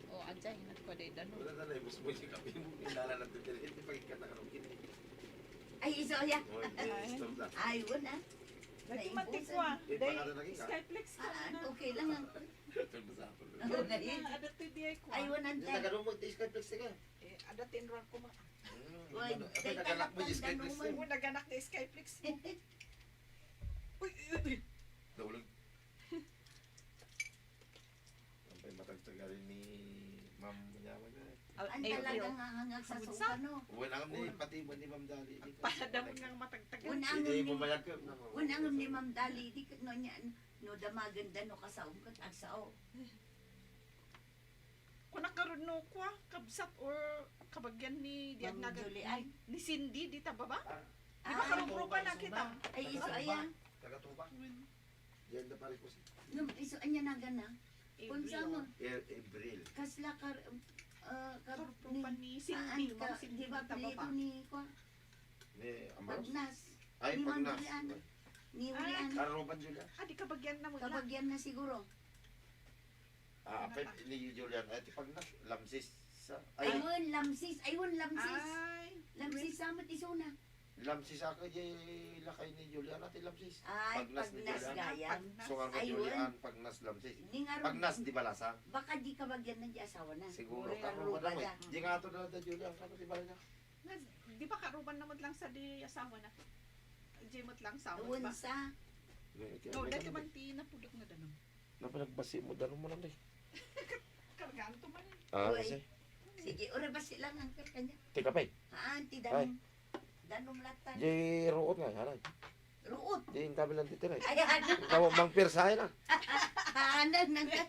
O, ajay, nagpaday danum. Wala na, naibus mo yung kape mo. Pinala na ito, hindi pagkikatakarong kini. Ay, iso, ya. O, hindi, stop na. Ay, wala. Nagkimantik ko, ah. Day, Skyflix ko na. Okay lang ang Ito, masapol. Ano na yun? Adato di ay kuan. Ay, one hundred. Nagano mo, ti Skyflix ka? Eh, adato in ruang kuma. Hmm, Uy, ano, day ano, naganak mo, kalaktan Skyflix ka mo. Mo, naganak na Skyflix mo. Uy, uy, uy. Naulag. Ang pa'y matagtagarin ni Ma'am Manyaman na. Ang April. Talaga nga hangag sa Kamunsa? Suka, no? Uwan ang ni, pati mo ni Ma'am Dali. Ang paladam nga matagtagan. Unang Hindi ni, mo mayagkap na mo. Unang ni Ma'am Dali, di ka, no, niya, No, damagen da no kasaom ket agsao. Kunak ngarud no kua, kabsat or kabagian ni, di Ma'am agnagan Julian. Ni, ni Cindy, di ta baba? Di ba karuprupan na kita? Ay, isu aya. Taga-Tuba. Diyan na pare ko si No, isu anya nagan na. April. Kung sa mo, Eh, April. Kasla kar, ah, kar, Karuprupan ni Cindy, Ma'am Cindy, di ba, di ta baba? Apelyido ni kua? Ni Amaros? Pagnas. Ay, Ni Mang Pagnas. Julian. Ni Ay. Julian. Karuban Julian. Ah, di kabagian na mo na. Kabagian na siguro. Ah, apay ni Julian, ay, ti Pagnas, Lamsis. Sa, ay, Ayun, Lamsis. Ayun, Lamsis. Ay, Lamsis, samat isuna. Lamsis ako, di lakay ni Julian, ati Lamsis. Ay, Pagnas ni Pagnas Julian. Gayam. Pagnas. Sungar mo Ayun. Julian, Pagnas, Lamsis. Ni nga ron, Pagnas, di Balasang. Baka di kabagian na di asawa na. Siguro, Uri karuban na mo. Di nga ato na da Julian, ano, di ba na? Nga, di ba karuban na mo lang sa di asawa na? Di mo lang asawa, di ba? Awan sa. No, dati man ti napudot nga danum. Napanagbasi mo, danum mo lang, eh. Kargaan to man, eh. Ah, Uy. Kasi? Sige, ora basi lang ang kanya. Tika pa, eh. Ah, ti danum. Danum latan. Di ruot nga, aray. Ruot. Di kami lang titiray. Ay, ano? Tawag mang pirsahe na. Ano na nga?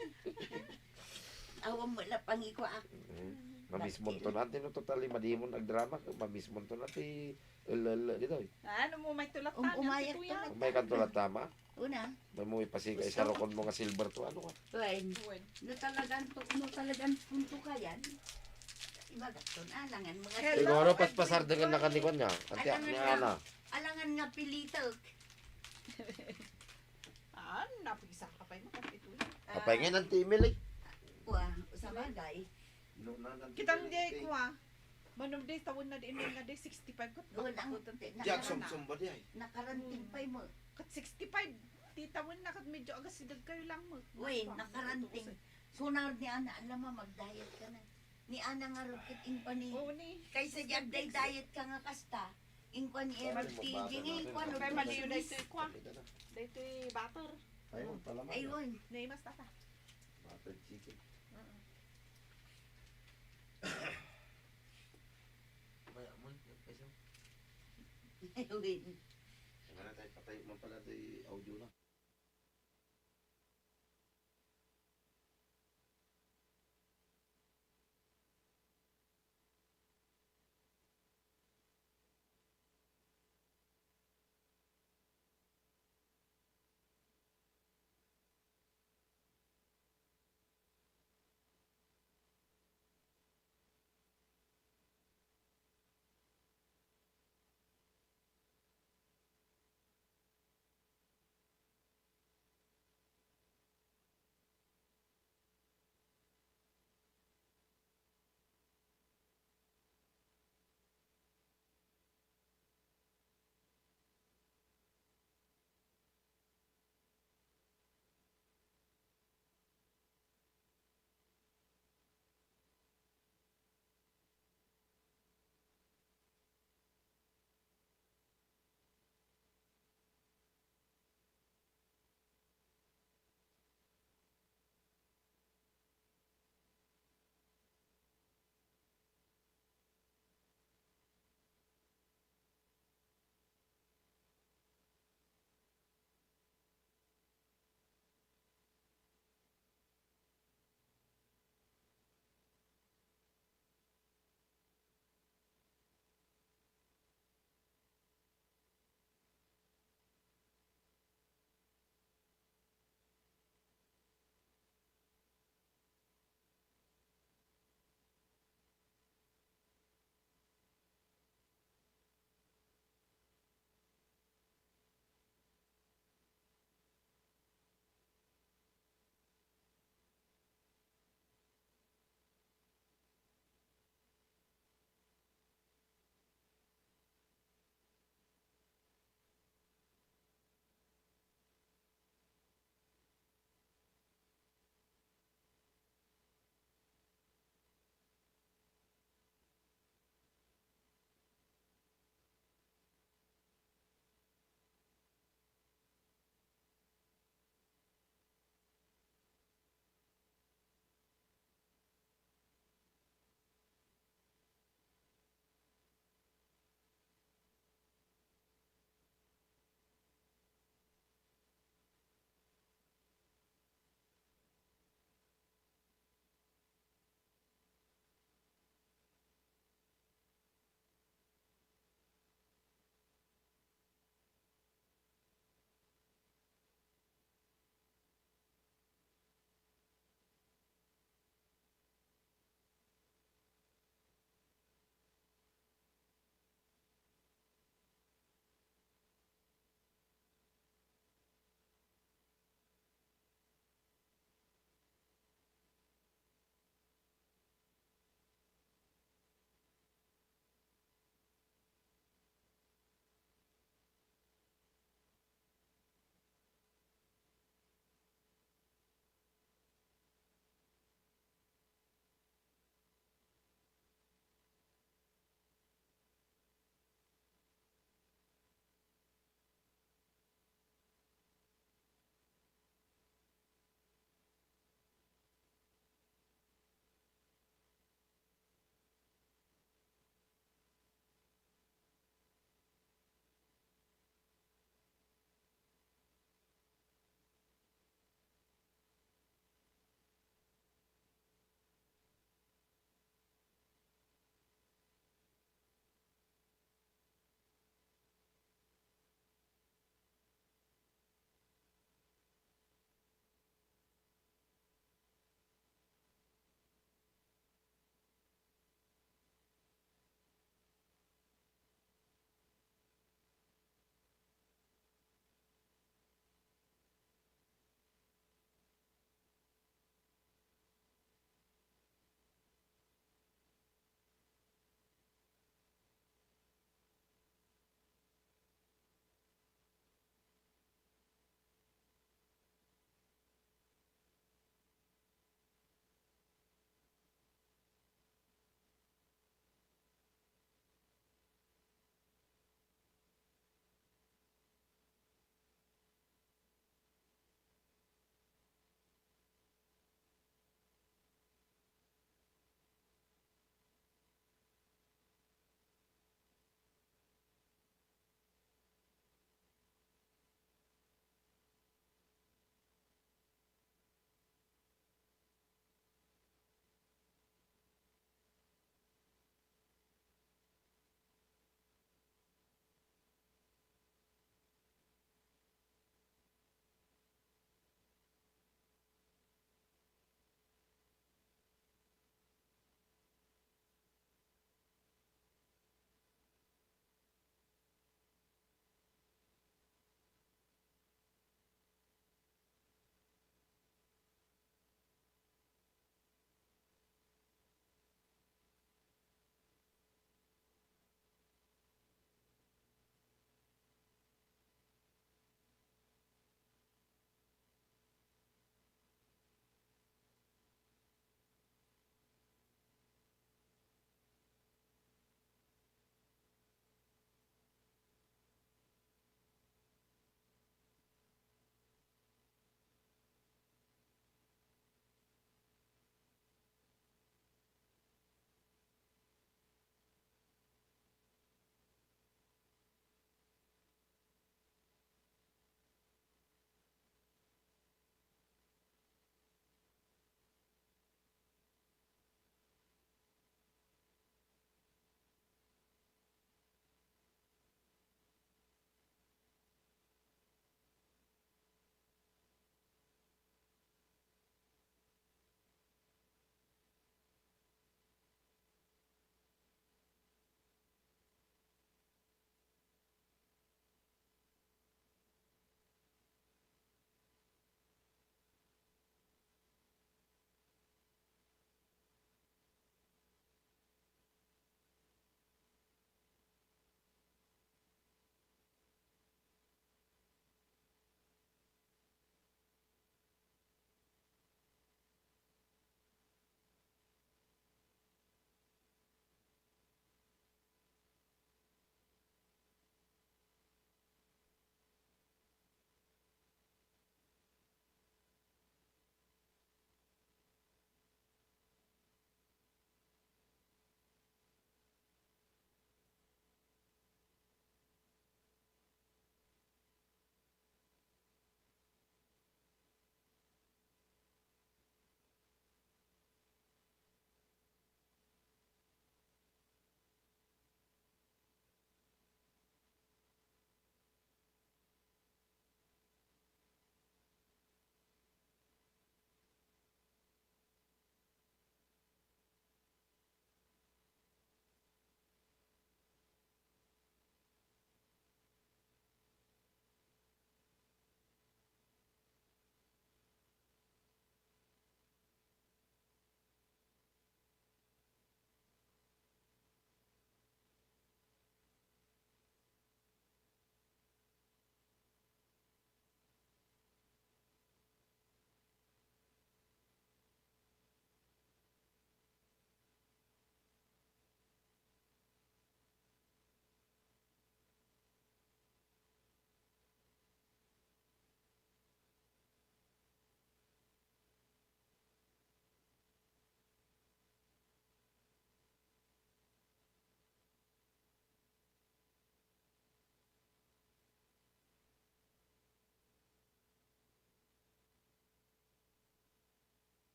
Awan mo na pangiko, ah. Mm. Mamismon to natin, no, totally, madimon agdrama, mamismon to natin, el, el, dito, eh. Ano mo, may tulat Um, tama, umayak ito yan. Tulat. May kan tulat tama? Una. May mo ipasika, Gusto isarokon mo nga silver to, ano ka? Wen. Wen. No talagan to, no talagan punto ka yan. Ibagat to, alangan mga Hello, Siguro, paspasar dengan na everyone. Kanikon nga. Anti, Alangan ni nga. Ana. Alangan nga pilitok. Ah, napisa ka pa yung kapit ulo. Apay nga ng timil eh. Kuha, sa bagay. No, na, na, Kitang timil, di eh. Kuha. Manong di, taon na di, nga di, sixty-five ko. Doon ang Bakit ang ti-, Diyak, sum-, sumba di ay. Nakaranting Hmm. pa mo. Kat sixty-five, ti taon na, kat medyo agasidad kayo lang mo. Uy, Bakit? Nakaranting. Ito kasi. Sunar ni Ana, alam mo, mag-diet ka na. Ni Ana nga ron, kat ingpani. Oo, ni. Kaysa di agday diet ka nga kasta. Ingkwan ni Eric T J nga ingkwan, Kaya mali yun, daytoy kwa. Daytoy butter. Ayun, palaman. Ayun. Naimas, tata. Buttered chicken. Oo. Maya mo, yung peso. Ayun. Kaya na tayo, patay man pala, di audio lang.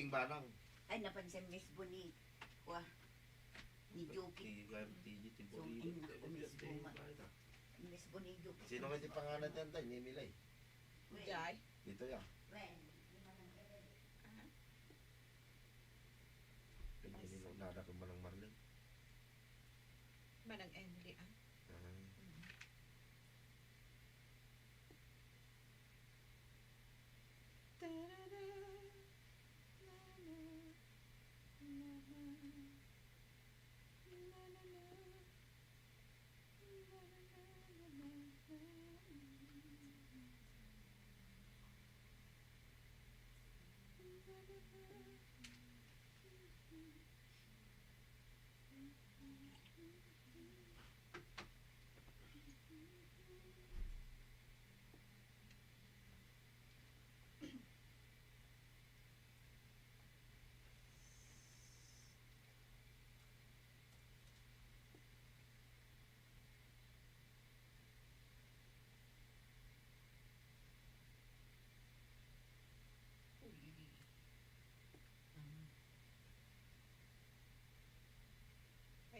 Ing banang. Ay, napansin, Miss Boni. Kwa. Ni Juki. Ti, ti, ti, ti, So, Boni, ay, naku, Miss Boni. Miss Boni, Juki. Sino nga ti pangalan diyan, tay? Ni Milay? Jay? Dito ya. Wen. Aha. Kanya ni Nada kung manang Marlene. Manang Emily, ah. Ah. Mm. Tarara, na, na, na, na, na, na, na, na, na, na, na, na, na.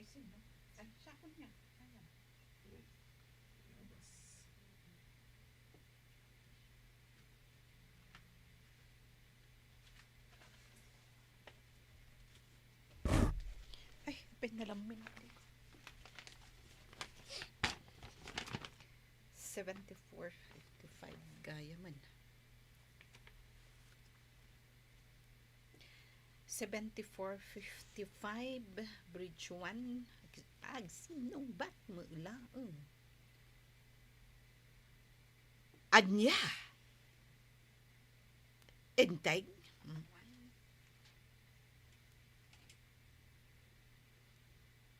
Ay, sino? Ay, siya ko niya. Ayan. Ay, apay nalamin. Seventy-four fifty-five, gaya man. Seventy-four fifty-five, bridge one. Ag-, agsinubat mo laeng. Ania? Enteng?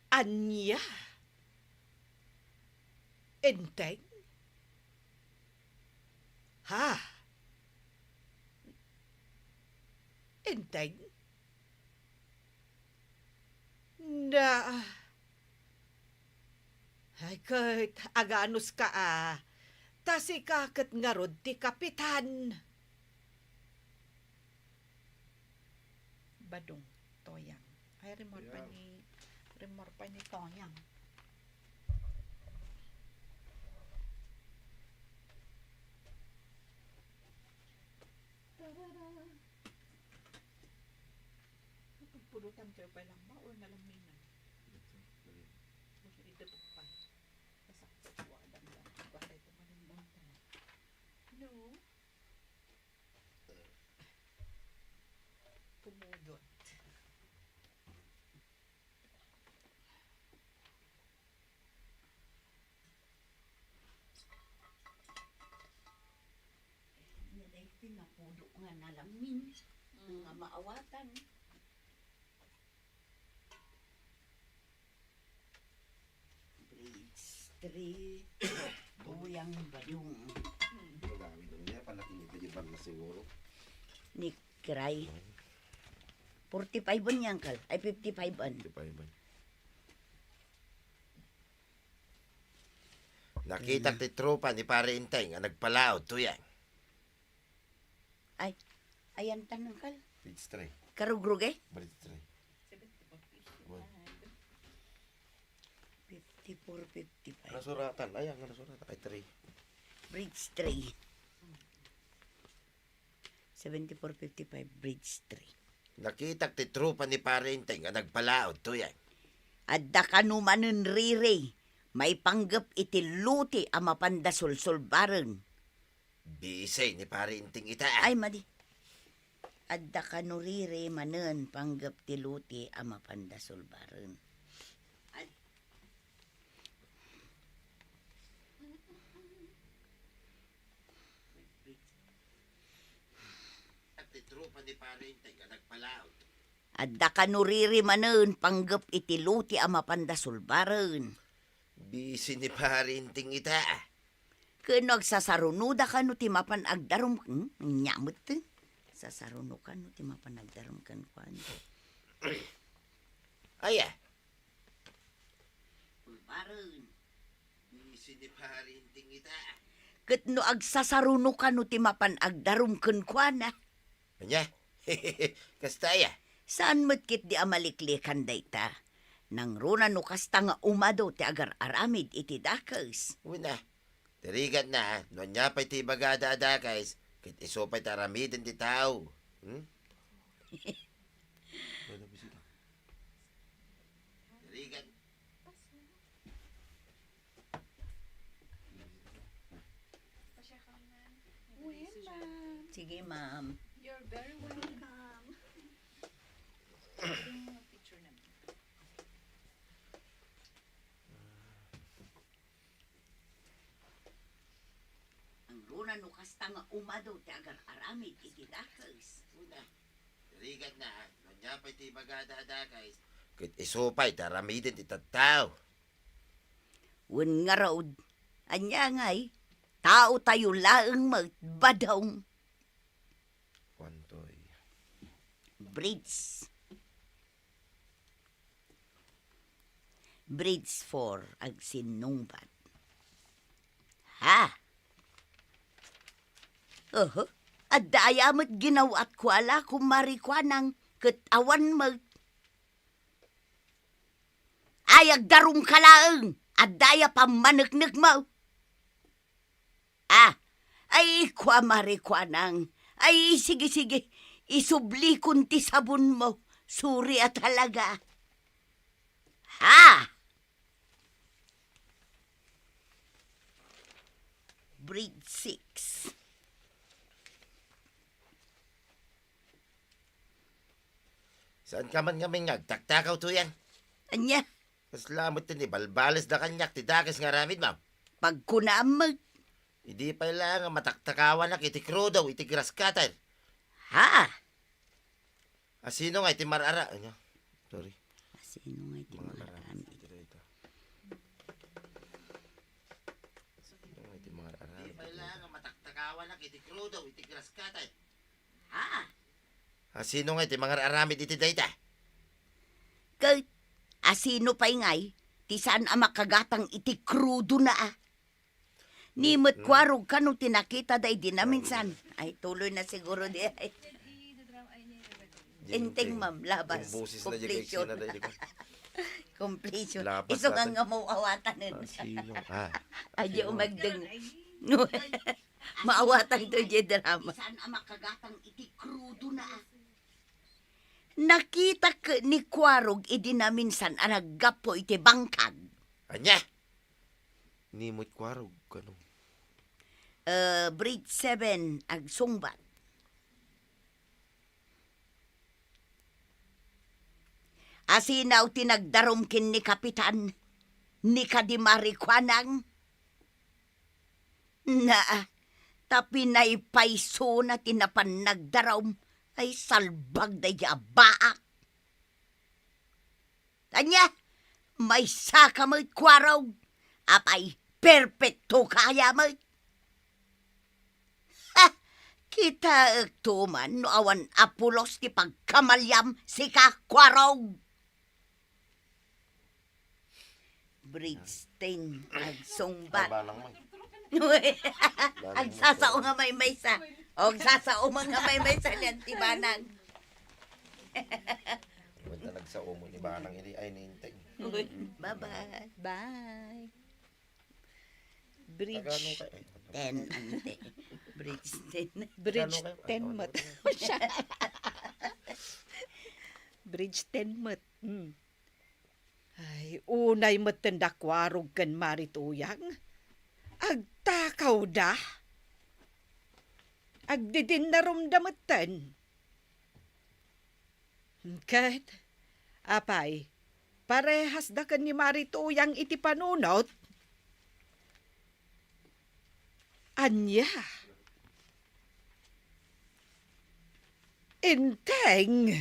Ania? Enteng? Ha? Enteng? Na, ay, ket aganuska a, ta sika ket ngarud ti kapitan. Badong, Toyang. Ay, rimor pa ni, rimor pa ni Toyang. Tarara. Pagpulutan kayo pa lang ba or nalaminan? Ito, lagyan. Basta idabog pa. Basta po, wala lang. Basta ito malimbangan. No? Pumudot. Nia daytoy napudo nga nalamin, mm, nga maawatan. Bridge three, Tuyang Badong. Madami lang niya, pala kinita di ba na siguro? Ni Kiray. Forty-five an yan, Kal. Ay, fifty-five an. Fifty-five an. Nakitak ti tropa ni Pare Enteng a nagpalaod, Tuyang. Ay, ayan tan, Kal. Page three. Karugruge? Bridge three. Seventy-four fifty-five. Fifty-four fifty-five. Nasuratan. Ayan nga nasuratan. Ay, three. Bridge three. Seventy-four fifty-five, bridge three. Nakitak ti tropa ni Pare Enteng a nagpalaod, Tuyang. Adda kano manen riri, maipanggep iti loti a mapanda sulsulbaren. Bisi ni Pare Enteng ita. Ay, madi. Adda kano riri manen panggep ti loti a mapanda sulbaren. Ti tropa ni Pare Enteng a nagpalaod. Adda kano riri manen panggep iti loti a mapanda sulbaren. Bisi ni Pare Enteng ita. Ken no agsasarunoda kano ti mapan agdarum, hmm? Nia met. Sasaruno kano ti mapan agdarum kenkuana. Aya. Sulbaren. Bisi ni Pare Enteng ita. Ket no agsasaruno kano ti mapan agdarum kenkuana. Ania? Kasta aya? Saan met ketdi a maliklikan dayta? Nangruna no kasta nga umadu ti agar-aramid iti dakes. Wen a, dirigatna, no ania pay ti ibagada a dakes, ket isu pay ti aramiden ti tao. Hmm? Dirigat. Uy, ma'am. Sige, ma'am. You're very welcome. Nangruna no kasta nga umadu ti agar-aramid iti dakes. Wen a, dirigatna, no ania pay ti ibagada a dakes, ket isu pay ti aramiden ti tattao. Wen ngarud, ania ngay, taotayo laeng met, badong. Kuantoy. Bridge. Bridge four, agsinnungbat. Ha? Oho, adda aya met ginawaat kuala, kumare Kuanang, ket awan met. Ay, agdarumka laeng, adda aya pammaneknekmo? Ah, ay, kumare Kuanang. Ay, sige, sige. Isublikon ti sabonmo. Sorry a talaga. Ha? Bridge six. Saanka man ngamin nga agtaktakaw, Tuyang? Ania? Kasla met ti ibalbalisda kaniak ti dakes nga aramidmo? Pagkunaam met. Idi pay laeng a mataktakawanak iti krudo iti grass cutter. Ha? Asino nga iti marara-, ania? Sorry. Asino nga iti marara-, marara-, iti dayta? Asino nga iti marara-, idi pay laeng a mataktakawanak iti krudo iti grass cutter? Ha? Asino nga iti mangar-aramid iti dayta? Ket asino pay ngay ti saan a makagatang iti krudona a? Ni met, hmm, Kuarog kano ti nakitada idi naminsan. Ay, tuloy na siguro di ay. Enteng, ma'am, labas. Completion. Completion. Isu nga nga mawawatanen. Asino? Ah. Adi umagdeng. Maawatan to iti drama. Saan a makagatang iti krudona a? Nakitak ni Kuarog idi naminsan a naggapu iti bangkag. Ania? Ni met Kuarog kano? Eh, bridge seven, agsungbat. Asino ti nagdarum ken ni Kapitan, ni kadi Mari Kuanang? Naa, ta pinaypaysona ti napan nagdarum, ay salbag daydi a baak. Ania, maysaka met, Kuarog? Apay, perpektoka aya met? Ha! Kitaekto man no awan a pulos ti pagkamaliam, sika, Kuarog. Bridge ten, agsungbat. Ay, balang mo. Agsasao nga maymaysa. O, agsasao man nga maymaysa ni Auntie Banang. Basta nagsao mo ni Banang, idi ay ninteng. Bye-bye. Bye. Bridge. Tagalog ka, eh. Ten, ante. Bridge ten. Bridge Tagalog ka, eh. Ten met. Bridge ten met. Hmm. Ay, unay metten da Kuarog ken Mari Tuyang. Agtakawda. Agdidinnerumda metten. Ket, apay, parehasda ken ni Mari Tuyang iti panunot? Ania? Inteng.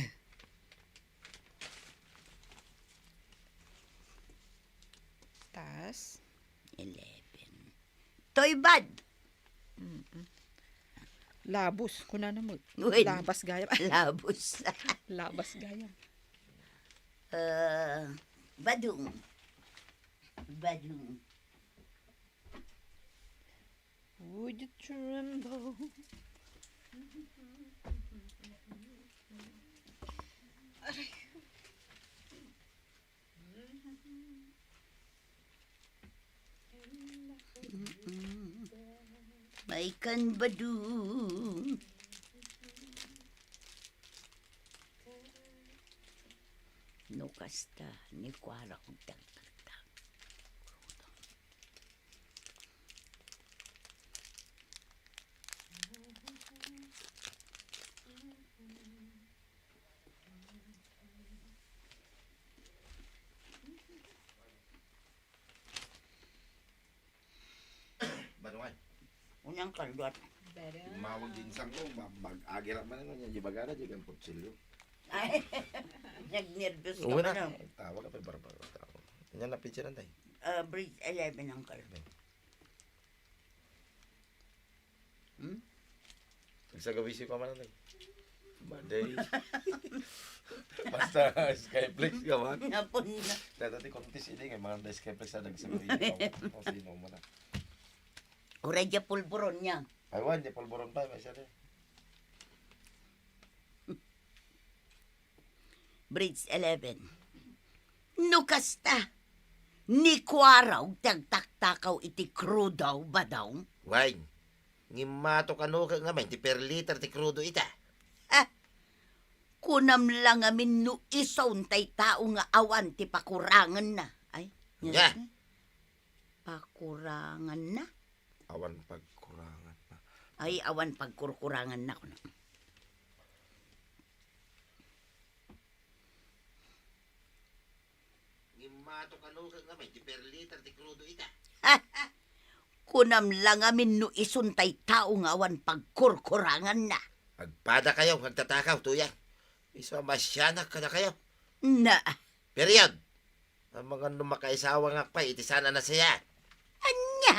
Tas? Eleven. Toy bad. Mm-mm. Labos, kunana met. Wen. Labas gayam. Labos. Labas gayam. Eh, badung. Badung. Would you tremble? Kan Badong. No kasta, ni Kuara kung tagtagtag. Banway. Unyang kalduat. Mawag din sang ko, mag-, mag-agi lang man, ano, di bagana, di kang kutsilyo. Ay, nagnervyos ka. Uwi na. Tawag ka pa, barbar. Yan na picture, tay. Ah, Bridge eleven, uncle. Hmm? Nagsagawisi ka man, tay. Baday. Basta Skyflex ka man. Napon na. Dati ti contest ini, kay mga Skyflex na nagsagawisi ka man. O, sino mo na? Uray dia pulburon niya. Ay, wan, dia pulburon pa, may siya din. Bridge eleven. No kasta, ni Kuaraw ti agtaktakaw iti krudo, Badong? Wen, ngimmato kano ket ngamin ti per liter ti krudo ita? Ah, kunam la ngamin no isun tay tao nga awan ti pakuranganna. Ay, nya. Pakuranganna? Awan pagkurangan na. Ay, awan pagkurkurangan na kuno. Ngimmato kano ket ngamin ti per liter ti krudo ita? Kunam la ngamin no isun tay tao nga awan pagkurkurangan na. Agpada kayo, agtatakaw, tuya. Isu a masianak kada kayo. Na. Period. Amangan no makaisawa nga pay iti saan a nasayaat. Ania?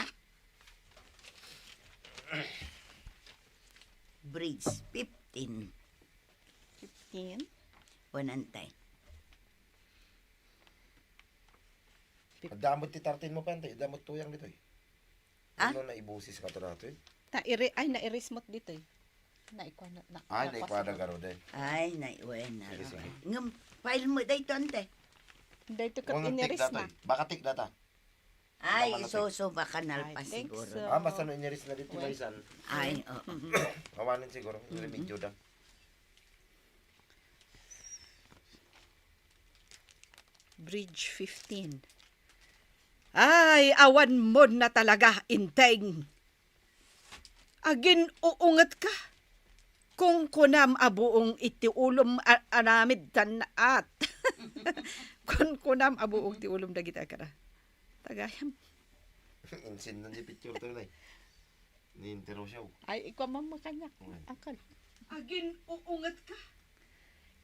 Bridge fifteen. Fifteen? One antay. Adda met ti thirteen mo, pay, antay. Adda met tuyang ditoy. Ah? Ano, naibusis ka to datoy? Nairi-, ay, nairismot ditoy. Naikuha na, na, Ay, napas- naikuha na garo din. Ay, naiwan na. Sige, sige. Ngem, file mo dayto, ante. Dayto ket iniris na. Baka tik data. Ay, iso, so baka nalpas siguro. Ah, basta no iniris na dito, maisan. Ay, oo. Awanin siguro, remedyo da. Bridge fifteen. Ay, awan mo na talaga, Inteng. Agin-uunget ka. Kunkunam a buong iti ulom a-, aramid tan-at. Kunkunam a buong ti ulom dagiti agara. Tagayam. Insin na di picture to, nay. Ni interview siya. Ay, ikaw man makanya. Ay. Akal. Agin-uunget ka.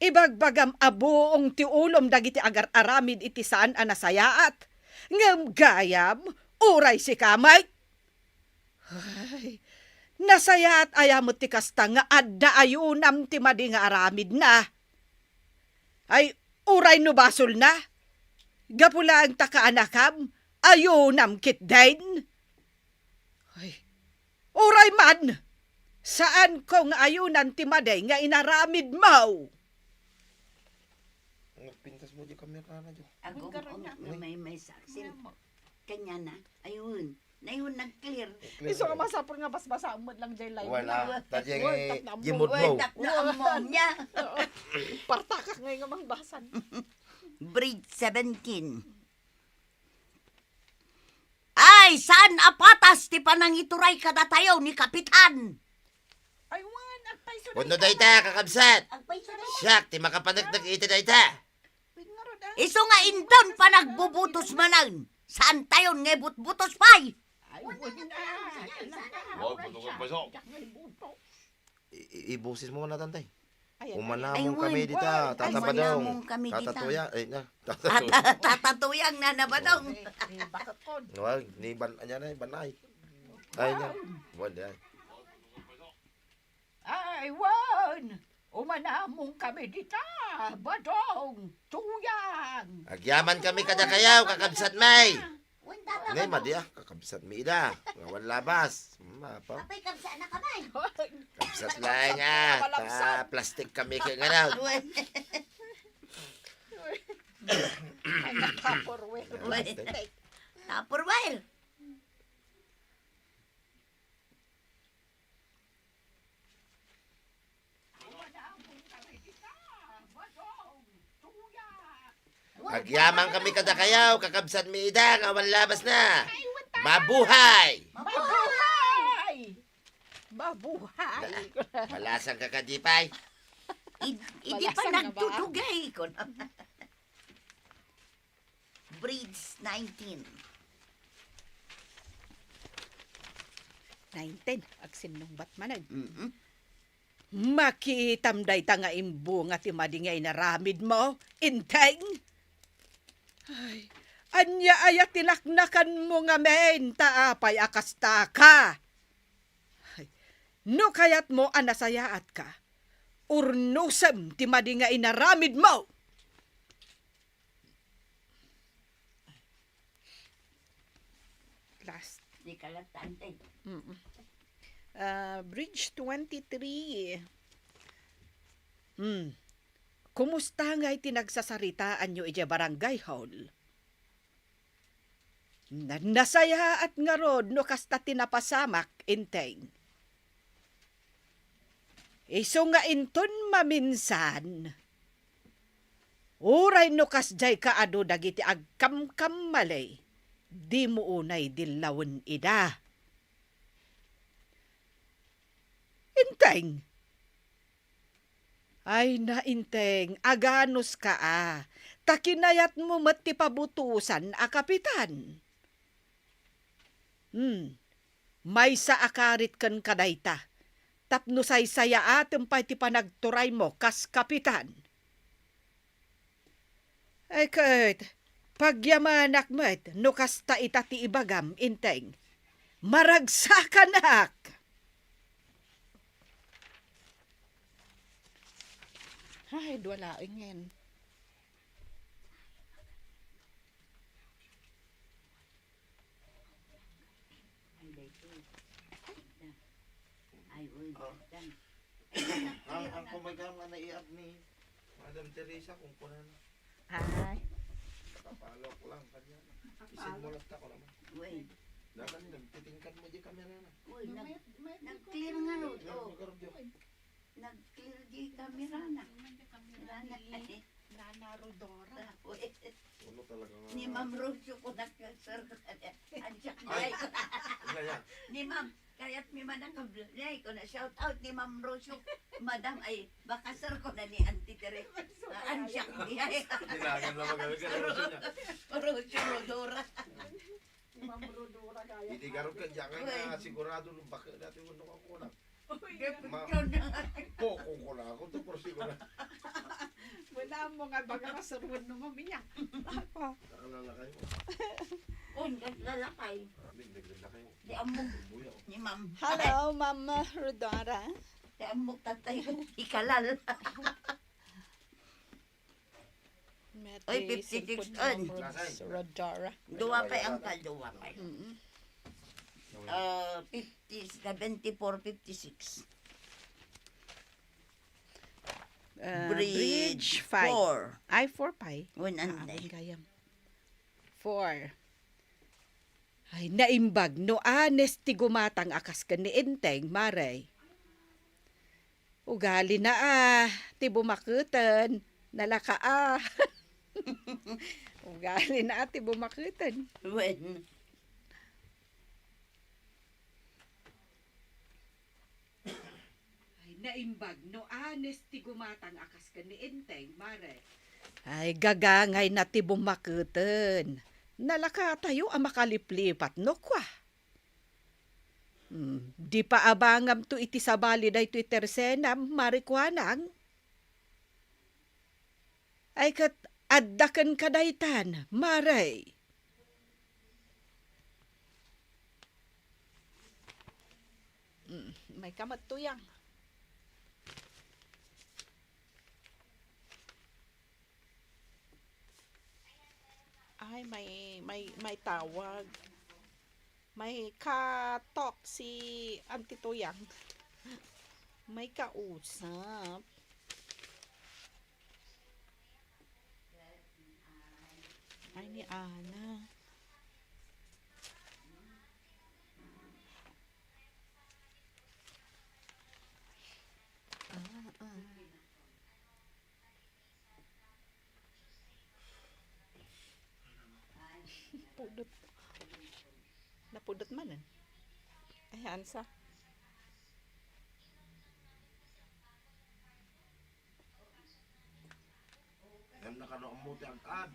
Ibagbagam a buong ti ulom dagiti agar-aramid iti saan a nasayaat. Ngem gayam, uray sika met. Ay, nasayaat aya met ti kasta nga adda ayunam ti madi nga aramidna. Ay, uray no basolna, gapu laeng ta kaanakam, ayunam ketdin. Ay, uray man, saanko nga ayunan ti madi nga inaramidmo. Pintas mo di kamera na, Jo. Agom-om na may, may saksin. Kanya na, ayun. Nayun, nag-clear. Isu nga masapul nga basbasa met lang jay live. Wala. Tadi nga, Word, tapno ammom. Word, tapno ammom niya. Oo. Partakak ngay nga mangbasan. Bridge seventeen. Ay, saan a patas ti panangituray kadatayo ni Kapitan? Ay, wen, agpayso. Wenno dayta, kakabsat. Agpayso dayta. Siak ti makapaneknek iti dayta. Isu nga inton panagbubutos manen, saan tayon nga ibutbutos pay? Ay, wen, ah. Wag mo tungod pa, so. I-, i-, ibusis mo na, tantay. Ay, ay, ay. Umanamon kami dita, Tata Badong. Umanamon kami dita. Tata Tuyang, ay, na. Tata Tuyang. Tata Tuyang, Nana Badong. Eh, eh, bakit kon? Wag, ni Ban-, anya na, Banay. Ay, na. Wag, ay. Ay, wen! Umanamon kami dita, Badong, Tuyang! Agyaman kami kadakayo, kakabsat mi! Wen, tata, Badong. Madi, ah, kakabsat mi ida. Nga awan labas. Hmm, apa? Apay, kabsat na kami. Kabsat laeng, ah. Malabsan. Ta plastic kami kay nganaw. Wen. Ay, Tupperware. Plastic. Tupperware. Agyaman kami kadakayo, kakabsat mi ida nga awan labasna. Mabuhay! Mabuhay! Mabuhay! Bala-, balasan ka kadi pay. Id-, idi pa nagtutugay ko. Bridge nineteen. Nineteen, agsinnungbat manen. Mm-mm. Makitam dayta nga imbunga ti madi nga inaramidmo, Enteng? Ay, ania aya ti naknakanmo ngamin, ta apay a kasta ka? Ay, no kayatmo a nasayaatka, urnosem ti madi nga inaramidmo! Last. Di ka lang tantay. Mm. Ah, Bridge twenty-three. Hmm. Kumusta ngay ti nagsasaritaanyo idiay barangay hall? Na-, nasayaat ngarud no kasta ti napasamak, Enteng. Isu nga inton maminsan, uray no kasdiay kaadu dagiti agkamkammali, dimo unay dillawen ida. Enteng! Ay, na, Enteng, aganuska a, ta kinayatmo met ti pabutosan a kapitan. Hmm, maysa a karit kenka dayta, tapno saysayaatem pay ti panagturaymo kas kapitan. Ay ket, pagyamanak met no kasta ita ti ibagam, Enteng. Maragsakanak! Ay, dua laengen. Ay, daytoy. Ay, uy, ah. Dan. Ay, ang, ang kumaga nga naiap ni Madam Teresa, kung kunan. Ay. Kapalok lang, kanya. Isin mo lang ako naman. Uy. Dapat nagtitingkad mo di kamera na. Uy, nag-, nag-clear nga, Rod. Nag-clear di kamera na. Nag-clear di kamera na. Nana Rodora. Uy. Ano talaga nga? Ni Ma'am Rocio ko nagka-sir ko na niya. Ansiak. Ay. Ni Ma'am, kayat mi man ang kabla-, ay, ko na shout out ni Ma'am Rocio. Madam, ay, baka sir ko na ni Auntie Tere. Ah, ansiak di ay. Kailangan lang magaling ka, Rocio niya. Rocio Rodora. Ni Ma'am Rodora kaya. Hindi garot ka diyan, kaya sigurado nung baka dati mo nung ako lang. Uy, ma-, ko, ko, ko na ako to, por siguro. Wala mo nga baga kasaruan no mamiya. Ako. Nakalala kayo. Oh, naglalakay. Hindi, naglalakay. Di amok. Buya, oh. Ni Ma'am. Hello, Ma'am Rodora. Di amok tatay ko, ikalal. Oy, fifty-six on. Rodora. Dua pay, angkal, dua pay. Mm-mm. Ah, fifty, seventy-four, fifty-six. Ah, Bridge Bridge five. Four. Ay, four pay. One and ah, nine. Gayam. Four. Ay, naimbag no anes ti gumatang a kas ken ni Enteng, Mare. Ugali na a, ti bumaketen, nalaka a. Ugali na a, ti bumaketen. Wen. Ay, naimbag no anes ti gumatang a kas ken ni Enteng, Mare. Ay, gagangay na ti bumaketen. Nalakatayo a makaliplipat no kua. Hmm, di pa abangamto iti sabali daytoy tersenam, Mare kuanang. Ay, ket adda kenka daytan, Mare. Mm, may kamat tuyang. Ay, may, may, may tawag. May ka-talk si Auntie Tuyang. May kausap. Ay, ni Ana. Ah, ah. Napudot manen. Ay, ansa. Ngem nakano ammo ti ag-ad.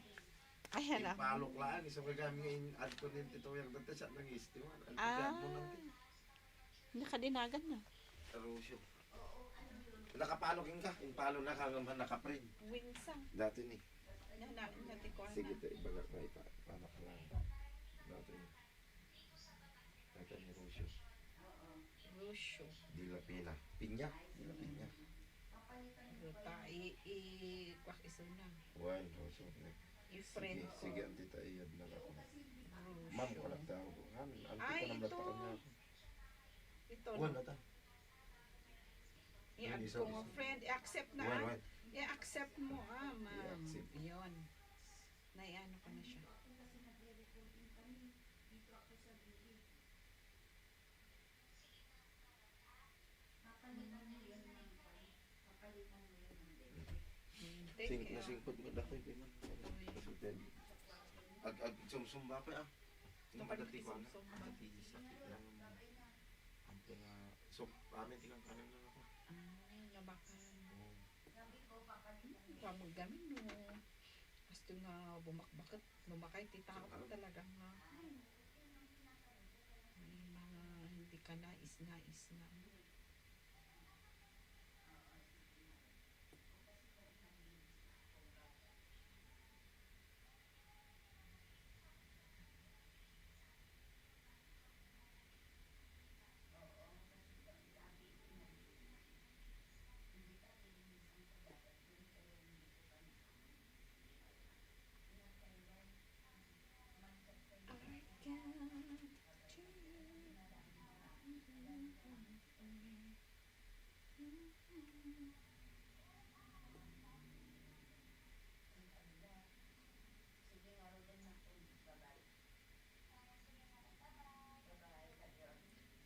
Ay, hala. Impalok laeng, isu nga gayam nga in-add ko nin ti tuyang dati, siya nang istiwan. Ano ti Ah. Ag-ad mo nanti? Nakadinagan na. Arosyo. Nakapalok inka, impalo na ka nga naka-friend. Winsa. Dati ni. Nya na, nya ti kuan Sige, na. Te, ibaga ka ipa, ipanak lang. Dati ni. Dati ni Rusyo. Rusyo. Dila Pina. Pinya? Dila Pinya. Ruta, i, i, kuak isuna. Wen, Rusyo. I-friend Sige, ko. Sige, anti ta iyad na ako. Rusyo. Ma'am, ko nagtawag. Han, anti Ay, ko nang ito. Nagtawag niya ako. Ito, Wen, no? Ata. I-add Wen, ko iso, nga iso. Friend. I-accept na, Wen, ah. Wen. I-accept mo, ah, ma'am. I-accept. Yun. Naiano ko na siya. Thank Sing-, you. Nasingkod mo dako yung piman. Uy. Ag, ag, sumsumba pa, ah. Yung Kapag madati ko, ano? Sumsumba. Madati sakit lang. Ang pinga-, so, amin, tikang kanan lang ako. Ah, nabakan. Oo. Pamagami, no. Basta nga bumakbaket, lumakay ti tao. Tao. Talaga nga. May mga hindi ka nais-nais na.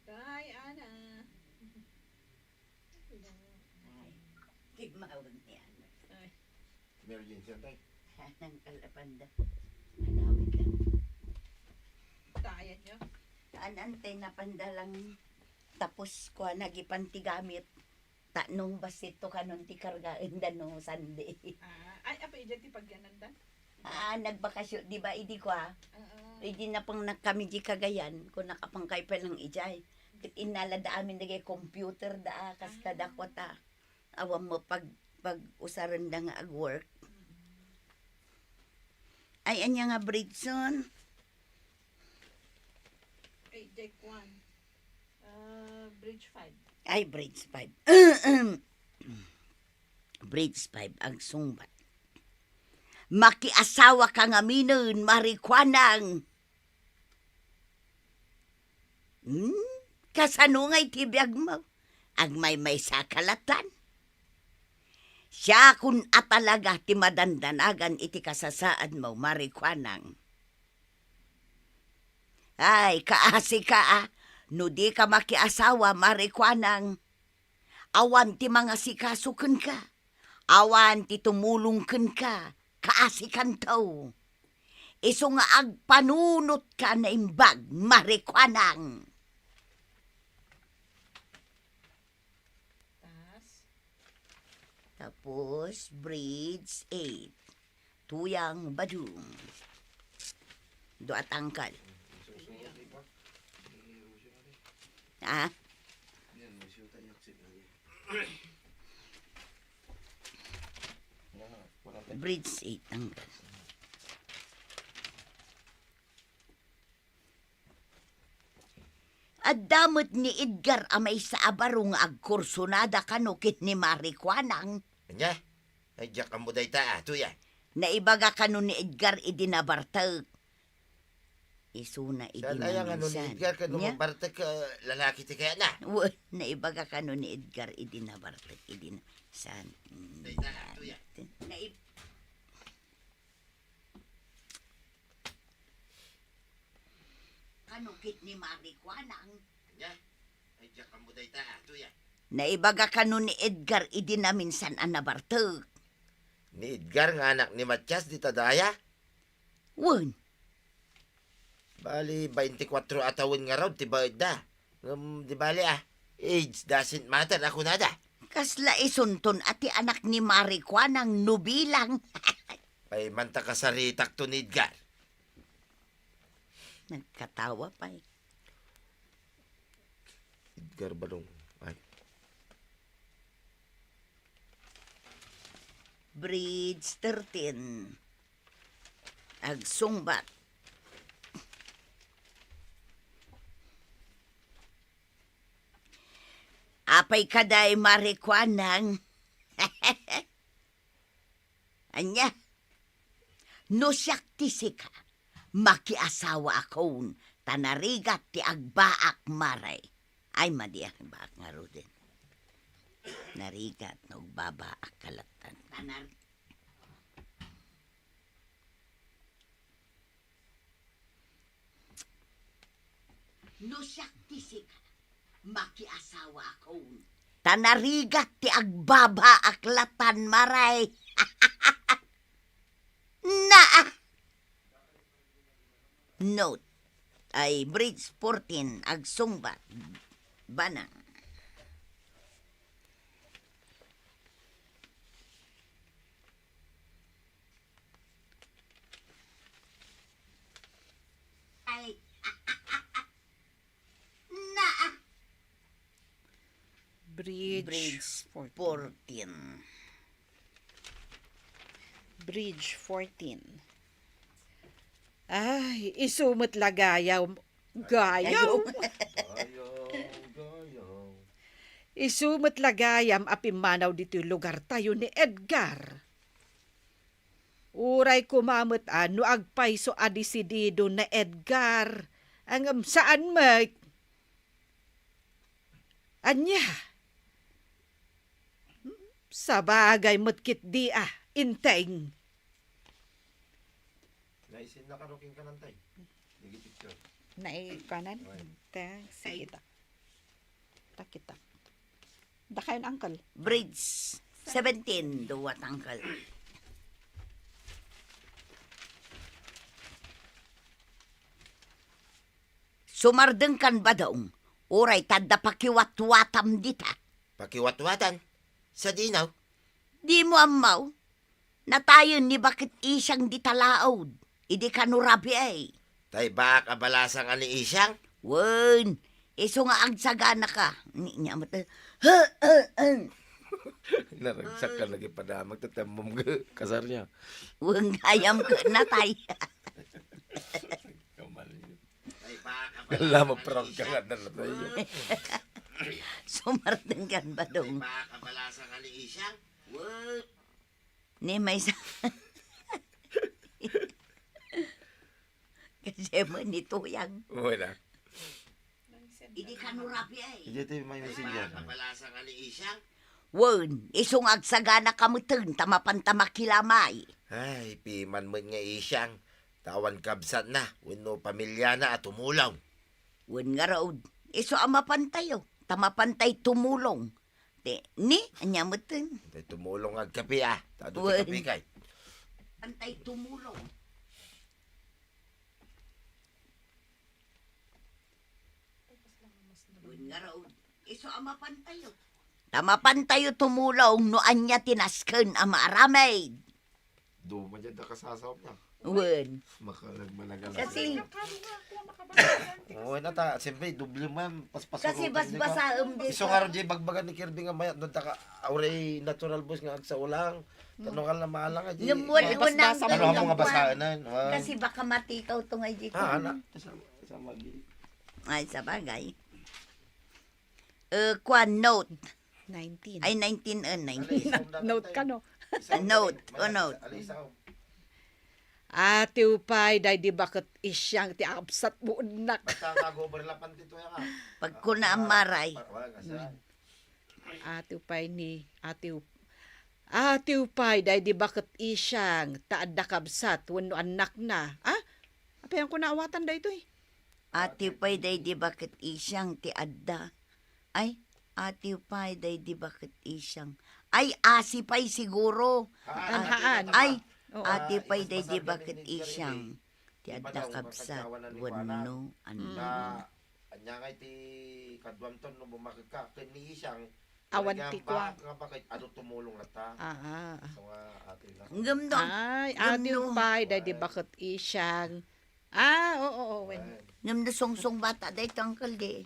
Bye, Ana. Hello. Tigmawag ni Ana. Ay. Emergency, tay. Nang kalapanda. Manawid lang. Tayan nyo. An-, antay napanda lang. Tapos, kuan, nagipan ti gamit. Ta, nung bassit to kanon ti kargaenda no Sunday. Ah, ay, apay, idiay ti pagyanandan? Ah, nagbakasyon, di ba, idi ko, ah? Oo. Idi napangnak kami di Cagayan, kunak, apang kayo pa lang idiay. Ket innalada amin dagay computer da, ah, kas Ah. kadakwata. Awan mo pag, pag-usarenda nga ag-work. Mm-mm. Ay, anya nga bridge son? Ay, Jack one. Ah, bridge five. Ay, bridge five. Bridge five, agsungbat. Makiasawa ka ngaminen, Marikuanang. Hmm? Kasano nga iti biagmo? Agmaymaysa ka latan. Siakon a talaga ti madandanagan iti kasasaadmo, Marikuanang. Ay, kaasi ka, ah. No di ka makiasawa, Marikuanang, awan ti mangasikaso kenka. Awan ti tumulong kenka, kaasi kanto. Isu nga agpanunot ka naimbag, Marikuanang. Tas? Tapos, bridge eight. Tuyang badung. Dua tangkal. Ah? Bridge eight, tangkal. Adda met ni Edgar a maysa a baro nga agkursunada kano ket ni Marikuanang. Ania? Ay, diak ammo dayta, ah, tuya. Naibaga kano ni Edgar idi nabartek. Isuna idi Saan aya nga no ni naminsan. Edgar kano Nia? Bartek, ah, lalaki ti kayatna? Wa, naibaga kano ni Edgar idi nabartek, idi na-, saan? Dayta, ah, tuya. Naib-, Kano ket ni Marikuanang? Ania? Ay, diak ammo dayta, ah, tuya. Naibaga kano ni Edgar idi naminsan a nabartek. Ni Edgar nga anak ni Matias, dita daya? Wen. Bali, baintikwatro a tawen ngarud ti baetda. Ngem di bali, ah. Age doesn't matter a kunada. Kasla isunton a ti anak ni Mari Kuanang no bilang. Ay, manta kasaritak to ni Edgar. Nagkatawa pay. Edgar Balong. Ay. Bridge thirteen. Agsungbat. Apay kaday Mari Kuanang? Ania? No siak ti sika, makiasawaakon, ta narigat ti agbaak, Mari. Ay, madi a agbaak ngaruden. Narigat no agbabaak ka latta. Ta nar- No siak ti sika, makiasawaakon. Ta narigat ti agbabaak latta, Mari. Naa! Note. Ay, bridge fourteen, agsungbat. Banang. Ay. Naa. Bridge Bridge fourteen. fourteen. Bridge fourteen. Ay, isu met la gayam. Gayam. Gayam. Gayam, gayam. Isu met la gayam a pimmanaw ditoy lugartayo ni Edgar. Uray koma met a no agpayso a desidido ni Edgar, ngem saan met. Ania? Sabagay met ketdi a, Enteng. Naisin na karo king kanan, tay. Digi picture. Nai kanan? Ay. Enteng. Sige ta. Ta kita. Dakayon, uncle. Bridge seventeen, duwat, uncle. Sumardengkan, Badong, uray ta adda pakiwatwatam dita. Pakiwatwatan? Sadino? Dimo ammo? Natayen ni Baket Isyang dita laud. Idi kano rabii. Tay baak a balasang a ni Isyang? Wen, isu nga agsaganaka. Ni, ni amat, eh. Naragsak ka lagi padamag, tatammom ga kasar niya. Wen, gayam ka na, tay. Kamal niya. Gala, ma-proud ka nga na tayo. Sumardengkan, Badong. Ni maysa. Kasi mo ni Tuyang. Wala. Idi kano rabii. Idi tayo may messenger. Wen, isu nga agsaganaka metten, ta mapanta makilamay. Ay, piman met nga Isyang. Ta awan kabsatna wenno pamilyana a tumulong. Wen ngarud, isu a mapantayo, ta mapantay tumulong. Ti, ni, ania metten? Tay tumulong nga agkape, ah. Ta adu ti Wen. Kape kay. Pantay tumulong. Wen ngarud, isu a mapantayo. Ta mapantayo tumulong no ania ti nasken a maaramid. Duma diay da kasasawap niya. Wen. Makalag-malagal. Kasi, Oo, na ta, siyempre, doble man, paspas. Kasi basbasaem di. Isu ngarud diay bagbaga ni Kirby nga mayat, no, ta ka, auray natural boss nga agsao lang. Tanong ka na maalang, ay, di. Ngem wen, wen nang. Ano mo nga basaen na? Kasi baka matikaw to nga, di ko. Ah, ana. Sama, sama, di. Ay, sabagay. Eh, kuan, note. Nineteen. Ay, nineteen, eh, nineteen. Note ka, no? Note, o note. Atiw pay daydi Baket Isyang ti absat mo, ennak. Basta nga overlapan ti tuya nga. Pagkuna a maray. Atiw pay ni, atiw, atiw pay daydi Baket Isyang, ta adda kabsat wenno annakna. Ah? Apay, awan ko naawatan daytoy. Atiw pay daydi Baket Isyang ti adda. Ay, atiw pay daydi Baket Isyang. Ay, asi pay siguro. Haan, haan. Ay, oo. Atiw pay daydi Baket Isyang. Ti adda kabsat wenno annak. Ania nga iti kaduamton no bumakekka ken ni Isang, awan ti kuan. Nga bakit adu tumulong latta. Ah, ah. So nga, ati na. Ngem no, ay, ngem ati no, pay, daydi bakit Isang. Ah, oo, oo, wen. Ngem no sungsung bata dayto, uncle, di.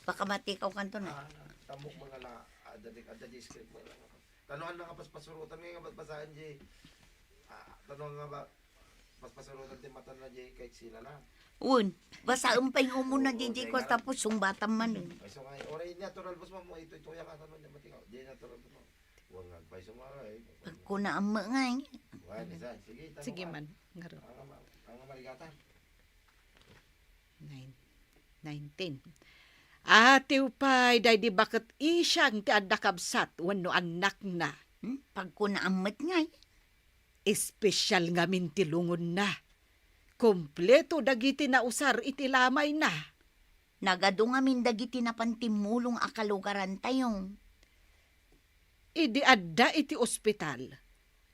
Baka matikaw kanto na. Ah, tamok mga la, adda di, adda di script mo lang. Tanoan na nga paspasurutan nga basaen di. Ah, tanoan nga ba, paspasurutan ti matan na di kahit sila lang. Wen, basaen pay nga umuna di, di ko tapos sungbatam man. Ay, so nga, oray natural boss mo, ito, ito, yung atan mo, di matikaw. Di natural boss mo. Wen nga, agpay sumara, eh. Pagkunaam met ngay. Wen, isa, sige, tanoan. Sige man, ngarud. Ang, ang, ang marigatan. Nine, nineteen. Atiw pay, daydi bakit Isang ti adda kabsat wenno annakna. Hmm? Pagkunaam met ngay. Espesyal ngamin ti lungonna. Kompleto dagiti nausar iti lamayna. Nagadu ngamin dagiti napan timmulong a kalugarantayo. Idi adda iti ospital,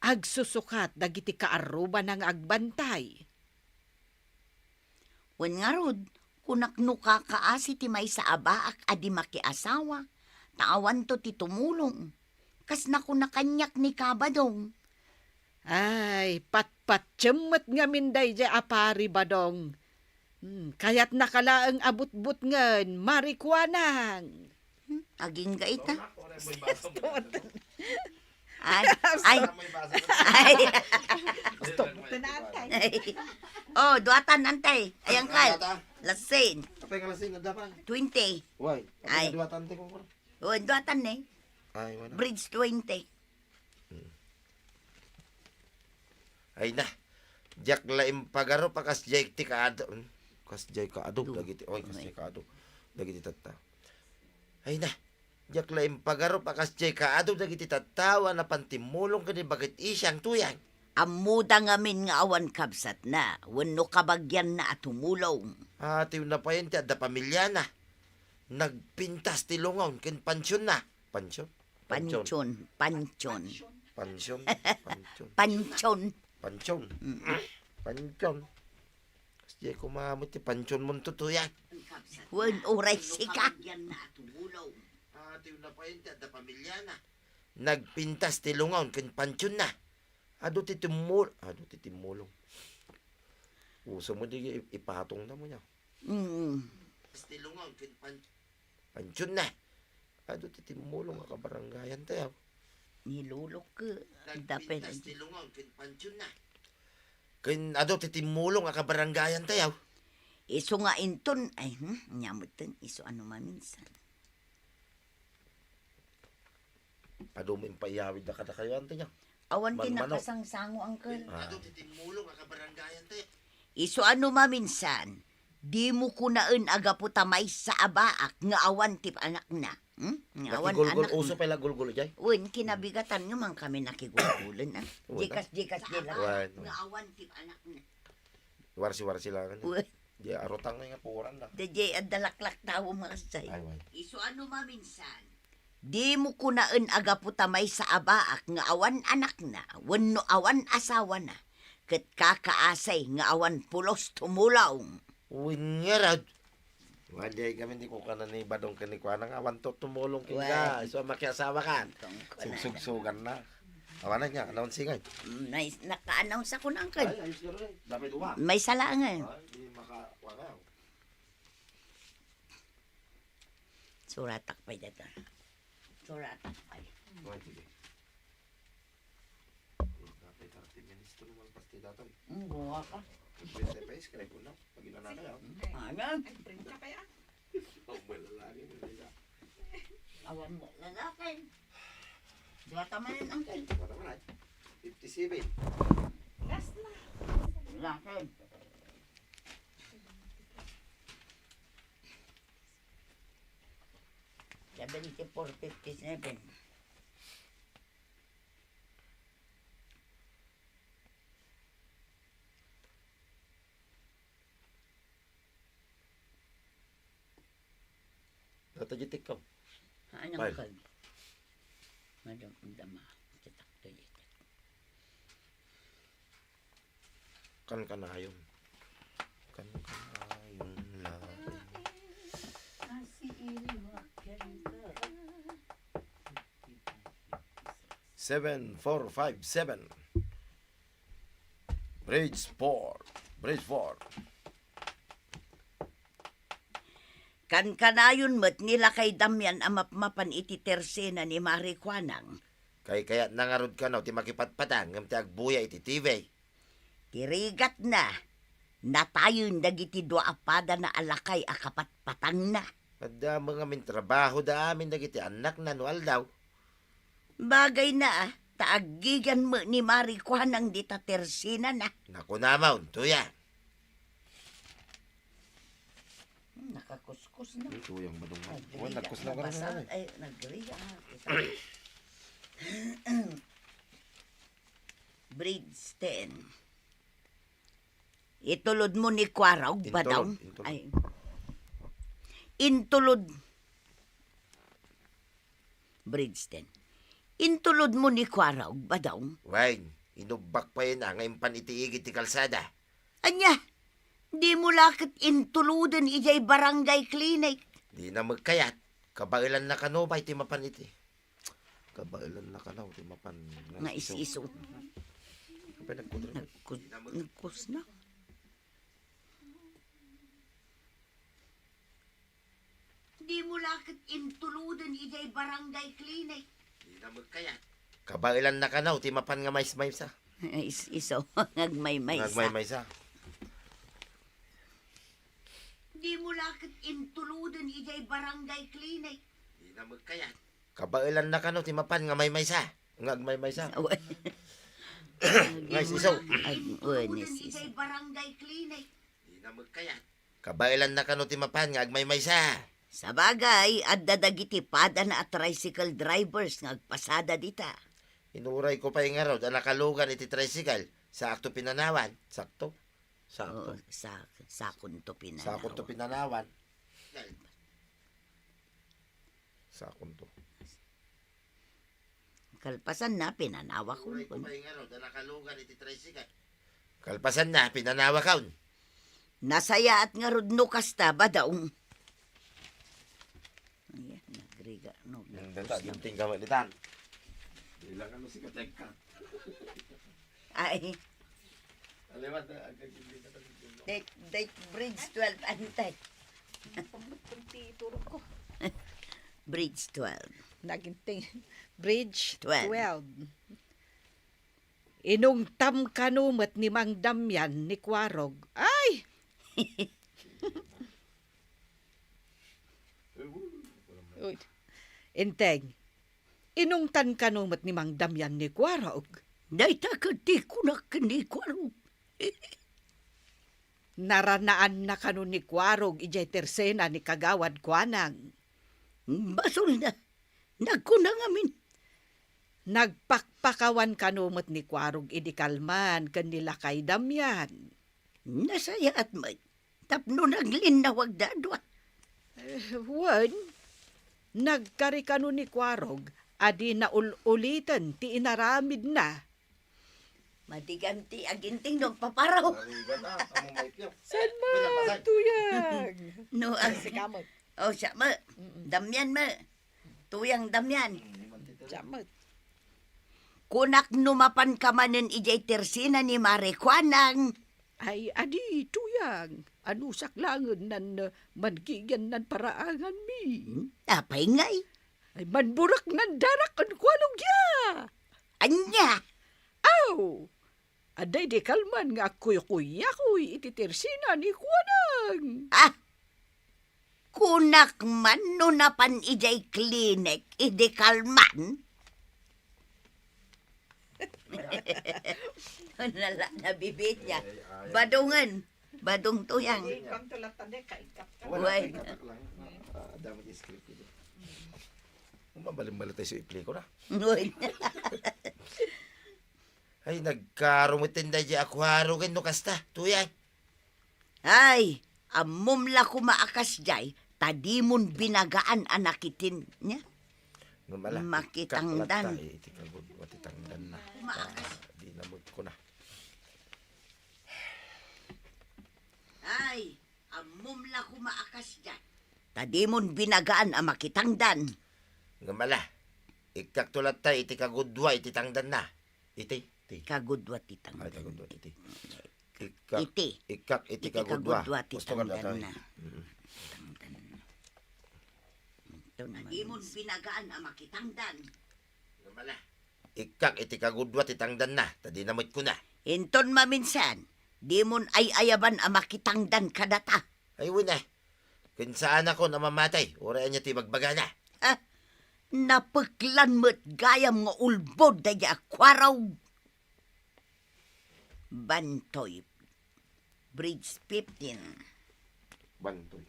agsusukat dagiti kaarrubana nga agbantay. Wen ngarud, kunak no kakaasi ti maysa a baak a di makiasawa, ta awanto ti tumulong. Kas nakuna kaniak ni Kabadong. Ay, patpatiem met ngamin daydiay a pari, Badong. Hmm, kayatnaka laeng a butbutngen, marikuanang. Hmm, agingga ita. Ay, ay. Ay. Ay. Oh, duatan, antay. Ay, uncle. Lasin. Apay nga lasin, adda pa? Twenty. Why? Apay nga duatan, te, kung Oh, duatan ni. Ay, wala. Bridge twenty. Hmm. Ay na. Diak la impagarup a kasdiay ti kaadu. Hmm. Kasdiay kaadu dagiti, oy, kasdiay kaadu dagiti tattao. Ay na. Diak la impagarup a kasdiay kaadu dagiti tattao a napan timmulong ken ni Bakit Isang tuyang. Ammoda ngamin nga awan kabsatna wenno kabagianna a tumulong. Atiwna payen ti adda pamiliana. Nagpintas ti lungawn ken pansionna. Pansion? Pansion, pansion. Pansion, pansion. Pansion. Pansion. Mm. Pansion. Kasdiay koma met ti pansionmon, tutuyan. Wen, uray sika. Atiwna payen ti adda pamiliana. Nagpintas ti lungawn ken pansionna. Adu ti timmul-, adu ti timmulong. Uso mo di ipatong na mo niya. Mm. Ti lungawn ken pan-, pansionna. Adu ti timmulong a kabarangayan tayo. Nilulok ka. Dapel. Nagpintas ti lungawn ken pansionna. Ken adu ti timmulong a kabarangayan tayo. Isu nga inton, ay, hmm, nyamuten, isu ano maminsan. Adu mo impaiyawid da kadakayo, ante, nya. Awan ti nakasangsango, uncle. Ah. Adu ti timmulong a kabarangayan, te. Isu ano maminsan, di mo kunaen a gapu ta maysa a baak nga awan ti anakna. Hmm? Nga awan anakna. Uso pay la gulgulo, jay? Wen, kinabigatan nga man kami nakigulgulen, ah. Wen, ah. Jikas, jikas, jikas. Wen, wen. Nga awan ti anakna. Warsi-warsi lang, ano? Wen. Di arutang nga puran na. Daydiay adda laklak tao nga kasjay. Ay, way. Isu ano maminsan, di mo kunaen a gapu ta maysa a baak nga awan anakna wenno awan asawana, ket kakaasay nga awan pulos tumulong. Wen ngarud. Wen, di ay kami di kukanan ni Badong ken ni kuana nga awan to tumulong ken ka. Wen. Isu a makiasawa kan. Sugsugsugan na. Awanan niya, announce ngay. Mm, may, naka-announce ako na, uncle. Ay, ayos ka rin. Dapat uwa. May sala nga. Ay, di maka-, wala. Suratak pay dito. Suratak pay. Oh, sige. Dapat thirty minutes to naman pasti datoy. Mm, buha ka. Pwede pa, subscribe ko na. Pag inanakay, ah. Ano? Ay, print ka kaya? Ang malalaki na nila. Awan mo lalaki. Duwa ta man, uncle. Duwa ta man, ay. Fifty-seven. Last na. Lalaki. Seventy-four fifty-seven. Data di tikkaw. Ano kan? Madam, dama. Titak to di. Kan kanayon. Seven four five seven. Bridge four. Bridge four. Kankanayon met ni Lakay Damian a mapmapan iti tersena ni Mari Kuanang. Kay kayatna ngarud kano ti makipatpatang ngem ti agbuya iti T V. Ti rigatna, natayen dagiti dua a padana a lakay a kapatpatangna. Adda met ngamin trabahoda amin dagiti annakna no aldaw. Bagayna, ta aggigan met ni Mari Kuanang dita tersenana. Nakunamon, Tuya. Hmm, nakakuskus na. Ay, Tuyang Badong. Nagriga. Wen, nagkuskus na ka na, nabasa. Ay, nagriga. Bridge ten. Itulod mo ni Kuarog, Badong? Intulod, intulod. Ay. Intulod. Bridge ten. Intulod mo ni Kuarog, Badong? Wen, inubbak pay nga impan iti igid ti kalsada. Ania? Di mo la ket intuloden idiay barangay clinic? Dina met kayat. Kabaelanna kano pay ti mapan iti. Kabaelanna kano ti mapan nga is-iso. Apay nagkudre? Nagkus-, nagkusna. Di mo la ket intuloden idiay barangay clinic. Dina met kayat. Kabaelanna kano ti mapan nga maismaysa. Is-iso, nga agmaymaysa. Nga agmaymaysa. Di mo la ket intuloden idiay barangay clinic. Dina met kayat. Kabaelanna kano ti mapan nga maymaysa. Nga agmaymaysa. Nga is-iso. Ag-, wen, is-iso. Barangay clinic. Dina met kayat. Kabaelanna kano ti mapan nga agmaymaysa. Sabagay, adda dagiti padana a tricycle drivers nga agpasada dita. Inurayko pay ngarud a nakalugan iti tricycle. Saakto pinanawan. Sakto. Sakto. Oo, sa-, sakonto pinanawan. Sakonto pinanawan. Sakonto. Kalpasanna, pinanawakon. Kalpasanna, pinanawakon. Nasayaat ngarud no kasta, Badong. Ayan, nagriga, no. Ang data, ginting kami, litan. Bilang ano si Katekka. Ay. Aliwan na, ang gagawin na talaga. Date, date, bridge twelve, ante. Ang pamutang ti turog ko. Bridge twelve. Naginting. Bridge twelve. Twelve. Inungtan kano met ni Mang Damian ni Kuarog. Ay! Uy. Inteng, inungtan kano met ni Mang Damian ni Kuarog? Dayta ket ti kunak ken ni Kuarog. Naranaanna kano ni Kuarog idiay tersena ni Kagawad Kuanang? Basolna. Nagkuna ngamin. Nagpakpakawan kano met ni Kuarog idi kalman ken ni Lakay Damian? Nasayaat met. Tapno naglinnawagda a dua. Eh, wen, nagkari kano ni Kuarog a dina ul-uliten ti inaramidna. Madigan ti aginting no agpaparo. Madigan, ah, amo may piyak. Saan man, Tuyang? No, ag-, oh, siya, ma. Mm-mm. Damian, ma. Tuyang Damian. Siya, ma. Kunak no mapanka manen idiay tersena ni Mari Kuanang. Ay, adi, Tuyang. Anusak langen nan, eh, mangigian nan paraanganmi. Hmm? Apay ngay? Ay, manburak nan darak ken Kuarog ya. Ania? Aw! Adda idi kalman nga agkuykuyakoy iti tersena ni Kuanang. Ah! Kunak man no napan idiay klinik idi kalman? Nala, nabibit niya. Badongen. Badong Tuyang. Ikaw to lang tanda, kaikap ka. Wala, way. Katak lang. Ah, damo ti script ito. Mabaling-balik tayo sa ipli ko na. Uy. Ay, nagkarumiten da di ako harugan no kasta, Tuyang. Ay, ammom la kuma a kasdiay, ta dimon binagaan a nakitin niya. Makitangdan. Iti kagud, makitangdan na. Kuma a kas- Ah, di na magkuna. Ay, ammom la kuma a kasdiay, a dimon binagaan a makitangdan. Ngem ala, ikkakto latta iti kagudua iti tangdanna. Iti, iti. Kagudua ti tangdan. Ay, kagudua iti. Ikkak, iti. Ikkak iti kagudua. Iti kagudua ti tangdanna. Mm. Tangdanna. Ito naman. A dimon binagaan a makitangdan. Ngem ala, ikkak iti kagudua ti tangdanna, ta dina met kuna. Inton maminsan, dimon ay-ayaban a makitangdan kadata. Ay, wen, eh. Ken saanakon a mamatay, uray ania ti bagbagana. Ah, napeklan met gayam nga ulbod daydi a kuarog. Bantoy. Bridge fifteen. Bantoy.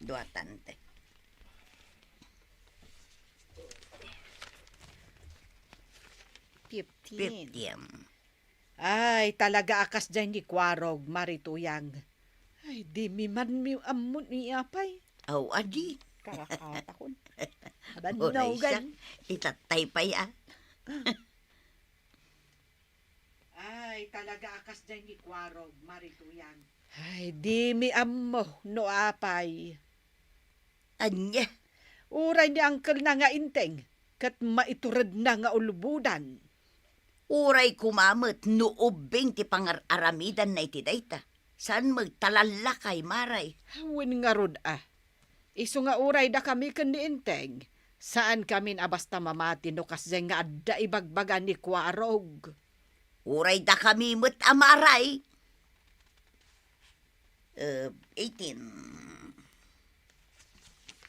Dua tante. Fifteen. Fifteen. Ay, talaga a kasdiay ni Kuarog, Mari Tuyang. Ay, dimi man mi ammo ni apay. Aw, adi. Karakatakon. Abannogan. Uray siak, itattay pay, ah. Ay, talaga a kasdiay ni Kuarog, Mari Tuyang. Ay, dimi ammo no apay. Ania? Uray ni angkelna nga Enteng, ket maituredna nga ulbodan. Uray koma met no ubbing ti pangar-aramidanna iti dayta. Saan met ta lallakay, Mari? Wen ngarud, a. Isu nga uray dakami ken ni Enteng, saankamin a basta mamati no kasdiay nga adda ibagbaga ni Kuarog. Uray dakami met a, Mari. Eh, eighteen.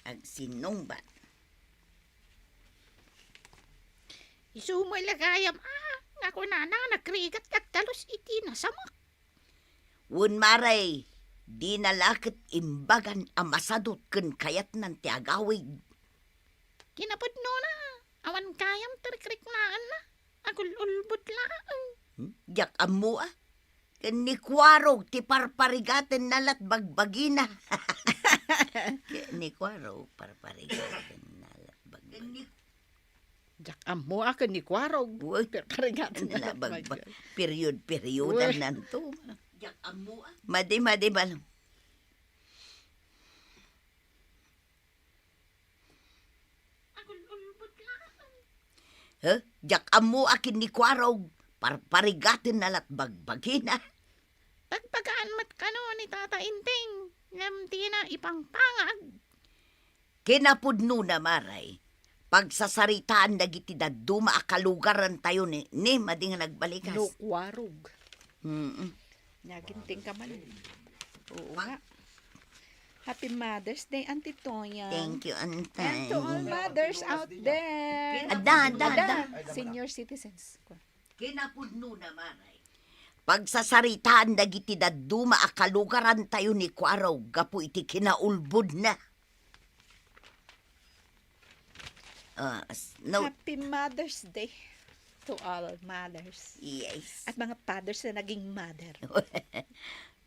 Agsinnungbat. Isu met la gayam, a, nga kunana nga nagrigat ti agtalus iti nasamak. Wen, Mari, dina la ket imbagan a masadut ken kayatnan ti agawid. Kinapudnona, awan gayam ti rikriknaanna. Agul-ulbod laeng. Hmm? Diak ammo, a. Ken ni Kuarog ti parparigatenna lat bagbagina. Ken ni Kuarog parparigatenna lat bagbagina. Diak ammo a ken ni Kuarog. Uy. Parparigatenna lat bagbag-, bagbag-, period-periodan. Uy. Nanto. Diak ammo a. Madi, madi, bal-, He? Diak ammo a ken ni Kuarog, parparigatenna lat bagbagina. Pagpagaan met kano ni Tata Enteng, ngem dina ipangpangag. Kinapudnona, Mari, pagsasaritaan dagiti dadduma a kalugarantayo ni, ni madi nga nagbalikas. No Kuarog. Mm-mm. Nia, Enteng ka man. Oo nga. Happy Mother's Day, Auntie Toya. Thank you, Auntie. And to all mothers out there. Adda, adda, adda. Adda, senior citizens. Kinapudnona, Mari, pagsasaritaan dagiti dadduma a kalugarantayo ni Kuarog gapu iti kinaulbodna. Ah, s-, no. Happy Mother's Day to all mothers. Yes. At mga fathers na naging mother.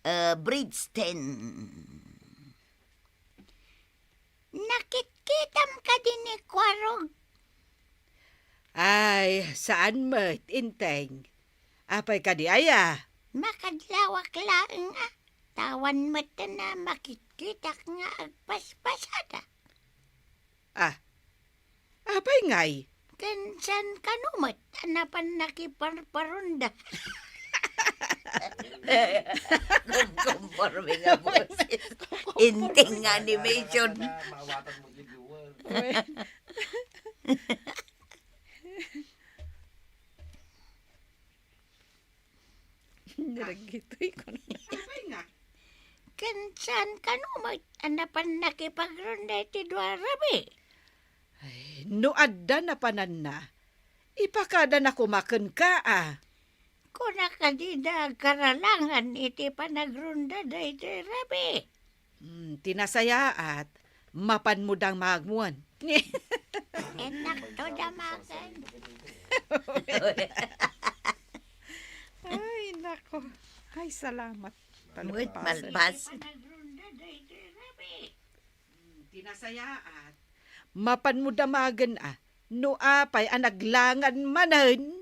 Uh, Bridge ten. Nakitkitam kadi ni Kuarog? Ay, saan met, Enteng? Apay kadi aya? Makadlawak laeng a. Awan met a makitkitak nga agpaspasada. Ah, apay ngay? Ken saan kano met a napan nakiparparunda? Kumkumporme nga boses. Enteng nga animation. Niragitoy ko na. Ken saan kano met a napan nakipagrunda iti dua a rabii? Ay, no adda napananna, ipakadana koma kenka a. Kuna kadi da agkaralangan iti panagrunda daytoy rabii? Hmm, ti nasayaat, mapanmo damagen. Innak to damagen. Ay, nako. Ay, salamat. Uy, palpasen. Malpas. Panagrunda daytoy rabii. Hmm, ti nasayaat, mapanmo damagen a, no apay a naglangan manen.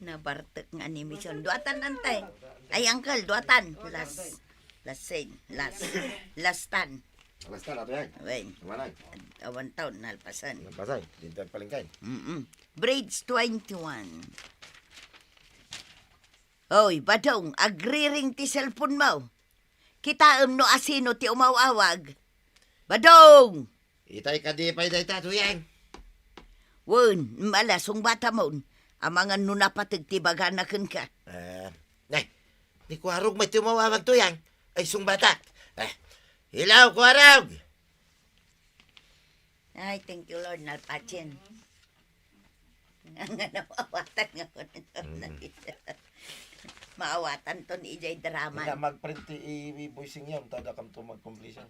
Nabartek nga animation. Duatan, Antay. Ay, uncle, duatan. Last. Lasin, las, lastan. Lastan, ato yan. Wen. Amanay. Awan taon, nalpasan. Nalpasan. Dito ang palengke. Mm-mm. Bridge twenty-one. Oy, Badong, agriring ti cellphone mo. Kitaem no asino ti umaw-awag. Badong! Itay kadi pay dayta, Tuyang. Wen, mala, sungbatamon. Amangan no napateg ti bagana kenka. Eh, nay, ni Kuarog met ti umaw-awag, Tuyang. Ay, sungbatak. Eh, hello, Kuarog! Ay, thank you, Lord, nalpatien. Nga, nga naawatan nga ako nito. Mm. Maawatan to ni ijay drama. Nga mag-print ti i-, i-voicing yun, tada kam to mag-completion.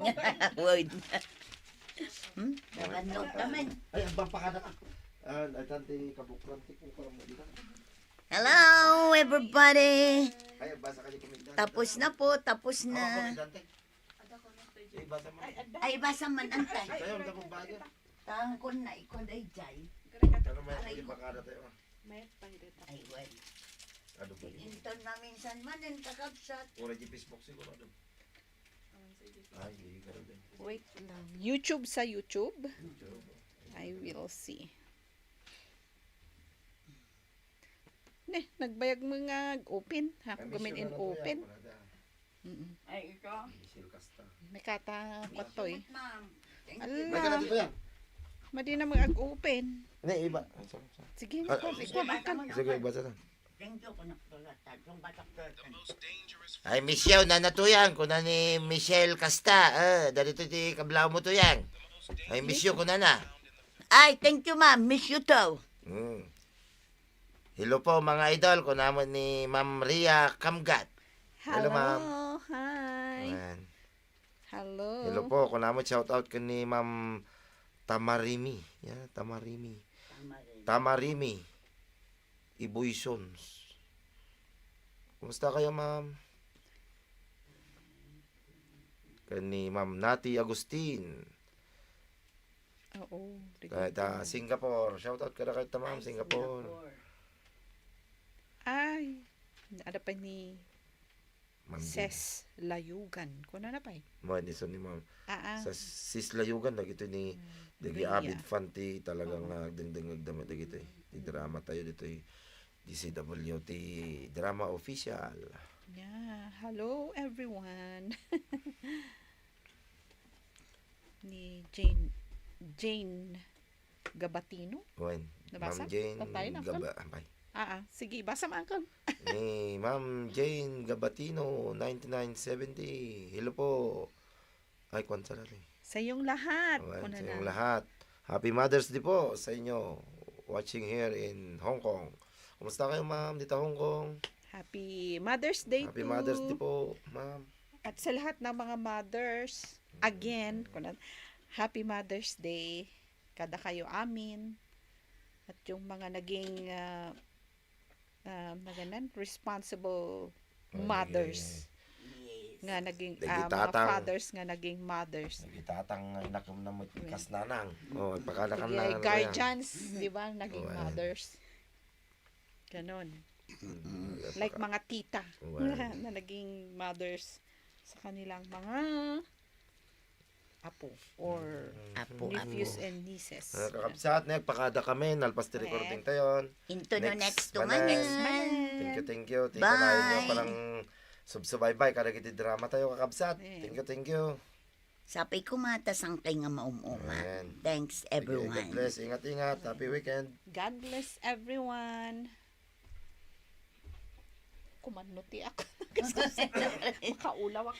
Word. Hmm? Daban note naman. Ay, ang bang pakada ka? Ah, ay, tanti kabukran, ti kung parang mo dito. Hello, everybody. Ay, basa ka di kumita. Tapos na po, tapos na. Ako, ako, Dante. Ay, basa mo. Ay, basa man, antay. Sayon, tapos bago. Tangkon na ikaw, dayjay. Pero may Aray. Pakada tayo, ah. Ay, well. Ano ba yun? Inton maminsan man, ang kakabsat. Wala di Facebook siguro, ano? Ay, hindi ka rin. Wait lang. YouTube sa YouTube. YouTube. I will see. Ne, nagbayag mo nga open. Ako gamin in open. Mm-mm. Ay, ito. May kata, patoy. Ma'am. Ala. May kata dito yan. Madi na mag-open. Ne, iba. Ay, sorry, sorry. Sige, ah, ikaw, ikaw, ikaw. Sige, basa na. Thank you, kunak tulad. Tatlong batak tulad. I miss you, nana Tuyang, kuna ni Michelle Casta. Eh, dali to ti kablaw mo, Tuyang. I miss you, kunana. Ay, thank you, ma'am. Miss you too. Mm. Hello po, mga idol. Kunamon ni Ma'am Ria Kamgat. Hello, ma'am. Hello, hi. Ayan. Hello. Hello po, kunamon shout out ken ni Ma'am Tamarimi. Ya, Tamarimi. Tamarimi. Tamarimi. Ibuysons. Kumusta kayo, ma'am? Ken ni Ma'am Nati Agustin. Oo, ta, ta, Singapore. Shout out kada kayo ta, ma'am, ay, Singapore. Singapore. Ay, ada pa ni Ma'am Ses Layugan. Kuna na pa eh. Mo, ni son ni ma'am. Ah, ah. Sa Sis Layugan, dagito ni, hmm, dagi Ria. Avid fan ti talagang, oo, ah, dengdengeg dama dagito eh. Ti drama tayo dito eh. D C W T Drama Official. Yeah. Hello, everyone. Ni Jane, Jane Gabatino? Wen. Nabasa? Ma'am Jane Gaba-, ampay. Ah, ah. Sige, basa mo, Uncle. Ni Ma'am Jane Gabatino, ninety-nine seventy. Hello po. Ay, kwan sa dati. Sa iyong lahat. Ayan, sa iyong lahat. Happy Mother's Day po sa inyo. Watching here in Hong Kong. Kumusta kayo, ma'am, dito Hong Kong? Happy Mother's Day po. Happy Mother's Day po, ma'am. At sa lahat ng mga mothers, again, mm, kuna-, Happy Mother's Day. Kada kayo amin. At yung mga naging, ah, ah, maganan, responsible mothers. Yes. Nga naging, ah, mga fathers nga naging mothers. Dagiti tatang nga inakem na met kas nanang. Oh, ipakadakan na guardians, di ba? Naging mothers. Ganon. Mm, like mga tita na naging mothers sa kanilang mga apo or nephews and nieces. Mga kakabsat, nagpakada kami, nalpas ti recording tayon. Into the next two months. Thank you, thank you. Bye. Ti kanayon nyo parang subsubaybay, kadagiti drama tayo, kakabsat. Thank you, thank you. Sapay kumata sangkay nga maum-uma. Amen. Thanks, everyone. God bless. Ingat-ingat. Happy weekend. God bless everyone. Kumano ti ak-, makaulaw ak.